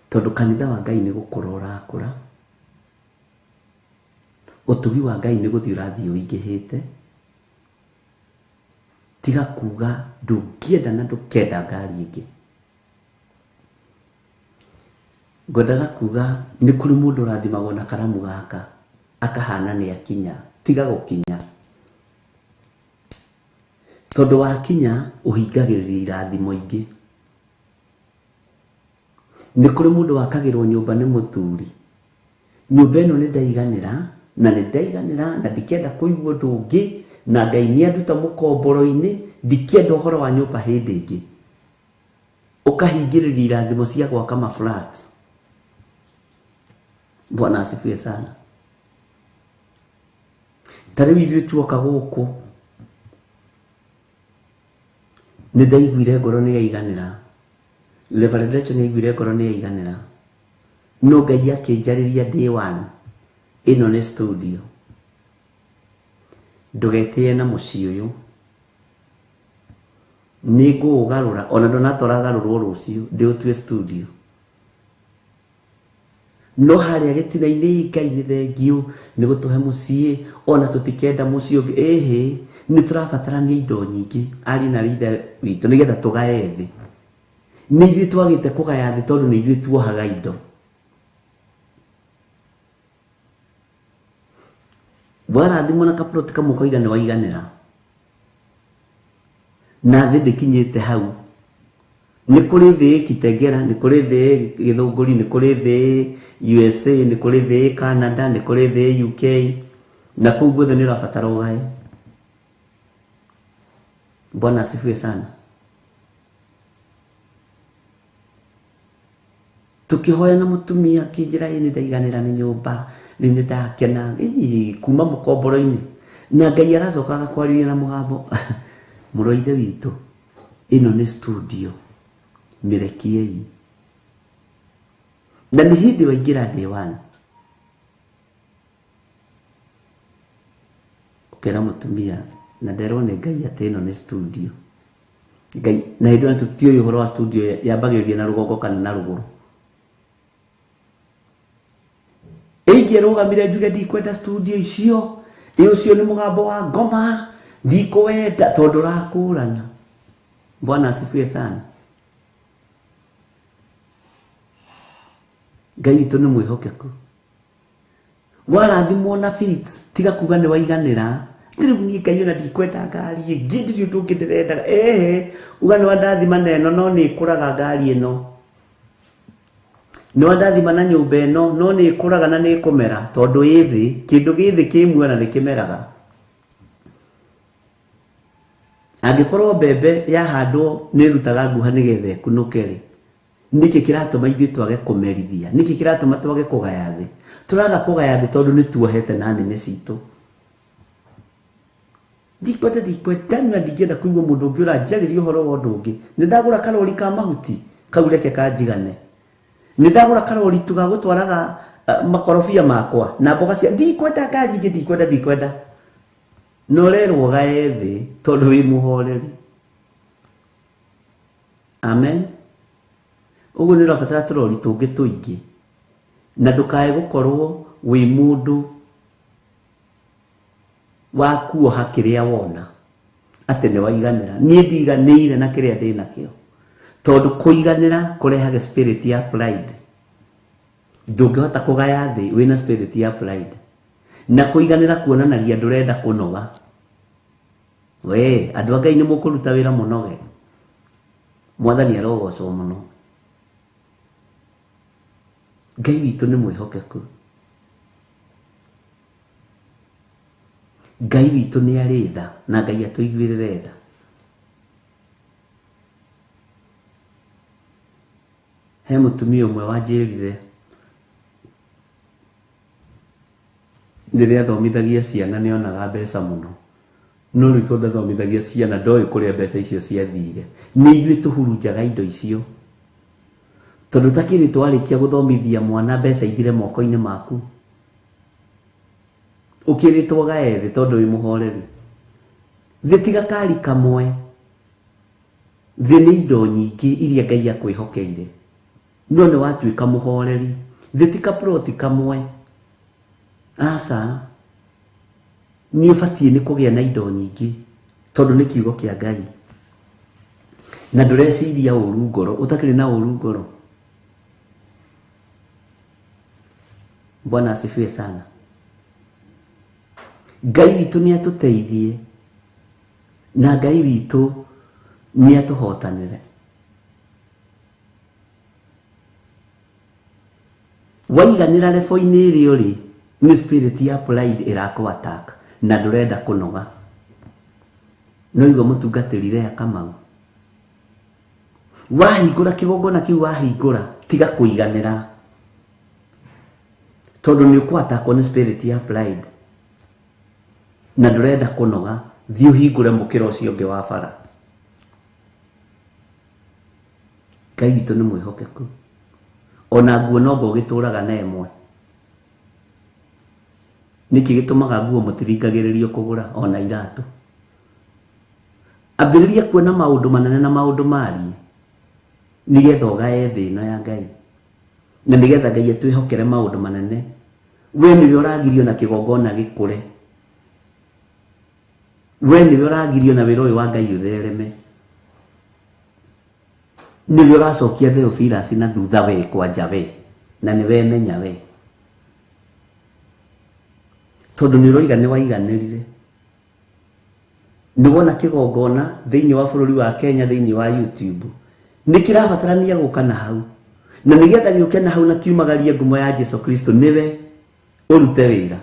tondũ kanitha wa Ngai nĩ gũkũra ũrakũra, ũtugi wa Ngai nĩ gũthiĩ ũrathiĩ ũingĩhĩte. Tiga kuga ndũngĩenda na ndũkenda ngari ĩngĩ. Ngwendaga kuga nĩ kũrĩ mũndũ ũrathimagwo na karamu gaka akahana nĩ akinya. Tiga gũkinya, tondũ wakinya ũhingagĩrĩria irathimo ingĩ. Nĩ kũrĩ mũndũ wakagĩrwo nyũmba nĩ mũthuri, nyũmba ĩno nĩ ndaiganĩra na nĩ ndaiganĩra na ndikenda kũigua ũndũ ũngĩ, na Ngai nĩ anduta mũkomboro-inĩ, ndikenda ũhoro wa nyũmba hĩndĩ ĩngĩ. Ũkahingĩrĩria irathimo cia gwaka ma flat. Bwana asifiwe sana. Ta rĩu ithuĩ tuoka gũkũ nĩ ndaiguire ngoro nĩ yaiganĩra, Reverend Rachel nĩ aiguire ngoro nĩ yaiganĩra, no Ngai akĩnjarĩria day one, ĩno nĩ studio, ndũgetĩe na mũciĩ ũyũ, nĩ ngũũgarũra ona ndũnatwaragarũrwo rũciũ ndĩũtue studio. No harĩa gĩtina-inĩ Ngai nĩ thengiũ nĩ gũtũhe mũciĩ, ona tũtikenda mũciĩ ũngĩ, ĩhĩ nĩ tũrabatarania indo nyingĩ ariũ na ithe witũ nĩgetha tũgaye thĩ. Nĩ ithuĩ twagĩte kũgaya thĩ tondũ nĩ ithuĩ tuohaga indo. Warathimwo na kaploti kamwe ũkoiga nĩ waiganĩra, na thĩ ndĩkinyĩte hau. Nĩ kũrĩ thĩ ĩ Kitengela, nĩ kũrĩ thĩ ĩ Gĩthũngũri, nĩ kũrĩ thĩ ĩ USA, nĩ kũrĩ thĩ ĩ Canada, nĩ kũrĩ thĩ ĩ UK, na kũu guothe nĩ ũrabatara ũgaye. Bwana asifiwe sana. Tukĩhoya na mũtumia akĩnjĩra ĩ nĩ ndaiganĩra nĩ nyũmba, rĩu nĩ ndakena, ĩ kuma mũkomboro-inĩ. Na Ngai aracoka agakwarĩria na mũgambo, mũrũ wa ithe witũ, ĩno nĩ studio, mĩrekiei. Na nĩ hĩndĩ waingĩra day one, ũkera mũtumia na nderwo nĩ Ngai atĩ ĩno nĩ studio. Ngai na hĩndĩ ĩyo tũtiũĩ ũhoro wa studio yambagĩrĩria na rũgongo kana na rũgũrũ. Ingĩrũgamire njuge ndikwenda studio icio, ĩ ũcio nĩ mũgambo wa ngoma, ndikũwenda tondũ ũrakũrana. Bwana asifiwe sana. Ngai witũ nĩ mwĩhokeku. Warathimwo na feet tiga kuga nĩ waiganĩra. Rĩu niĩ Ngai ona ndikwenda ngari ĩngĩ, ndirĩ ũndũ ũngĩ ndĩrendaga. Ehe, uga nĩ wandathima na ĩno no nĩ ĩkũraga ngari ĩno. Nĩ wandathima na nyũmba ĩno no nĩ ĩkũraga na nĩ ĩkũmera, tondũ ĩ thĩ, kĩndũ gĩ thĩ kĩ muoyo na nĩ kĩmeraga. Angĩkorwo mbembe yahandwo nĩ ĩrutaga nguha nĩgetha ĩkunũke rĩ, nĩkĩ kĩratũma ithuĩ twage kũmerithia? Nĩkĩ kĩratũma twage kũgaya thĩ? Tũraga kũgaya thĩ tondũ nĩ tuohete na nĩmĩ citũ. Ndikwenda ndikwenda na ndingĩenda kũigua mũndũ ũngĩ ũranjarĩria ũhoro wa ũndũ ũngĩ. Nĩ ndagũra karori ka mahuti kau reke kanjigane. Nĩ ndagũra karori tu ga gũtwaraga makorobia makwa na mboga cia, ndikwenda ngari ingĩ, ndikwenda ndikwenda. Na ũrerwo ũgae thĩ tondũ wĩ mũhoreri. Amen. Ũguo nĩ ũrabatara tũrori tũngĩ tũingĩ, na ndũkae gũkorwo wĩ mũndũ wa kuoha kĩrĩa wona atĩ nĩ waiganĩra. Niĩ ndiganĩire na kĩrĩa ndĩ nakĩo, tondũ kũiganĩra kũrehaga spirit ya pride. Ndũngĩhota kũgaya thĩ wĩna spirit ya pride. Na kũiganĩra kuonanagia ndũrenda kũnoga. We andũ a Ngai nĩ mũkũruta wĩra mũnoge. Mwathani arogocwo mũno. Ngai witũ nĩ mwĩhokeku. Ngai witũ nĩ arĩ tha, na Ngai atũiguĩrĩre tha. He mũtumia ũmwe wanjĩrire rĩrĩa athomithagia ciana nĩ onaga mbeca mũno, no rĩu tondũ athomithagia ciana ndoĩ kũrĩa mbeca icio ciathire. Nĩ ithuĩ tũhurunjaga indo icio, tondũ takĩrĩ twarĩkia gũthomithia mwana mbeca ithire moko-inĩ maku, ũkĩrĩtwo gae thĩ tondũ wĩ mũhoreri. Thĩ tiga kari kamwe, thĩ nĩ indo nyingĩ iria Ngai akwĩhokeire, no nĩ watuĩka mũhoreri. Thĩ ti kaploti kamwe, aca, nĩ ũbatiĩ nĩ kũgĩa na indo nyingĩ tondũ nĩ kiugo kĩa Ngai. Na ndũreciria ũru ngoro, ũtakĩrĩ na ũru ngoro. Bwana asifiwe sana. Ngai witũ nĩ atũteithie, na Ngai witũ nĩ atũhotanĩre. Waiganĩra level-inĩ ĩrĩa ũrĩ, nĩ spirit ya pride ĩrakũ attack na ndũrenda kũnoga. No igua mũtungatĩri Lea Kamau, wahingũra kĩgongona kĩu, wahingũra tiga kũiganĩra, tondũ nĩ ũkũ-attackwo nĩ spirit ya pride na ndũrenda kũnoga. Thiĩ ũhingũre mũkĩra ũcio ũngĩ wa bara. Ngai witũ nĩ mwĩhokeku. Ona nguo no ngo ũgĩtũraga na ĩmwe. Nĩkĩ gĩtũmaga nguo mũtiringagĩrĩrio kũgũra ona iratũ? Ambĩrĩria kuona maũndũ manene na maũndũ mariĩ, nĩgetha ũgae thĩ ĩno ya Ngai, na nĩgetha Ngai atwĩhokere maũndũ manene. We nĩwe ũragirio na kĩgongona gĩkũre, we nĩwe ũragirio na wĩra ũyũ wa Ngai ũthereme, nĩwe ũracokia Theophilus na thutha we kwanja we, na nĩwe menya we, tondũ nĩ ũroiga nĩ waiganĩrire. Nĩ wona kĩgongona thĩinĩ wa bũrũri wa Kenya, thĩinĩ wa YouTube, nĩ kĩrabatarania gũka na hau, na nĩgetha gĩũke na hau na kiumagarie ngumo ya Jesu Kristo, nĩwe ũrute wĩra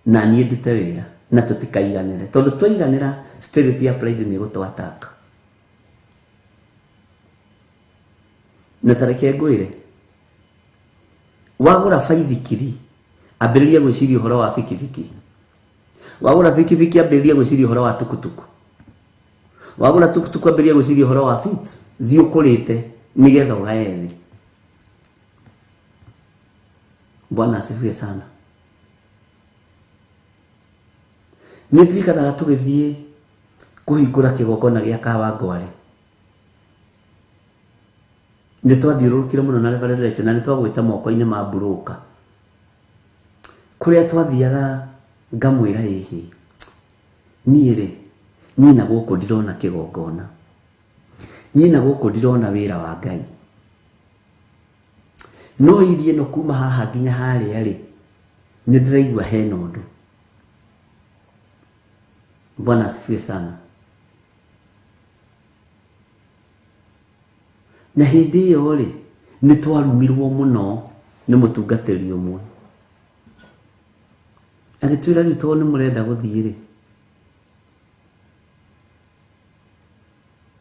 na niĩ ndute wĩra, na tũtikaiganĩre, tondũ twaiganĩra spirit ya pride nĩ ĩgũtũ attack. Na tareke ngwĩre, wagũra baithikiri ambĩrĩria gwĩciria ũhoro wa bikibiki, wagũra bikibiki ambĩrĩria gwĩciria ũhoro wa tukutuku, wagũra tukutuku ambĩrĩria gwĩciria ũhoro wa fit. Thiĩ ũkũrĩte nĩgetha ũgae thĩ. Bwana asifiwe sana. Nĩ ndirikanaga tũgĩthiĩ kũhingũra kĩgongona gĩa Kawangware, nĩ twathiũrũrũkire mũno na Reverend Rachel, na nĩ twagwĩte moko-inĩ ma broker. Kũrĩa twathiaga ngamwĩra, ĩhĩ, niĩ rĩ, niĩ na gũkũ ndirona kĩgongona, niĩ na gũkũ ndirona wĩra wa Ngai. No irie no kuma haha nginya harĩa rĩ, nĩ ndĩraigua hena ũndũ. Bwana asifiwe sana. Na hĩndĩ ĩyo rĩ, nĩ twarumirwo mũno nĩ mũtungatĩri ũmwe. Agĩtwĩra rĩu tondũ nĩ mũrenda gũthiĩ rĩ,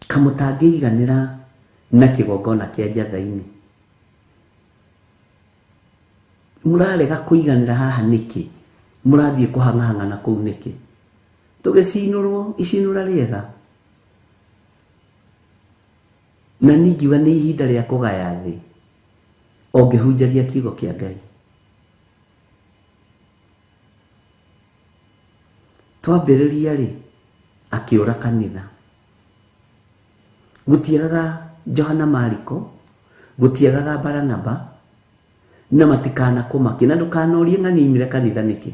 kamũtangĩiganĩra na kĩgongona kĩa njatha-inĩ. Mũrarega kũiganĩra haha nĩkĩ? Mũrathiĩ kũhang'ahang'ana kũu nĩkĩ? Tũgĩcinũrwo icinũra rĩega. Na ningiuga nĩ ihinda rĩa kũgaya thĩ ũngĩhunjagia kiugo kĩa Ngai. Twambĩrĩria rĩ, akĩũra kanitha. Gũtiagaga Johana Mariko, gũtiagaga Baranaba, na matikana kũmakia. Na ndũkanorie ng'ani imire kanitha nĩkĩ.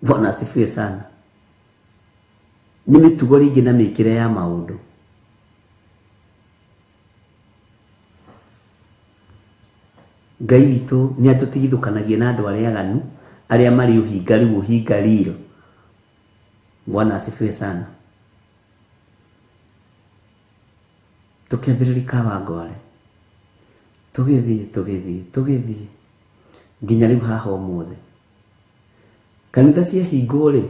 Bwana asifiwe sana. Nĩ mĩtugo rĩngĩ na mĩkĩre ya maũndũ. Ngai witũ nĩ atũtigithũkanagia na andũ arĩa aganu, arĩa marĩ ũhinga rĩu ũhinga riro. Bwana asifiwe sana. Tũkĩambĩrĩria Kawangware, tũgĩthiĩ tũgĩthiĩ tũgĩthiĩ nginya rĩu haha ũmũthĩ. Kanitha ciahingwo rĩ,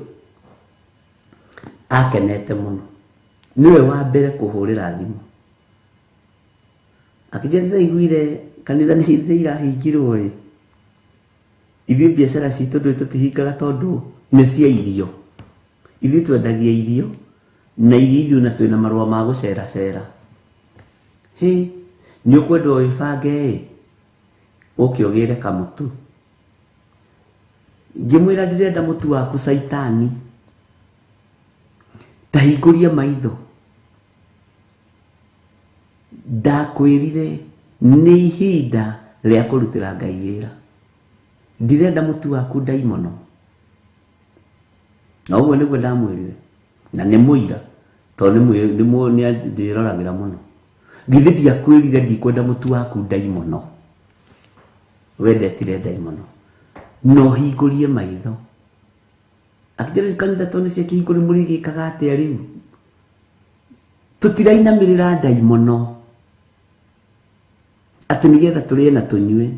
akenete mũno. Nĩwe wa mbere kũhũrĩra thimũ. Akĩnjĩra ndĩraiguire kanitha nĩ irahingirwo ĩ. Ithuĩ biacara citũ ndũĩ tũtihingaga tondũ nĩ cia irio. Ithuĩ twendagia irio na irio ithuĩ na twĩna marũa ma gũceracera. Hĩ, nĩ ũkwenda wĩbange ĩ, ũke ũgĩre kamũtu. Ngĩmwĩra ndĩrenda mũtu waku caitani. Ta hingũria maitho. Ndakwĩrire nĩ ihinda rĩa kũrutĩra Ngai wĩra. Ndirenda mũtu waku ndaimono. Na ũguo nĩguo ndamwĩrire. Na nĩ mũira tondũ nĩ ndĩroragĩra mũno. Githĩ ndiakwĩrire ndikwenda mũtu waku ndaimono. Wendetire ndaimono. No hingũrie maitho. Akĩnjĩra kanitha tondũ nĩ ciakĩhingũrwo mũrĩgĩkaga atĩa rĩu? Tũtirainamĩrĩra ndaimono atĩ nĩgetha tũrĩe na tũnyue,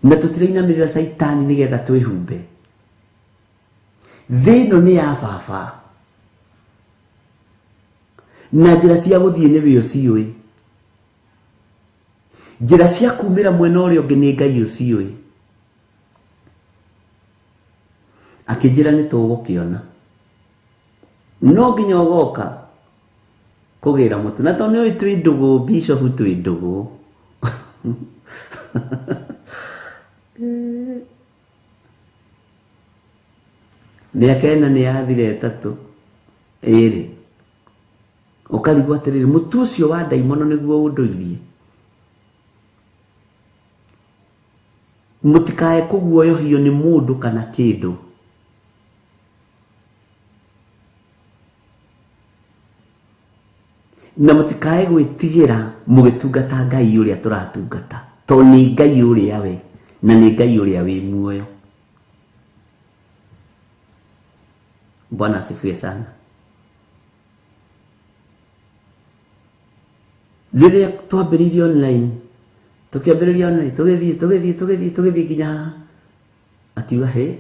na tũtirainamĩrĩra caitani nĩgetha twĩhumbe. Thĩ ĩno nĩ ya baba, na njĩra cia gũthiĩ nĩwe ũciũĩ. Njĩra cia kumĩra mwena ũrĩa ũngĩ nĩ Ngai ũciũĩ. Akĩnjĩra nĩ tũgũkĩona. No nginya ũgoka kũgĩra mũtu. Na tondũ nĩũĩ twĩ ndũgũ, Bishop twĩ ndũgũ. Mĩaka ĩna nĩ yathira ĩtatũ ĩrĩ, ũkarigwo atĩrĩrĩ, mũtu ũcio wa ndaimono nĩguo ũndũirie. Mũtikae kũguoyohio nĩ mũndũ kana kĩndũ. Na mũtikae gwĩtigĩra mũgĩtungata Ngai ũrĩa tũratungata, tondũ nĩ Ngai ũrĩa we, na nĩ Ngai ũrĩa wĩ muoyo. Bwana asifiwe sana. Rĩrĩa twambĩrĩirie online, tũkĩambĩrĩria online, tũgĩthiĩ tũgĩthiĩ tũgĩthiĩ tũgĩthiĩ nginya haha, akiuga hĩ,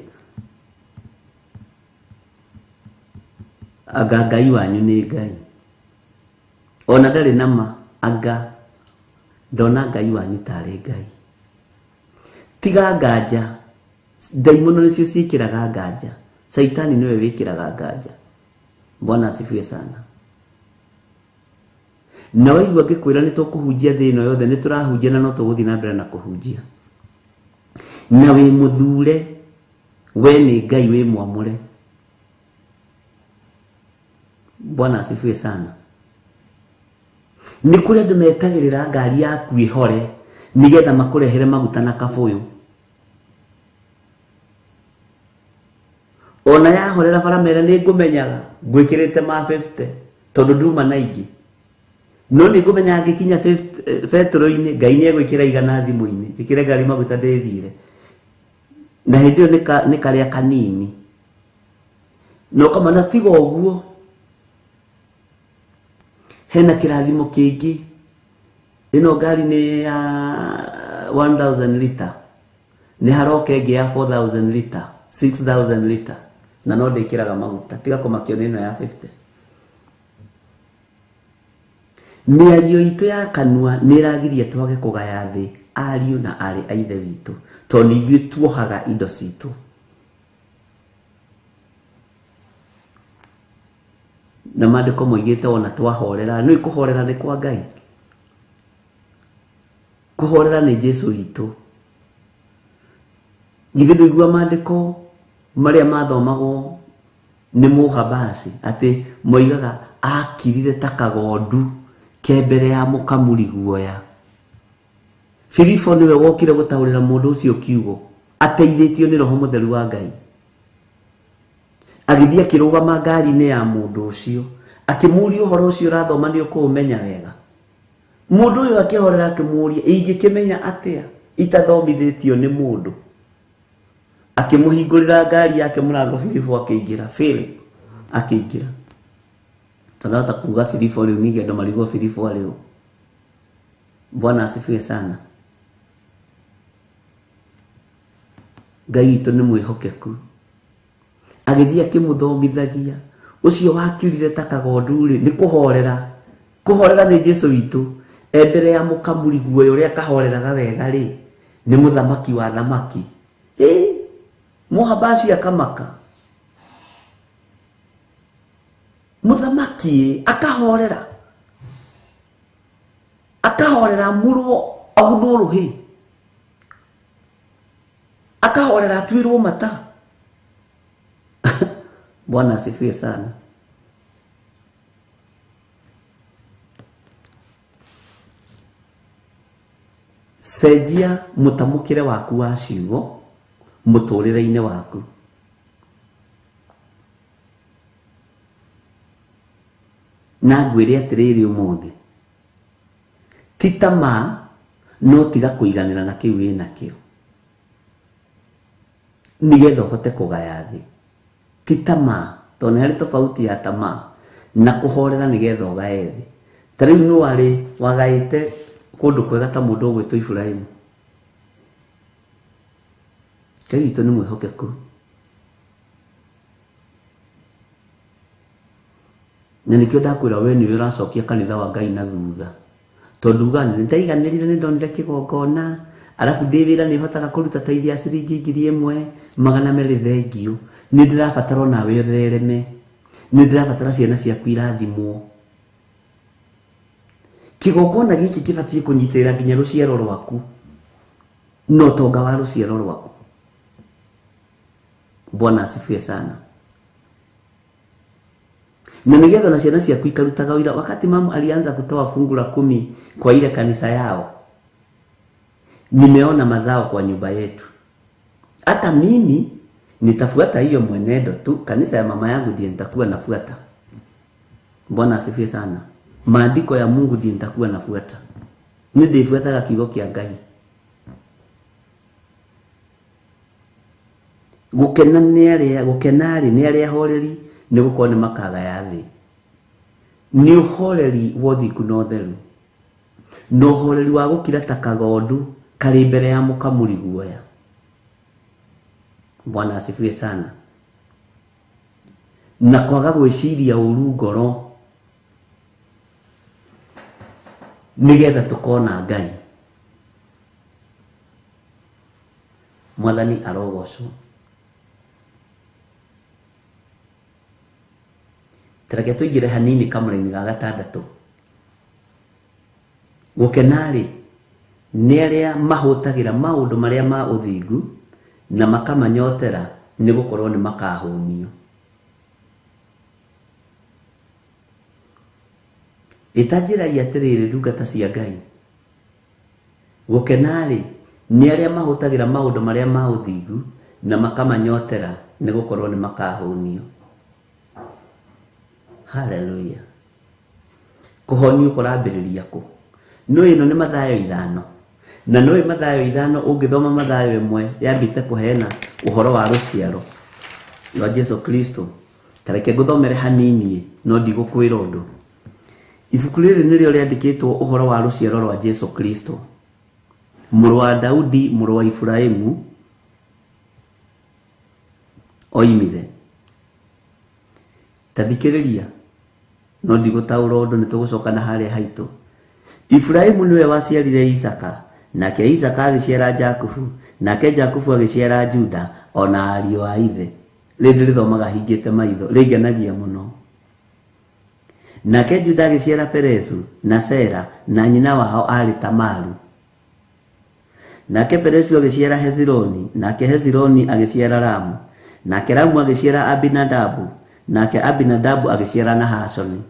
anga Ngai wanyu nĩ Ngai. Ona ndarĩ na ma, anga ndona Ngai wanyu tarĩ Ngai. Tiga nganja, ndaimono nĩcio ciĩkĩraga nganja. Saitani nĩwe wĩkĩraga nganja. Bwana asifiwe sana. Na waigua ngĩkwĩra nĩ tũkũhunjia thĩ ĩno yothe, nĩ tũrahunjia na no tũgũthiĩ na mbere na kũhunjia. Na wĩ mũthure, we nĩ Ngai wĩ mwamũre. Bwana asifiwe sana. Nĩ kũrĩ andũ metagĩrĩra ngari yaku ĩhore nĩgetha makũrehere maguta na kabũyũ. Ona yahorera bara mere nĩ ngũmenyaga ngwĩkĩrĩte ma 50 tondũ nduma na ingĩ. No nĩ ngũmenya ngĩkinya betũrũ-inĩ Ngai nĩ egwĩkĩra 100 thimũ-inĩ, njĩkĩre ngari maguta ndĩthiĩre. Na hĩndĩ ĩyo nĩ karĩa kanini. Na ũkamana tiga ũguo, hena kĩrathimo kĩngĩ. Ĩno ngari nĩ ya 1000 liter, nĩ haroka ĩngĩ ya 4000 liter, 6000 liter, na no ndĩkĩraga maguta. Tiga kũmakio nĩ ĩno ya 50. Mĩario itũ ya kanua nĩ ĩragiria twage kũgaya thĩ ariũ na aarĩ a ithe witũ, tondũ nĩ ithuĩ tuohaga indo citũ. Na maandĩko moigĩte ona twahorera, nĩ kũhorera nĩ kwa Ngai. Kũhorera nĩ Jesũ witũ. Githĩ ndũigua maandĩko marĩa mathomagwo nĩ Mũhabashi atĩ moigaga akirire ta kagondu ke mbere ya mũkamuri guoya. Filipo nĩwe wokire gũtaũrĩra mũndũ ũcio kiugo ateithĩtio nĩ Roho Mũtheru wa Ngai. Agĩthiĩ akĩrũgama ngari-inĩ ya mũndũ ũcio, akĩmũũria ũhoro ũcio ũrathoma nĩ ũkũũmenya wega. Mũndũ ũyũ akĩhorera akĩmũũria, ingĩkĩmenya atĩa itathomithĩtio nĩ mũndũ? Akĩmũhingũrĩra ngari yake mũrango, Filipo akĩingĩra. Philip akĩingĩra. Tondũ kuga Filipo rĩu ningĩ andũ marigwo Filipo arĩ ũ. Bwana asifiwe sana. Ngai witũ nĩ mwĩhokeku. Agĩthiĩ akĩmũthomithagia. Ũcio wakirire ta kagondu rĩ, nĩ kũhorera. Kũhorera nĩ Jesũ witũ. E mbere ya mũkamuri guoya ũrĩa akahoreraga wega rĩ, nĩ mũthamaki wa thamaki. Mũhabashi akamaka. Mũthamaki akahorera. Akahorera mũrwo aguthwo rũhĩ. Akahorera atuĩrwo mata. Bwana asifiwe sana. Cenjia mũtamũkĩre waku wa ciugo mũtũrĩre-inĩ waku. Na ngwĩre atĩrĩrĩ ũmũthĩ, ti tamaa no tiga kũiganĩra na kĩu wĩnakĩo, nĩgetha ũhote kũgaya thĩ. Ti tamaa, tondũ nĩ harĩ tofauti ya tamaa na kũhorera nĩgetha ũgaye thĩ. Ta rĩu nũ arĩ wagaĩte kũndũ kwega ta mũndũ ũgwĩtwo Iburahĩmu? Ngai witũ nĩ mwĩhokeku. Na nĩkĩo ndakwĩra we nĩwe ũracokia kanitha wa Ngai na thutha. Tondũ uga nĩ ndaiganĩrire nĩ ndonire kĩgongona, arabu ndĩ wĩra nĩ hotaga kũruta taithi ya ciringi 1200 thengio. Nĩ ndĩrabatara onawe ũthereme. Nĩ ndĩrabatara ciana ciaku irathimwo. Kĩgongona gĩkĩ kĩbatiĩ kũnyitĩrĩra nginya rũciaro rwaku na ũtonga wa rũciaro rwaku. Bwana asifiwe sana. Na nĩgetha na ciana ciaku ikarutaga wĩra. Wakati mamu alianza kutoa fungu la 10 kwa ile kanisa yao, nimeona mazao kwa nyumba yetu. Hata mimi nitafuata hiyo mwenendo tu. Kanisa ya mama yangu ndiye nitakuwa nafuata. Bwana asifiwe sana. Maandiko ya Mungu ndiye nitakuwa nafuata. Ni ndifuataga kiugo kĩa Ngai. Gũkena nĩ arĩa, gũkena rĩ nĩ arĩa ahoreri, nĩ gũkorwo nĩ makagaya thĩ. Nĩ ũhoreri wa ũthingu na ũtheru, na ũhoreri wa gũkira ta kagondu karĩ mbere ya mũkamuri guoya. Bwana asifiwe sana. Na kwaga gwĩciria ũru ngoro nĩgetha tũkona Ngai. Mwathani arogocwo. Tareke tũingĩre hanini kamũraini ga gatandatũ. Gũkena rĩ nĩ arĩa mahũtagĩra maũndũ marĩa ma ũthingu na makamanyotera, nĩ gũkorwo nĩ makahũnio. Ĩtanjĩrai atĩrĩrĩ ndungata cia Ngai, gũkena rĩ nĩ arĩa mahũtagĩra maũndũ marĩa ma ũthingu na makamanyotera, nĩ gũkorwo nĩ makahũnio. Hallelujah. Kũhonio kũrambĩrĩria kũ? No ĩno nĩ Mathayo 5. Na no Mathayo 5 ũngĩthoma Mathayo 1 yambĩte kũheana ũhoro wa rũciaro rwa Jesu Kristo. Ta reke ngũthomere hanini no ndigũkwĩra ũndũ. Ibuku rĩrĩ nĩrĩo rĩandĩkĩtwo ũhoro wa rũciaro rwa Jesu Kristo, mũrũ wa Daudi, mũrũ wa Iburahĩmu, oimire. Ta thikĩrĩria, no ndigũtaũra ũndũ, nĩ tũgũcoka na harĩa haitũ. Iburahĩmu nĩwe waciarire Isaka, nake Isaka agĩciara Jakubu, nake Jakubu agĩciara Juda ona ariũ a ithe. Rĩrĩ ndĩrĩthomaga hingĩte maitho, rĩngenagia mũno. Nake Juda agĩciara Perezu na Sera, na nyina wao aarĩ Tamaru. Nake Perezu agĩciara Hezironi, nake Hezironi agĩciara Ramu, nake Ramu agĩciara Abinadabu, nake Abinadabu agĩciara Nahashoni.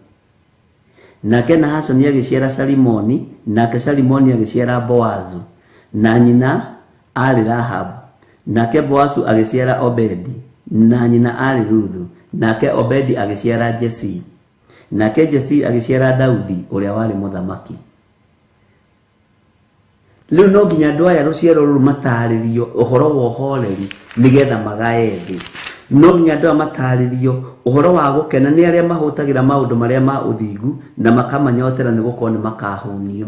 Nake Nahashoni agĩciara Salimoni, nake Salimoni agĩciara Boazu, na nyina aarĩ Rahabu. Nake Boazu agĩciara Obedi, na nyina aarĩ Ruthu. Nake Obedi agĩciara Jesii, nake Jesii agĩciara Daudi ũrĩa warĩ mũthamaki. Rĩu no nginya andũ aya rũciaro rũrũ matarĩrio ũhoro wa ũhoreri nĩgetha magae thĩ. No nginya andũ aya matarĩrio ũhoro wa gũkena nĩ arĩa mahũtagĩra maũndũ marĩa ma ũthingu na makamanyotera nĩ gũkorwo nĩ makahũnio.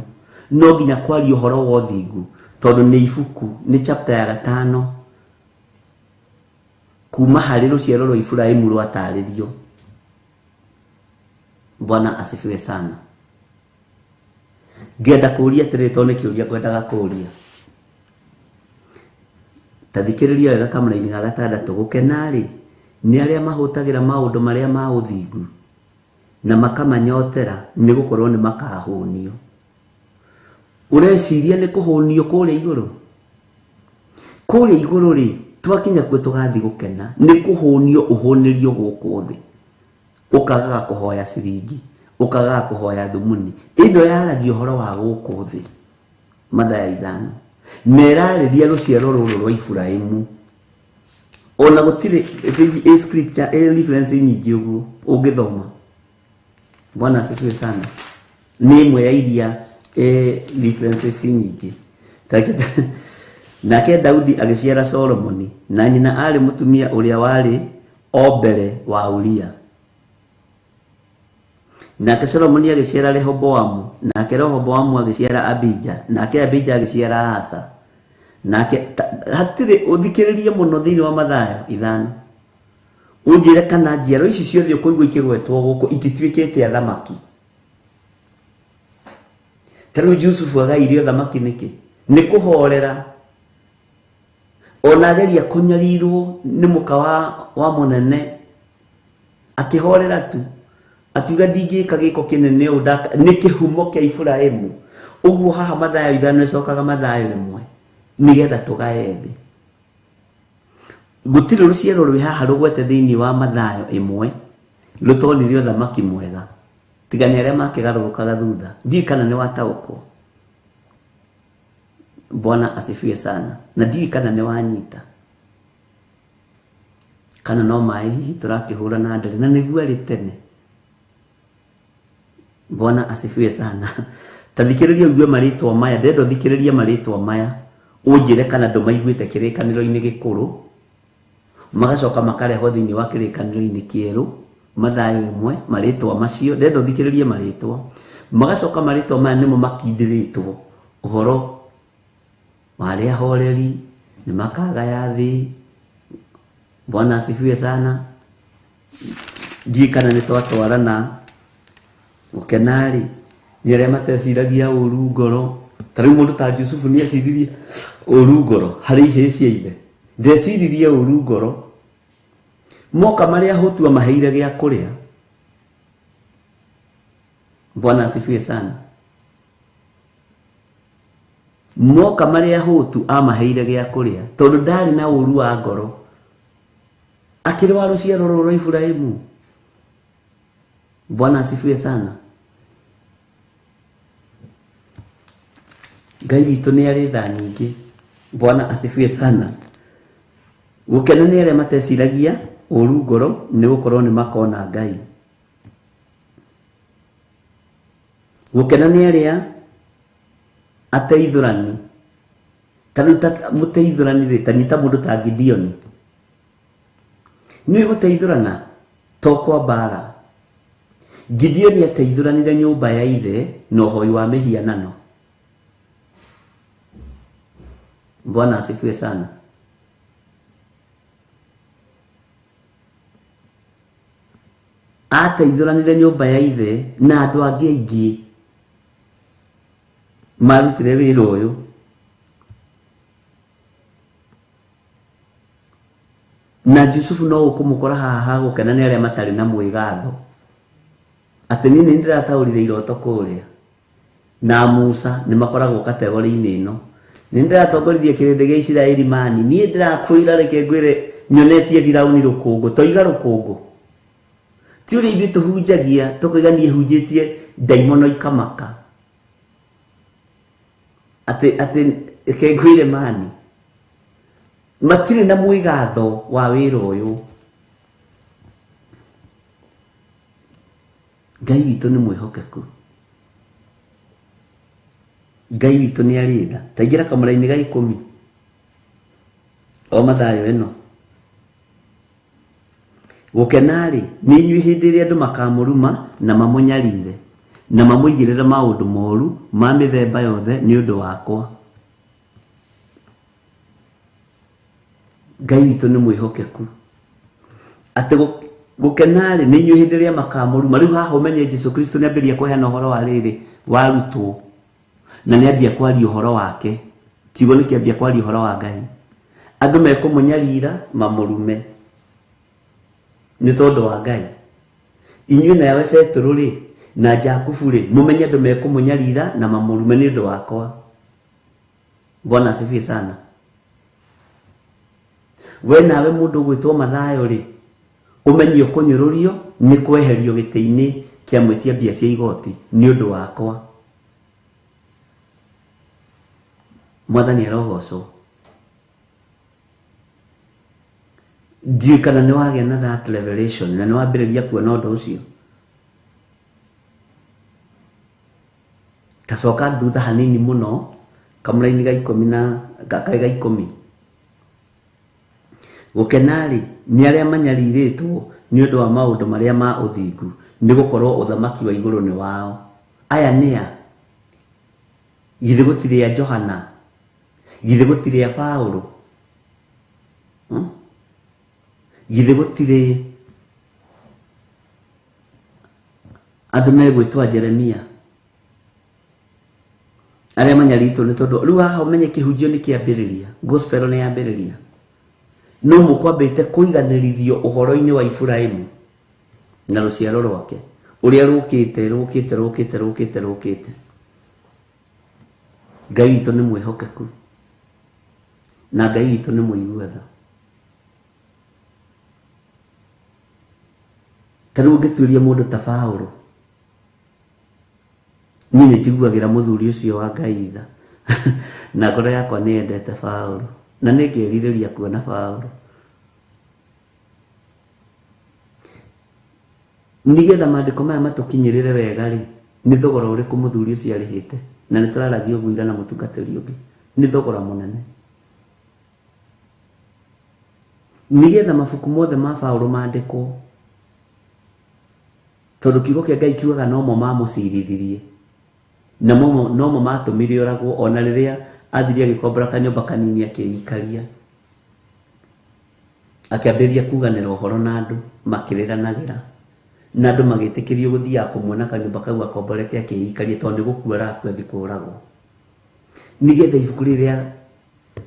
No nginya kwaria ũhoro wa ũthingu tondũ nĩ ibuku, nĩ chapter ya 5 kuma harĩ rũciaro rwa Iburahĩmu rwatarĩrio. Bwana asifiwe sana. Ngenda kũũria atĩrĩrĩ, tondũ nĩ kĩũria ngwendaga kũũria. Ta thikĩrĩria wega kamũraini ga 6. Gũkena-rĩ nĩ arĩa mahũtagĩra maũndũ marĩa ma ũthingu na makamanyotera nĩ gũkorwo nĩ makahũnio. Ũreciria nĩ kũhũnio kũrĩa igũrũ? Kũrĩa igũrũ rĩ, twakinya kuo tũgathiĩ gũkena. Nĩ kũhũnio ũhũnĩrio gũkũ thĩ. Ũkagaga kũhoya ciringi, ũkagaga kũhoya thumuni. Ĩno yaragia ũhoro wa gũkũ thĩ. Mathayo 5. Na ĩrarĩria rũciaro rũrũ rwa Iburahĩmu. Ona gũtirĩ ĩ scripture, ĩ reference nyingĩ ũguo ũngĩthoma. Bwana asifiwe sana. Nĩ ĩmwe ya iria references nyingĩ. Nake Daudi agĩciara Solomoni, na nyina aarĩ mũtumia ũrĩa warĩ o mbere wa Uria. Nake Solomoni agĩciara Rehoboamu, nake Rehoboamu agĩciara Abija, nake Abija agĩciara Asa. Nake hatirĩ ũthikĩrĩrie mũno thĩinĩ wa Mathayo 5. Ũnjĩre kana njiaro ici ciothe ũkũigua ikĩgwetwo gũkũ itituĩkĩte athamaki. Ta rĩu Jusufu agaire ũthamaki nĩkĩ? Nĩ kũhorera. Ona ageria kũnyarirwo nĩ mũka wa mũnene, akĩhorera tu. Akiuga ndingĩka gĩko kĩnene ũũ, nĩ kĩhumo kĩa Iburahĩmu. Ũguo haha Mathayo 5 ĩcokaga Mathayo 1 nĩgetha tũgae thĩ. Gũtirĩ rũciaro rwĩ haha rũgwete thĩinĩ wa Mathayo 1 rũtonire ũthamaki mwega. Tiga nĩ arĩa makĩgarũrũkaga thutha. Ndiũĩ kana nĩ wataũkwo. Bwana asifiwe sana. Na ndiũĩ kana nĩ wanyita. Kana no maĩ hihi tũrakĩhũra na ndere, na nĩguo arĩ tene. Bwana asifiwe sana. Ta thikĩrĩria ũigue marĩtwa maya, ndĩrenda ũthikĩrĩrie marĩtwa maya, ũnjĩre kana ndũmaiguĩte kĩrĩkanĩro-inĩ gĩkũrũ, magacoka makarehwo thĩinĩ wa kĩrĩkanĩro-inĩ kĩerũ, Mathayo 1, marĩtwa macio, ndĩrenda ũthikĩrĩrie marĩtwa. Magacoka marĩtwa maya nĩmo makindĩrĩtwo ũhoro wa arĩa ahoreri, nĩ makagaya thĩ. Bwana asifiwe sana. Ndiũĩ kana nĩ twatwarana. Gũkena-rĩ nĩ arĩa mateciragia ũru ngoro. Ta rĩu mũndũ ta Jusufu nĩ eciririe ũru ngoro harĩ ihĩĩ cia ithe. Ndeciririe ũru ngoro. Moka marĩa ahũtu amaheire gĩa kũrĩa. Bwana asifiwe sana. Moka marĩa ahũtu amaheire gĩa kũrĩa tondũ ndarĩ na ũru wa ngoro. Akĩrĩ wa rũciaro rũrũ rwa Iburahĩmu. Bwana asifiwe sana. Ngai witũ nĩ arĩ tha nyingĩ. Bwana asifiwe sana. Gũkena nĩ arĩa mateciragia ũru ngoro nĩ gũkorwo nĩ makona Ngai. Gũkena nĩ arĩa ateithũrani. Ta rĩu ta mũteithũrani rĩ, ta nyita mũndũ ta Gideoni. Nĩ gũteithũrana to kwa mbara. Gideoni ateithũranire nyũmba ya ithe na ũhoi wa mĩhianano. Bwana asifiwe sana. Ateithũranire nyũmba ya ithe na andũ angĩ aingĩ marutire wĩra ũyũ. Na Jusufu no ũkũmũkora haha gũkena nĩ arĩa matarĩ na mwĩgatho. Atĩ niĩ nĩ ndĩrataũrire iroto kũrĩa. Na Musa nĩ makoragwo kategori-inĩ ĩno. Nĩ ndĩratongoririe kĩrĩndĩ gĩa Isiraeli mani. Niĩ ndĩrakwĩra reke ngwĩre nyonetie Firauni rũkũngũ. Toiga rũkũngũ. Ti ũrĩa ithuĩ tũhunjagia tũkoiga niĩ hunjĩtie ndaimono ikamaka. Atĩ reke ngwĩre mani. Matirĩ na mwĩgatho wa wĩra ũyũ. Ngai witũ nĩ mwĩhokeku. Ngai witũ nĩ arĩ tha. Ta ingĩra kamũra-inĩ ga 10. O Mathayo ĩno. Gũkena-rĩ, nĩ inyuĩ hĩndĩ ĩrĩa andũ makamũruma na mamũnyarire na mamũigĩrĩre maũndũ moru ma mĩthemba yothe nĩ ũndũ wakwa. Ngai witũ nĩ mwĩhokeku. Atĩ gũkena-rĩ, nĩ inyuĩ hĩndĩ ĩrĩa makamũruma. Rĩu haha ũmenye Jesu Kristo nĩ ambĩrĩria kũheana ũhoro wa rĩrĩ wa arutwo na nĩ ambia kwaria ũhoro wake. Kiugo nĩ kĩambia kwaria ũhoro wa Ngai. Andũ mekũmũnyarira mamũrume nĩ tondũ wa Ngai. Inyuĩ nawe Petero rĩ na Jakubu rĩ, mũmenye andũ mekũmũnyarira na mamũrume nĩ ũndũ wakwa. Bwana asifiwe sana. We nawe mũndũ ũgwĩtwo Mathayo rĩ, ũmenye ũkũnyũrũrio nĩ kweherio gĩtĩ-inĩ kĩa mwĩtia mbia cia igoti nĩ ũndũ wakwa. Mwathani arogocwo. Ndiũĩ kana nĩ wagĩa na that revelation na nĩ wambĩrĩria kuona ũndũ ũcio. Tacoka thutha hanini mũno kamũra-inĩ ga 10 na ga 10. Gũkena-rĩ, nĩ arĩa manyarirĩtwo nĩ ũndũ wa maũndũ marĩa ma ũthingu, nĩ gũkorwo ũthamaki wa igũrũ nĩ wao. Aya nĩ a? Githĩ gũtirĩ a Johana? Githĩ gũtirĩ a Paũlũ? Githĩ gũtirĩ andũ megwĩtwo Jeremia? Arĩa manyarirĩtwo nĩ tondũ rĩu haha ũmenye kĩhunjio nĩ kĩambĩrĩria, gospel nĩ yambĩrĩria. No mũkwambĩte kũiganĩrithio ũhoro-inĩ wa Iburahĩmu na rũciaro rwake ũrĩa rũkĩte rũkĩte rũkĩte rũkĩte rũkĩte. Ngai witũ nĩ mwĩhokeku na Ngai witũ nĩ mũigua tha. Ta rĩu ũngĩtuĩria mũndũ ta Paũlũ, niĩ nĩ njiguagĩra mũthuri ũcio wa Ngai tha na ngoro yakwa nĩ yendete Paũlũ na nĩ ngerirĩria kuona Paũlũ. Nĩgetha maandĩko maya matũkinyĩrĩre wega rĩ, nĩ thogora ũrĩkũ mũthuri ũcio arĩhĩte? Na nĩ tũraragia ũguo ira na mũtungatĩri ũngĩ. Nĩ thogora mũnene. Nĩgetha mabuku mothe ma Paũlũ mandĩkwo, tondũ kiugo kĩa Ngai kiugaga nomo mamũcirithirie na nomo matũmire oragwo, ona rĩrĩa athirie agĩkombora kanyũmba kanini akĩikaria akĩambĩrĩria kuganĩra ũhoro na andũ makĩrĩranagĩra na andũ magĩtĩkĩrio gũthiaga kũmuona kanyũmba kau akomborete akĩikaria tondũ nĩ gũkua arakua athiĩ kũũragwo. Nĩgetha ibuku rĩrĩa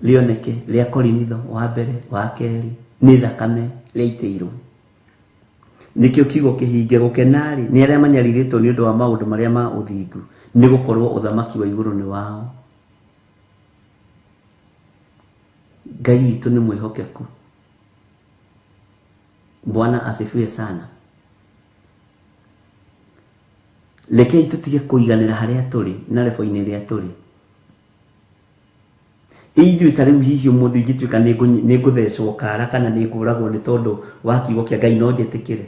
rĩoneke rĩa Korinitho wa mbere wa kerĩ nĩ thakame rĩaitĩirwo. Nĩkĩo kiugo kĩhinge gũkena-rĩ, nĩ arĩa manyarirĩtwo nĩ ũndũ wa maũndũ marĩa ma ũthingu, nĩ gũkorwo ũthamaki wa igũrũ nĩ wao. Ngai witũ nĩ mwĩhokeku. Bwana asifiwe sana. Rekei tũtige kũiganĩra harĩa tũrĩ na level-inĩ ĩrĩa tũrĩ. Ithuĩ ta rĩu hihi ũmũthĩ ingĩtuĩka nĩ ngũthecwo kara kana nĩ ngũragwo nĩ tondũ wa kiugo kĩa Ngai no njĩtĩkĩre.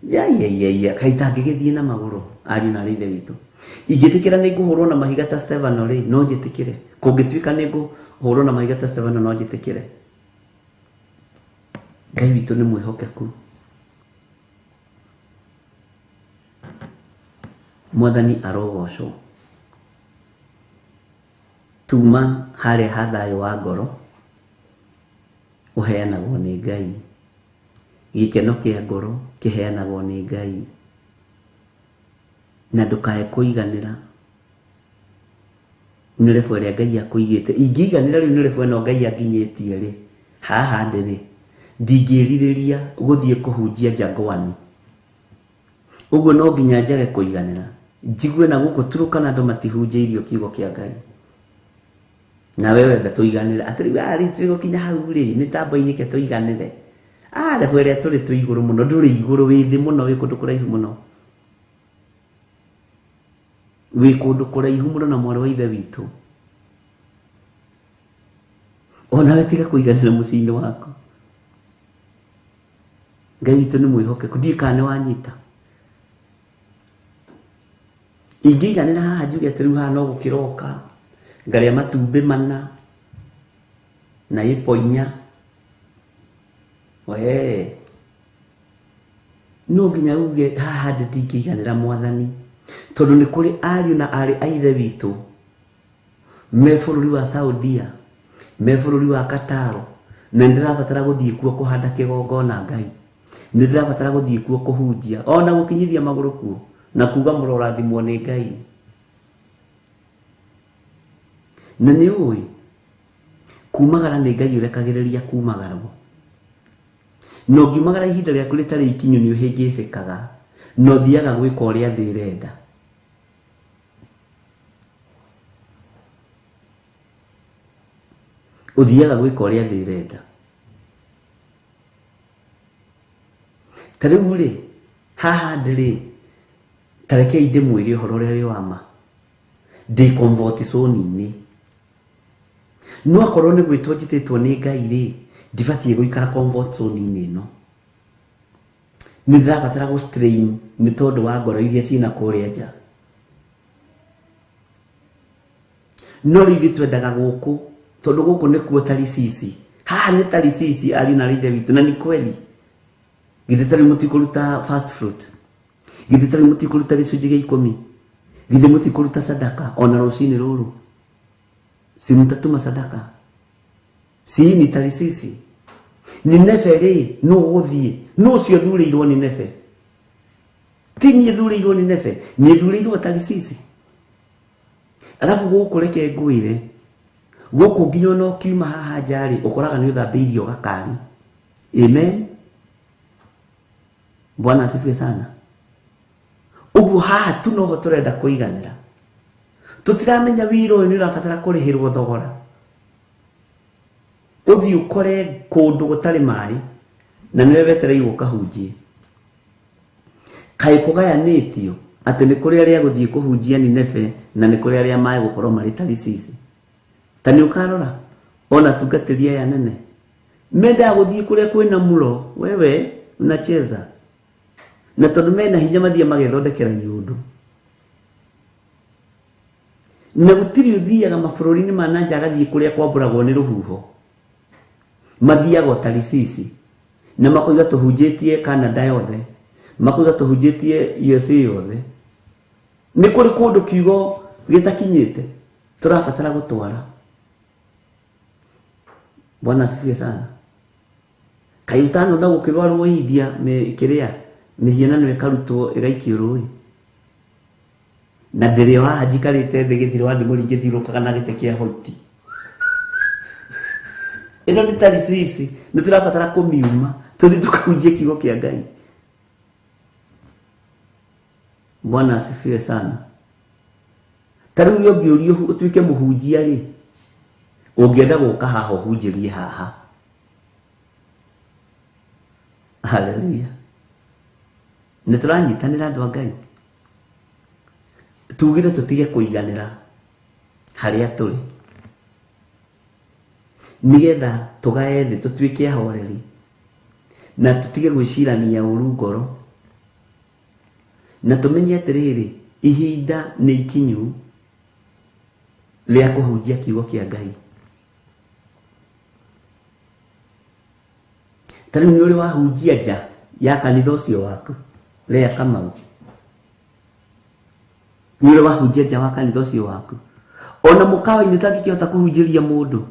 Ya ya ya ya kaĩ itangĩgĩthiĩ na magũrũ ariũ na ithe witũ. Ingĩtĩkĩra nĩ ngũhũrwo na mahiga ta Stefano rĩ, no njĩtĩkĩre. Kũngĩtuĩka nĩ ngũhũrwo na mahiga ta Stefano no njĩtĩkĩre. Ngai witũ nĩ mwĩhokeku. Mwathani arogocwo. Tuma harĩa ha thayũ wa ngoro ũheanagwo nĩ Ngai. Gĩkeno kĩa ngoro kĩheanagwo nĩ Ngai. Na ndũkae kũiganĩra nĩ level ĩrĩa Ngai akũigĩte. Ingĩiganĩra rĩu nĩ level ĩno Ngai anginyĩtie rĩ, haha ndĩ rĩ, ndingĩrirĩria gũthiĩ kũhunjia Jangwani. Ũguo no nginya njage kũiganĩra. Njigue na gũkũ Turukana andũ matihunjĩirio kiugo kĩa Ngai. Na wewe wenda tũiganĩre. Atĩ rĩu rĩu twĩgũkinya hau rĩ, mĩtambo-inĩ ke tũiganĩre. Level ĩrĩa tũrĩ twĩ igũrũ mũno, ndũrĩ igũrũ, wĩ thĩ mũno, wĩ kũndũ kũraihu mũno. Wĩ kũndũ kũraihu mũno na mwarĩ wa ithe witũ. Onawe tiga kũiganĩra mũciĩ-inĩ waku. Ngai witũ nĩ mwĩhokeku, ndiũĩ kana nĩ wanyita. Ingĩiganĩra haha njuge atĩ rĩu haha no gũkĩroka, ngarĩa matumbĩ mana na ĩpo inya. Wee no nginya uge haha ndĩ ndingĩiganĩra Mwathani, tondũ nĩ kũrĩ ariũ na aarĩ a ithe witũ me bũrũri wa Saudia, me bũrũri wa Qatar, na nĩndĩrabatara gũthiĩ kuo kũhanda kĩgongona Ngai. Nĩndĩrabatara gũthiĩ kuo kũhunjia, ona gũkinyithia magũrũ kuo, na kuga mũrorathimwo nĩ Ngai. Na nĩ ũĩ kumagara nĩ Ngai ũrekagĩrĩria kumagarwo. Na ũngiumagara ihinda rĩaku rĩtarĩ ikinyu nĩ ũhĩngĩcĩkaga, na ũthiaga gwĩka ũrĩa thĩ ĩrenda. Ũthiaga gwĩka ũrĩa thĩ ĩrenda. Ta rĩu rĩ, haha ndĩ rĩ, ta rekei ndĩmwĩre ũhoro ũrĩa wĩ wa ma. Ndĩ comfort zone-inĩ. No akorwo nĩ gwĩtwo njĩtĩtwo nĩ Ngai rĩ, ndibatiĩ gũikara comfort zone-inĩ ĩno. Nĩ ndĩrabatara gũ strain nĩ tondũ wa ngoro iria ciĩna kũrĩa nja. No rĩu ithuĩ twendaga gũkũ, tondũ gũkũ nĩkuo Tarisisi. Haha nĩ Tarisisi ariũ na ithe witũ, na nĩ kweli. Githĩ ta rĩu mũtikũruta first fruit? Githĩ ta rĩu mũtikũruta gĩcunjĩ gĩa ikũmi? Githĩ mũtikũruta sadaka ona rũcinĩ rũrũ? Si mũtatuma sadaka? Si ni Tarisisi? Nineve rĩ, nũ ũgũthiĩ? Nũ ũcio ũthurĩirwo Nineve? Ti niĩ thurĩirwo Nineve, niĩ thurĩirwo Tarisisi. Arabu gũkũ reke ngwĩre, gũkũ nginya ona ũkiuma haha nja rĩ, ũkoraga nĩ ũthambĩirio gakari. Amen. Bwana asifiwe sana. Ũguo haha tu noho tũrenda kũiganĩra. Tũtiramenya wĩra ũyũ nĩ ũrabatara kũrĩhĩrwo thogora. Ũthiĩ ũkore kũndũ gũtarĩ maĩ, na nĩwe wetereirwo ũkahunjie. Kaĩ kũgayanĩtio atĩ nĩ kũrĩ arĩa gũthiĩ kũhunjia Nineve na nĩ kũrĩ arĩa maĩ gũkorwo marĩ Tarisisi. Ta nĩ ũkarora ona tungatĩri aya nene mendaga gũthiĩ kũrĩa kwĩna mũro, wewe unacheza. Na tondũ mena hinya mathiĩ magethondekera iũndũ. Na gũtirĩ ũthiaga mabũrũri-inĩ ma na nja agathiĩ kũrĩa kwambũragwo nĩ rũhuho. Mathiaga o Tarisisi. Na makoiga tũhunjĩtie Canada yothe, makoiga tũhunjĩtie USA yothe. Nĩ kũrĩ kũndũ kiugo gĩtakinyĩte tũrabatara gũtwara. Bwana asifiwe sana. Kaĩ ũtanona gũkĩrwarwo India kĩrĩa mĩhianano ĩkarutwo ĩgaikio rũĩ? Na ndĩrĩ o haha njikarĩte thĩ gĩthiro wa ndimũri ngĩthiũrũrũkaga na gĩtĩ kĩa hoiti. Ĩno nĩ Tarisisi, nĩ tũrabatara kũmiuma tũthiĩ tũkahunjie kiugo kĩa Ngai. Bwana asifiwe sana. Ta rĩu ũngĩũrio ũtuĩke mũhunjia rĩ, ũngĩenda gũka haha ũhunjĩrie haha. Hallelujah. Nĩ tũranyitanĩra andũ a Ngai. Tugire tũtige kũiganĩra harĩa tũrĩ, nĩgetha tũgae thĩ tũtuĩke ahoreri na tũtige gwĩcirania ũru ngoro. Na tũmenye atĩrĩrĩ, ihinda nĩ ikinyu rĩa kũhunjia kiugo kĩa Ngai. Ta rĩu nĩ ũrĩ wahunjia nja ya kanitha ũcio waku, Lea Kamau? Nĩ ũrĩ wahunjia nja wa kanitha ũcio waku? Ona mũkawa-inĩ ũtangĩkĩhota kũhunjĩria mũndũ,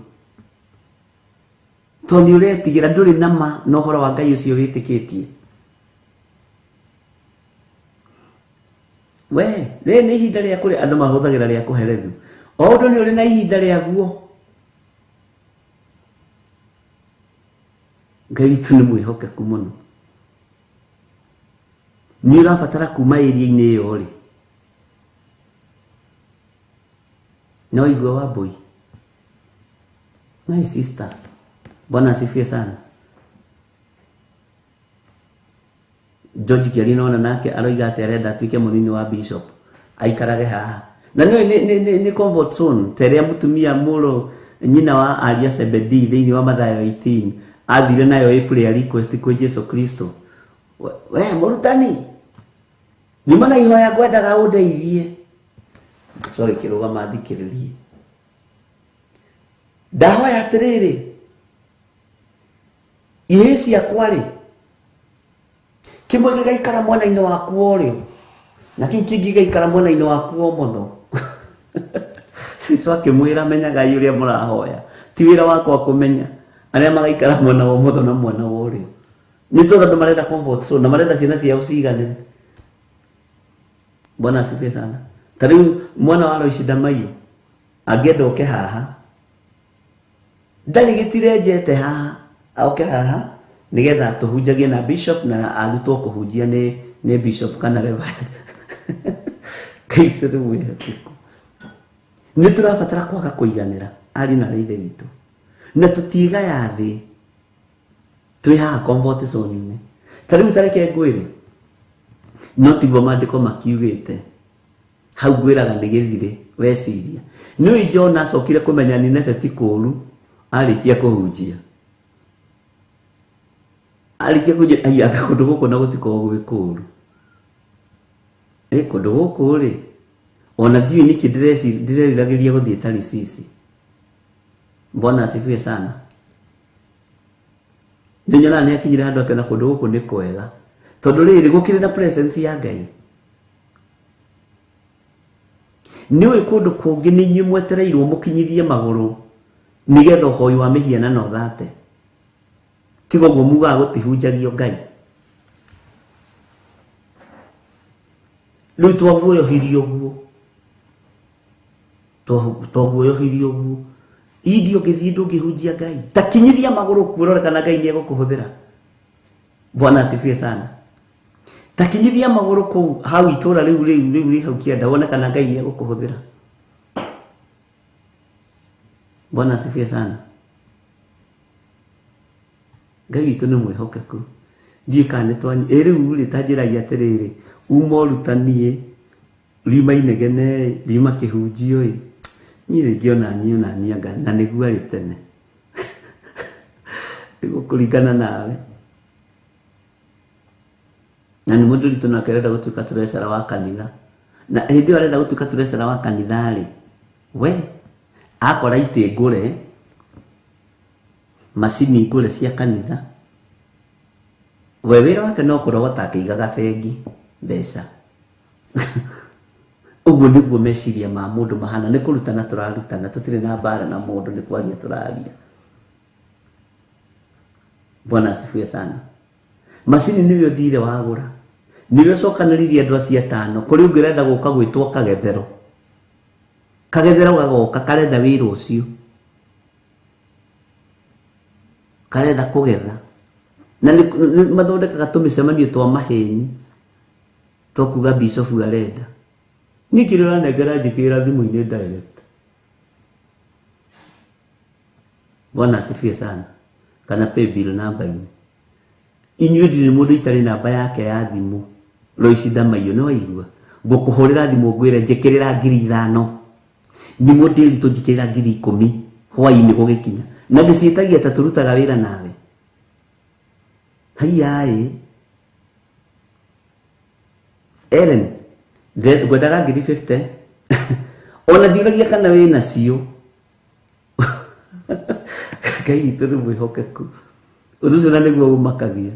tondũ nĩ ũretigĩra, ndũrĩ na ma na ũhoro wa Ngai ũcio wĩtĩkĩtie. We, rĩrĩ nĩ ihinda rĩa kũrĩa andũ mahũthagĩra rĩa kũherethu. O ũndũ nĩ ũrĩ na ihinda rĩaguo. Ngai witũ nĩ mwĩhokeku mũno. Nĩ ũrabatara kuma area-inĩ ĩyo rĩ. Nĩ waigua Wambũi? My sister. Bwana asifiwe sana. George Kĩaria nona nake aroiga atĩ arenda atuĩke mũnini wa bishop aikarage haha na nĩ nĩ nĩ nĩ comfort zone ta ĩrĩa mũtumia mũrũ nyina wa aria Zebedee thĩinĩ wa Mathayo 18 athire nayo ĩ prayer request kwĩ Jesu Kristo. We mũrutani, nyuma na ihoya ngwendaga ũndeithie. Sorry, kĩrũgama thikĩrĩrie. Ndahoya atĩrĩrĩ, ihĩĩ ciakwa rĩ, kĩmwe gĩgaikara mwena-inĩ waku wa ũrĩo na kĩu kĩngĩ gĩgaikara mwena-inĩ waku wa ũmotho. Jesu akĩmwĩra, menyagai ũrĩa mũrahoya, ti wĩra wakwa kũmenya arĩa magaikara mwena wa ũmotho na mwena wa ũrĩo. Nĩ tondũ andũ marenda comfort zone na marenda ciana ciao ciganĩre. Bwana asifiwe sana. Ta rĩu mwana wa Loici Ndamaiyũ angĩenda oke haha, ndarĩ gĩtire njete haha, oke haha nĩgetha tũhunjagie na bishop na arutwo kũhunjia nĩ bishop kana reverend. Ngai witũ nĩ mwĩhokeku. Nĩ tũrabatara kwaga kũiganĩra ariũ na ithe witũ, na tũtigaya thĩ twĩ haha comfort zone-inĩ. Ta rĩu tareke ngwĩre, no tiguo maandĩko makiugĩte. Hau ngwĩraga nĩ gĩthirĩ weciria. Nĩũĩ John acokire kũmenya Nineve ti kũũru arĩkia kũhunjia. Arĩkia kũhunjia aiga kũndũ gũkũ na gũtikoragwo gwĩ kũũru. Kũndũ gũkũ rĩ, ona ndiũĩ nĩkĩ ndĩreriragĩria gũthiĩ Tarisisi. Bwana asifiwe sana. Nĩ nyonaga nĩ akinyire handũ akĩona kũndũ gũkũ nĩ kwega. Tondũ rĩrĩ gũkĩrĩ na presence ya Ngai. Nĩũĩ kũndũ kũngĩ nĩ inyuĩ mwetereirwo mũkinyithie magũrũ nĩgetha ũhoi wa mĩhianano ũthate. Tiga ũguo mugaga gũtihunjagio Ngai. Rĩu twaguoyohirio ũguo. Twaguoyohirio ũguo. India ũngĩthiĩ ndũngĩhunjia Ngai. Ta kinyithia magũrũ kuo ũrore kana Ngai nĩ egũkũhũthĩra. Bwana asifiwe sana. Ta kinyithia magũrũ kũu hau itũra rĩu rĩu rĩu rĩ hau kĩanda wone kana Ngai nĩ egũkũhũthĩra. Bwana asifiwe sana. Ngai witũ nĩ mwĩhokeku. Ndiũĩ kana nĩ twanyi. Ĩ rĩu rĩ ta njĩrai atĩrĩrĩ, uma ũrutanie, riuma inegene, riuma kĩhunjio ĩ. Niĩ rĩngĩ ona niĩ ona niĩ anga na nĩguo arĩ tene. Nĩgũkũringana nawe. Na nĩ mũndũ witũ nake arenda gũtuĩka treasurer wa kanitha. Na hĩndĩ ĩyo arenda gũtuĩka treasurer wa kanitha rĩ, we akora itĩ ngũre, macini ngũre cia kanitha. We wĩra wake no kũrogota akĩigaga bengi mbeca. Ũguo nĩguo meciria ma mũndũ mahana, nĩ kũrutana tũrarutana, tũtirĩ na mbara na mũndũ, nĩ kwaria tũraria. Bwana asifiwe sana. Macini nĩwe ũthire wagũra, nĩwe ũcokanĩrĩirie andũ acio atano, kũrĩ ũngĩ ũrenda gũka gwĩtwo kagethero. Kagethero gagoka karenda wĩra ũcio, karenda kũgetha. Na nĩ mathondekaga tũmĩcemanio twa maheni twa kuga bishop arenda. Niĩ kĩrĩa ũranengera njĩkĩrĩra thimũ-inĩ direct. Bwana asifiwe sana. Kana pay bill namba-inĩ. Inyuĩ ndirĩ mũndũ itarĩ namba yake ya thimũ. Loici Ndamaiyũ, nĩ waigua? Ngũkũhũrĩra thimũ ngwĩre njĩkĩrĩra 5,000. Thimũ ndĩritũ njĩkĩrĩra 10,000 hwaĩ-inĩ gũgĩkinya. Na ndĩciĩtagia ta tũrutaga wĩra nawe. Haiya ĩ. Ellen ngwendaga ngiri 50 ona ndiũragia kana wĩ nacio. Ngai witũ nĩ mwĩhokeku, ũndũ ũcio na nĩguo ũmakagia.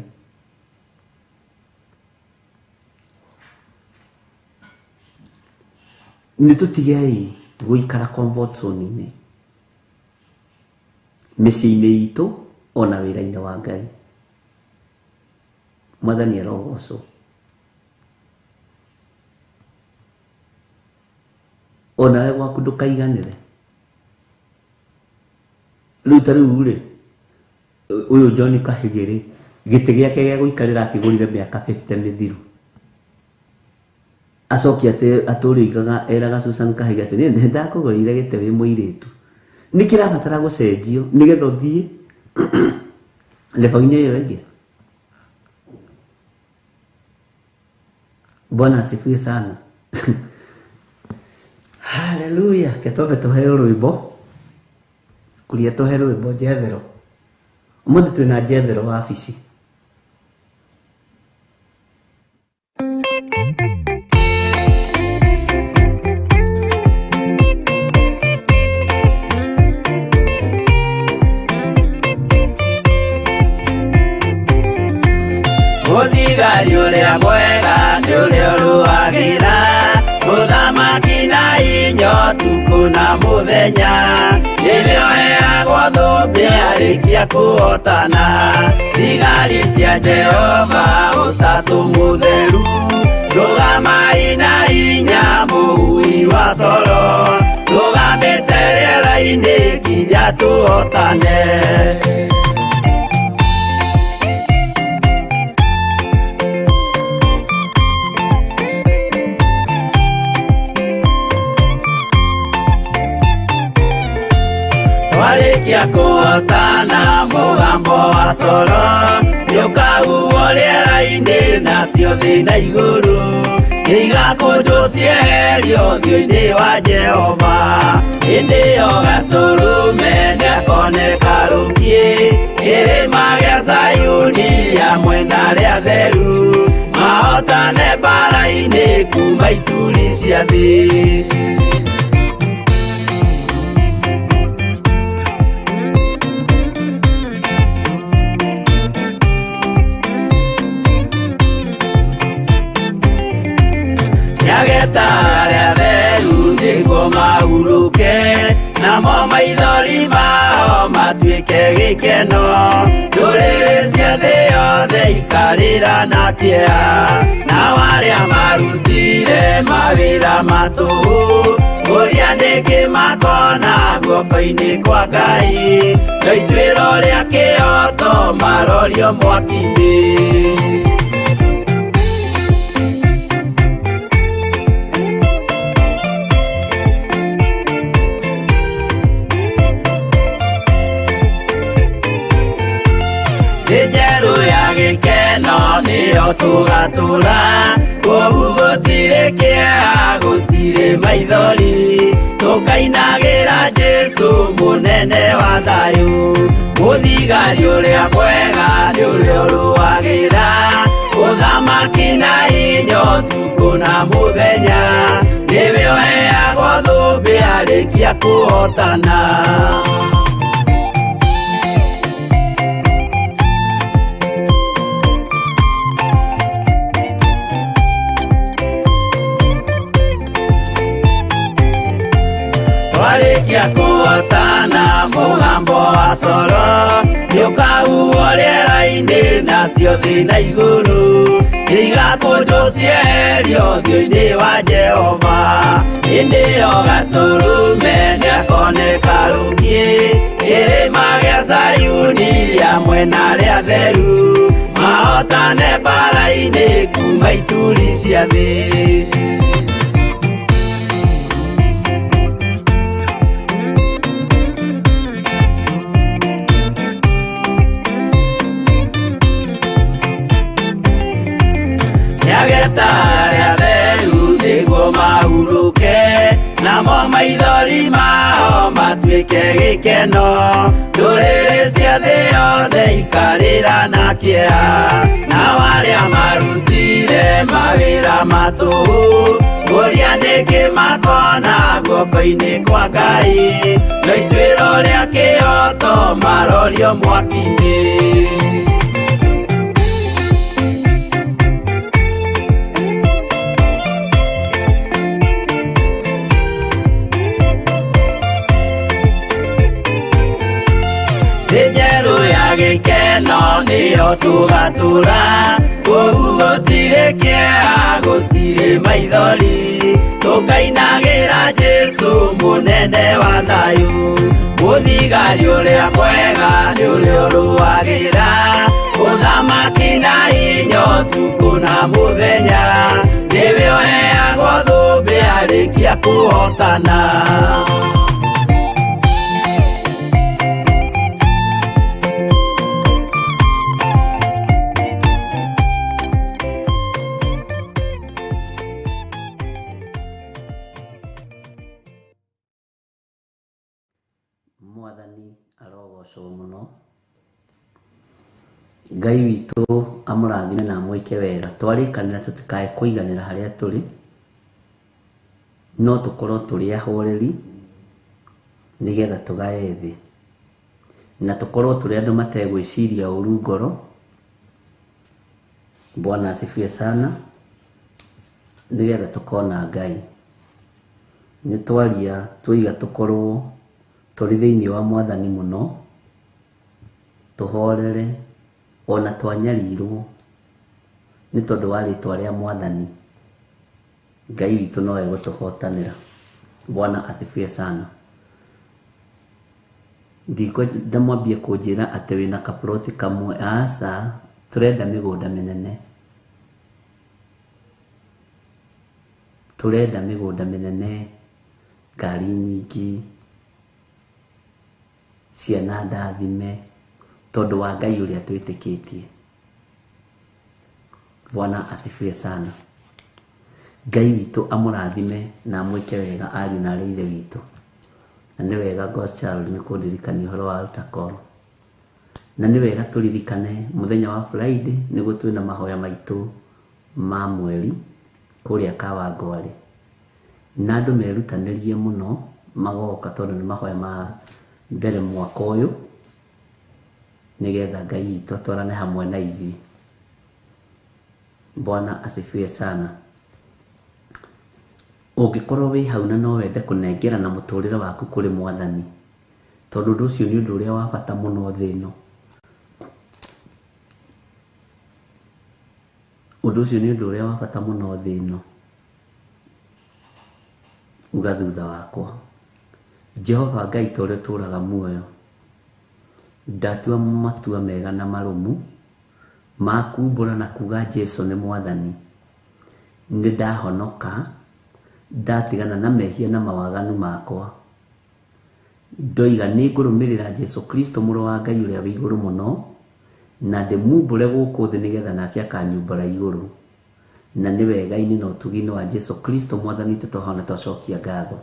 Nĩ tũtigei gũikara comfort zone-inĩ mĩciĩ-inĩ itũ ona wĩra-inĩ wa Ngai. Mwathani arogocwo. Onawe gwaku ndũkaiganĩre. Rĩu ta rĩu rĩ, ũyũ John Kahigĩrĩ gĩtĩ gĩake gĩa gũikarĩra akĩgũrire mĩaka 50 mĩthiru. Acoki atũrĩ oigaga eraga Susan Kahiga atĩ niĩ ndakũgũrĩire gĩtĩ wĩ mũirĩtu. Nĩ kĩrabatara gũcenjio nĩgetha ũthiĩ level-inĩ ĩyo ĩngĩ. Bwana asifiwe sana. Haleluya. Ketwambe tũheo rwĩmbo. Kuria tũhe rwĩmbo Jethero. Ũmũthĩ twĩna Jethero wabici. Mũthigari ũrĩa mwega nĩ ũrĩa ũrũagĩra mũthamaki na inya ũtukũ na mũthenya, nĩwe ũheagwo thũmbĩ arĩkia kũhotana. Thigari cia Jehova ũtatũ mũtheru, rũgamai na inya mũhui wa coro, rũgamĩte rĩera-inĩ nginya tũhotane. Twarĩkia kũhotana mũgambo wa coro nĩũkahuhwo rĩera-inĩ nacio thĩ na igũrũ nĩigakũnjwo cieherio ũthiũ-inĩ wa Jehova. Hĩndĩ ĩyo Gatũrũme nĩakoneka rũngĩ kĩrĩma gĩa Zayuni hamwe na arĩa atheru, mahotane mbaara-inĩ kuma ituri cia thĩ. Nĩageta arĩa atheru nĩguo mahurũke, namo maithori mao matuĩke gĩkeno. Ndũrĩrĩ cia thĩ yothe ikarĩra na kĩeha, nao arĩa marutire mawĩra ma tũhũ kũria nĩkĩ makona guoko-inĩ kwa Ngai, no ituĩro rĩa kĩhooto marorio mwaki-inĩ. Njeru ya gĩkeno nĩyo tũgatũra, kũu gũtirĩ kĩeha gũtirĩ maithori, tũkainagĩra Jesũ mũnene wa thayũ. Mũthigari ũrĩa mwega nĩ ũrĩa ũrũagĩra ũthamaki na hinya ũtukũ na mũthenya, nĩwe ũheagwo thũmbĩ arĩkia kũhotana. Twarĩkia kũhotana mũgambo wa coro nĩũkahuhwo rĩera-inĩ nacio thĩ na igũrũ nĩigakũnjwo cieherio ũthiũ-inĩ wa Jehova. Hĩndĩ ĩyo Gatũrũme nĩakoneka rũngĩ kĩrĩma gĩa Zayuni hamwe na arĩa atheru, mahotane mbaara-inĩ kuma ituri cia thĩ. Nĩageta arĩa atheru nĩguo mahurũke, namo maithori mao matuĩke gĩkeno. Ndũrĩrĩ cia thĩ yothe Matikaikarĩra na kĩeha na arĩa marutire mawĩra matũhũ Ũrĩa nĩkĩ makona guoko-inĩ kwa Ngai no ituĩro rĩa kĩhoto marorio mwaki-inĩ. Njeru ya gĩkeno nĩyo tũgatũra kũu gũtirĩ kĩeha gũtirĩ maithori tũkainagĩra Jesũ mũnene wa thayũ mũthigari ũrĩa mwega nĩ ũrĩa ũrũagĩra ũthamaki na hinya ũtukũ na mũthenya nĩwe ũheagwo thũmbĩ arĩkia kũhotana. Mwathani arogocwo muno. Ngai witũ amũrathime na amwĩke wega. Twarĩkanĩra tũtikae kũiganĩra harĩa tũrĩ, no tũkorwo tũrĩ ahoreri nĩgetha tũgae thĩ, na tũkorwo tũrĩ andũ mategwĩciria ũru ngoro. Bwana asifiwe sana. Nĩgetha tũkona Ngai. Nĩ twaria twoiga tũkorwo tũrĩ thĩinĩ wa Mwathani mũno, tũhorere ona twanyarirwo nĩ tondũ wa rĩtwa rĩa Mwathani. Ngai witũ no egũtũhotanĩra. Bwana asifiwe sana. Ndikwenda mwambie kũnjĩra atĩ wĩna kaploti kamwe, aca, tũrenda mĩgũnda mĩnene. Tũrenda mĩgũnda mĩnene, ngari nyingĩ, ciana ndathime, tondũ wa Ngai ũrĩa twĩtĩkĩtie. Bwana asifiwe sana. Ngai witũ amũrathime na amwĩke wega ariũ na arĩ ithe witũ. Na nĩ wega God's child nĩ kũndirikania ũhoro wa altar call. Na nĩ wega tũririkane mũthenya wa Friday nĩguo twĩna mahoya maitũ ma mweri kũrĩa Kawangware. Na andũ merutanĩrie mũno magoka tondũ nĩ mahoya ma mbere mwaka ũyũ, nĩgetha Ngai witũ atwarane hamwe na ithuĩ. Bwana asifiwe sana. Ũngĩkorwo wĩ hau na no wende kũnengerana mũtũrĩre waku kũrĩ Mwathani, tondũ ũndũ ũcio nĩ ũndũ ũrĩa wa bata mũno thĩ ĩno. Ũndũ ũcio nĩ ũndũ ũrĩa wa bata mũno thĩ ĩno. Uga thutha wakwa, Jehova Ngai ta ũrĩa ũtũũraga muoyo, ndatua matua mega na marũmu ma kumbũra na kuga Jesũ nĩ Mwathani. Nĩ ndahonoka, ndatigana na mehia na mawaganu makwa. Ndoiga nĩ ngũrũmĩrĩra Jesũ Kristo mũrũ wa Ngai ũrĩa wĩ igũrũ mũno, na ndĩmumbũre gũkũ thĩ nĩgetha nake akanyumbũra igũrũ. Na nĩ wega-inĩ na ũtugi-inĩ wa Jesũ Kristo Mwathani witũ twahona twacokia ngatho.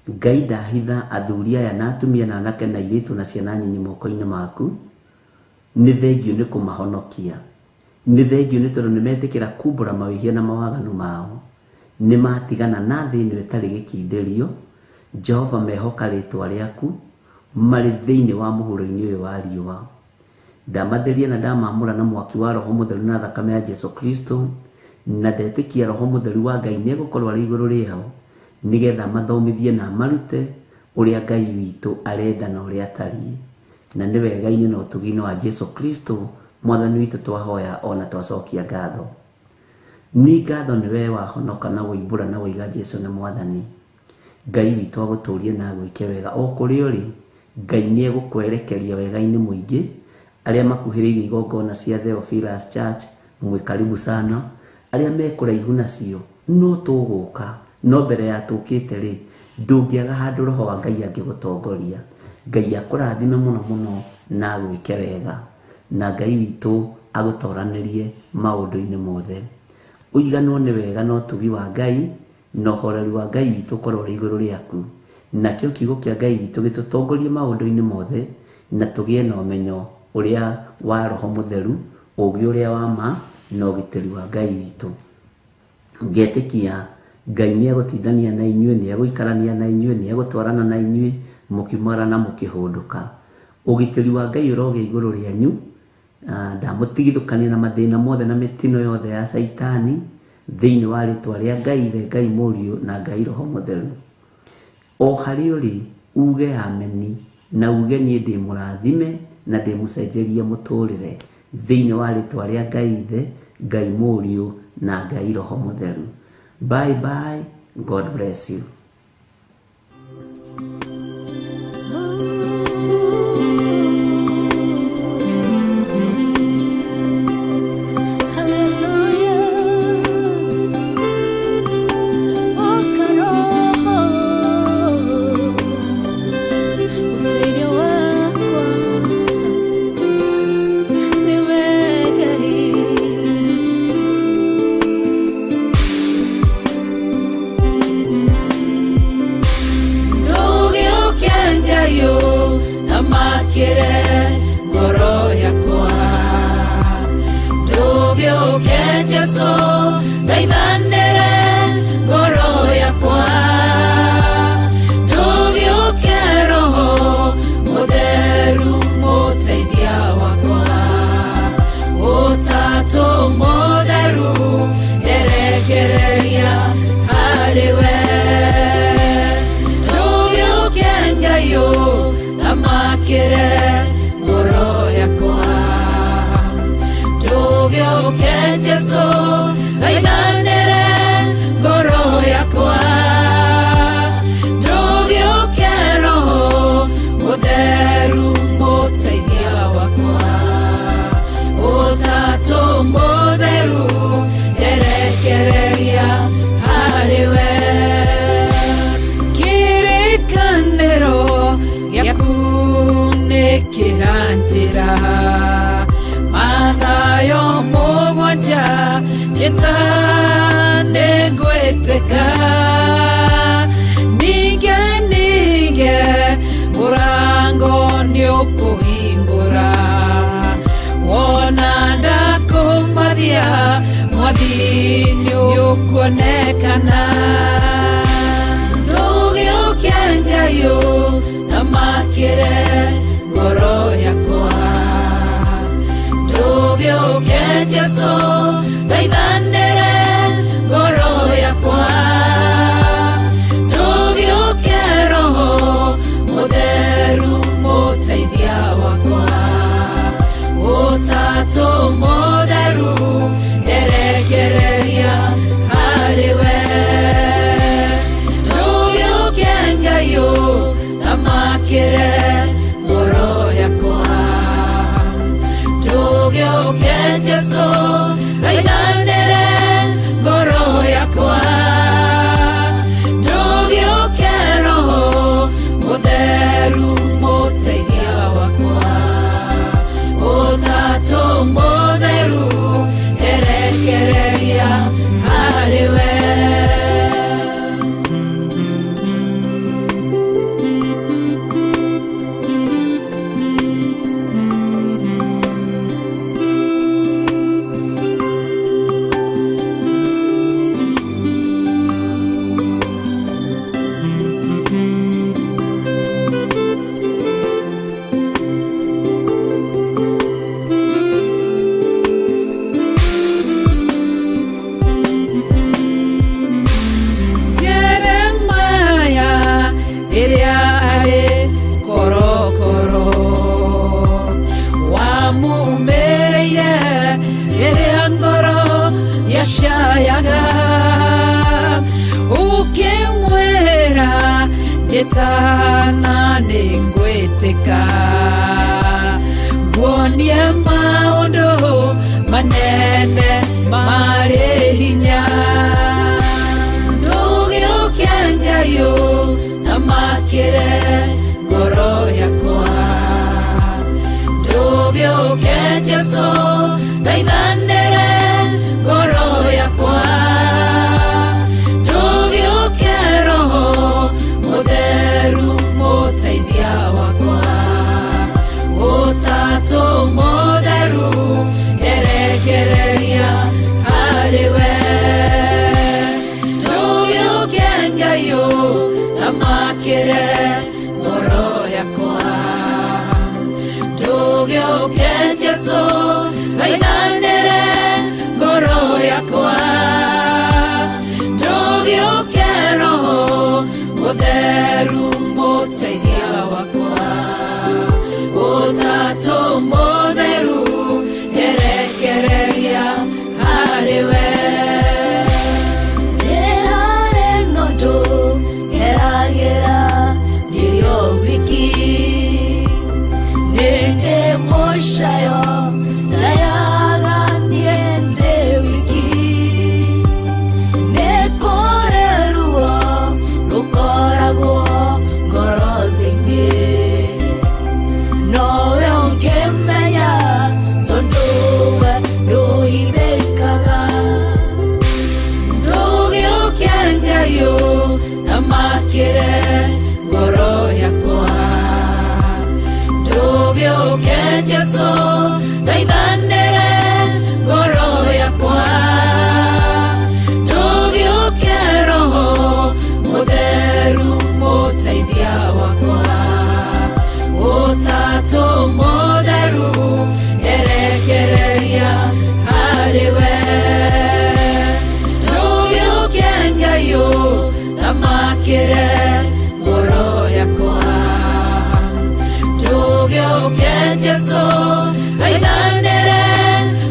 Ngai ndahitha athuri aya na atumia na anake na airĩtu na ciana nyinyi moko-inĩ maku. Nĩ thengio nĩ kũmahonokia. Nĩ thengio nĩ tondũ nĩ metĩkĩra kumbũra mawĩhia na mawaganu mao. Nĩ matigana na thĩ ĩno ĩtarĩ gĩkindĩrio. Jehova mehoka rĩtwa rĩaku marĩ thĩinĩ wa mũhuro-inĩ ũyũ wa riũa. Ndamatheria na ndamamũra na mwaki wa Roho Mũtheru na thakame ya Jesũ Kristo, na ndetĩkia Roho Mũtheru wa Ngai nĩ egũkorwo arĩ igũrũ rĩao, nĩgetha mathomithie na marute ũrĩa Ngai witũ arenda na ũrĩa atariĩ. Na nĩ wega-inĩ na ũtugi-inĩ wa Jesũ Kristo Mwathani witũ twahoya ona twacokia ngatho. Nĩ ngatho nĩ we wahonoka na woimbũra na woiga Jesũ nĩ Mwathani. Ngai witũ agũtũrie na agwĩke wega o kũrĩa ũrĩ. Ngai nĩ egũkwerekeria wega-inĩ mũingĩ. Arĩa makuhĩrĩirie igongona cia Theophilus Church mwĩ karibu sana. Arĩa me kũraihu nacio no tũgũka, no mbere ya tũkĩte rĩ, ndũngĩaga handũ Roho wa Ngai angĩgũtongoria. Ngai akũrathime mũno mũno na agwĩke wega, na Ngai witũ agũtoranĩrie maũndũ-inĩ mothe. Ũiganwo nĩ wega na ũtugi wa Ngai na ũhoreri wa Ngai witũ ũkorwo ũrĩ igũrũ rĩaku. Nakĩo kiugo kĩa Ngai witũ gĩtũtongorie maũndũ-inĩ mothe na tũgĩe na ũmenyo ũrĩa wa Roho Mũtheru, ũũgĩ ũrĩa wa ma, na ũgitĩri wa Ngai witũ. Ngetĩkia Ngai nĩ egũtindania na inyuĩ, nĩ egũikarania na inyuĩ, nĩ egũtwarana na inyuĩ mũkĩmara na mũkĩhũndũka. Ũgitĩri wa Ngai ũrogĩa igũrũ rĩanyu. Ndamũtigithũkania na mathĩna mothe na mĩtino yothe ya Caitani thĩinĩ wa rĩtwa rĩa Ngai Ithe, Ngai Mũriũ na Ngai Roho Mũtheru. O harĩa ũrĩ uge ameni na uge niĩ ndĩ mũrathime na ndĩ mũcenjerie mũtũrĩre thĩinĩ wa rĩtwa rĩa Ngai Ithe, Ngai Mũriũ na Ngai Roho Mũtheru. Bye bye, God bless you. Thamakĩre ngoro yakwa, ndũgĩũke Jesũ, thaithanĩre ngoro yakwa, ndũgĩũke Roho Mũtheru mũteithia wakwa, Ũtatũ Mũtheru nderekereria harĩ we, ndũgĩũke Ngai thamakĩre ngoro yakwa, ndũgĩũke Jesũ, thaithanĩre ngoro yakwa, ndũgĩũke Roho Mũtheru mũteithia wakwa, Ũtatũ Mũtheru nderekereria harĩ we. Kĩrĩkanĩro gĩaku nĩ kĩranjĩra, Mathayo mũgwanja njĩta nĩngwĩtĩka, ninge ninge mũrango nĩũkũhingũra, wona ndakũmathia mwathi nĩũkuonekana. Ndũgĩũke Ngai thamakĩre ngoro yakwa, ndũgĩũke Jesũ, thaithanĩre ngoro yakwa, ndũgĩũke Roho Mũtheru mũteithia wakwa, Ũtatũ Mũtheru nderekereria harĩ we. Ndũgĩũke Ngai thamakĩre ngoro yakwa, ndũgĩũke Jesũ, thaithanĩre ngoro yakwa, ndũgĩũke Roho Mũtheru mũteithia wakwa, Ũtatũ Mũtheru nderekereria harĩ we. Jeremaya ĩrĩa arĩ korokoro wamumĩrĩire rĩrĩa ngoro yacayaga, ũkĩmwĩra njĩtana nĩngwĩtĩka, nguonie maũndũ manene marĩ hinya. Ndũgĩũke Ngai thamakĩre ngoro yakwa, ndũgĩũke Jesũ, thaithanĩre ngoro yakwa, ndũgĩũke Roho Mũtheru mũteithia wakwa, Ũtatũ thamakĩre ngoro yakwa. Ndũgĩũke Jesũ, thaithanĩre ngoro yakwa. Ndũgĩũke Roho Mũtheru mũteithia wakwa. Ũtatũ Mũtheru nderekereria harĩ we. Nĩ harĩ na ũndũ ngeragĩra ndĩrĩ o wiki, nĩ ndĩ mũcayo njayaga niĩ ndĩ wiki. Nĩ kũrĩ ruo rũkoragwo ngoro thĩinĩ, nowe ũngĩmenya tondũ we ndũhithĩkaga. Ndũgĩũke Ngai ũthamakĩre ngoro yakwa. Ndũgĩũke Jesũ, thaithanĩre ngoro yakwa. Ndũgĩũke Roho Mũtheru mũteithia wakwa. Ũtatũ Mũtheru nderekereria harĩ we. Ndũgĩũke Ngai ũthamakĩre ngoro yakwa. Ndũgĩũke Jesũ, thaithanĩre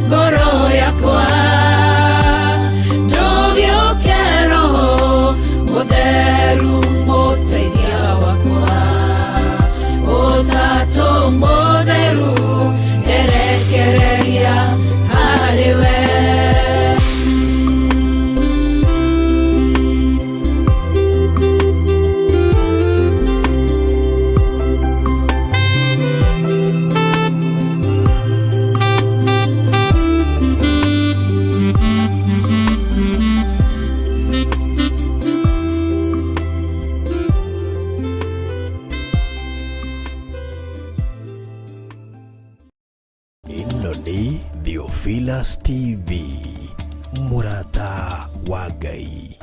ngoro yakwa. Ndũgĩũke Roho Mũtheru mũteithia wakwa. Ũtatũ Mũtheru nderekereria harĩ we. Ĩno nĩ Theophilus TV, mũrata wa Ngai.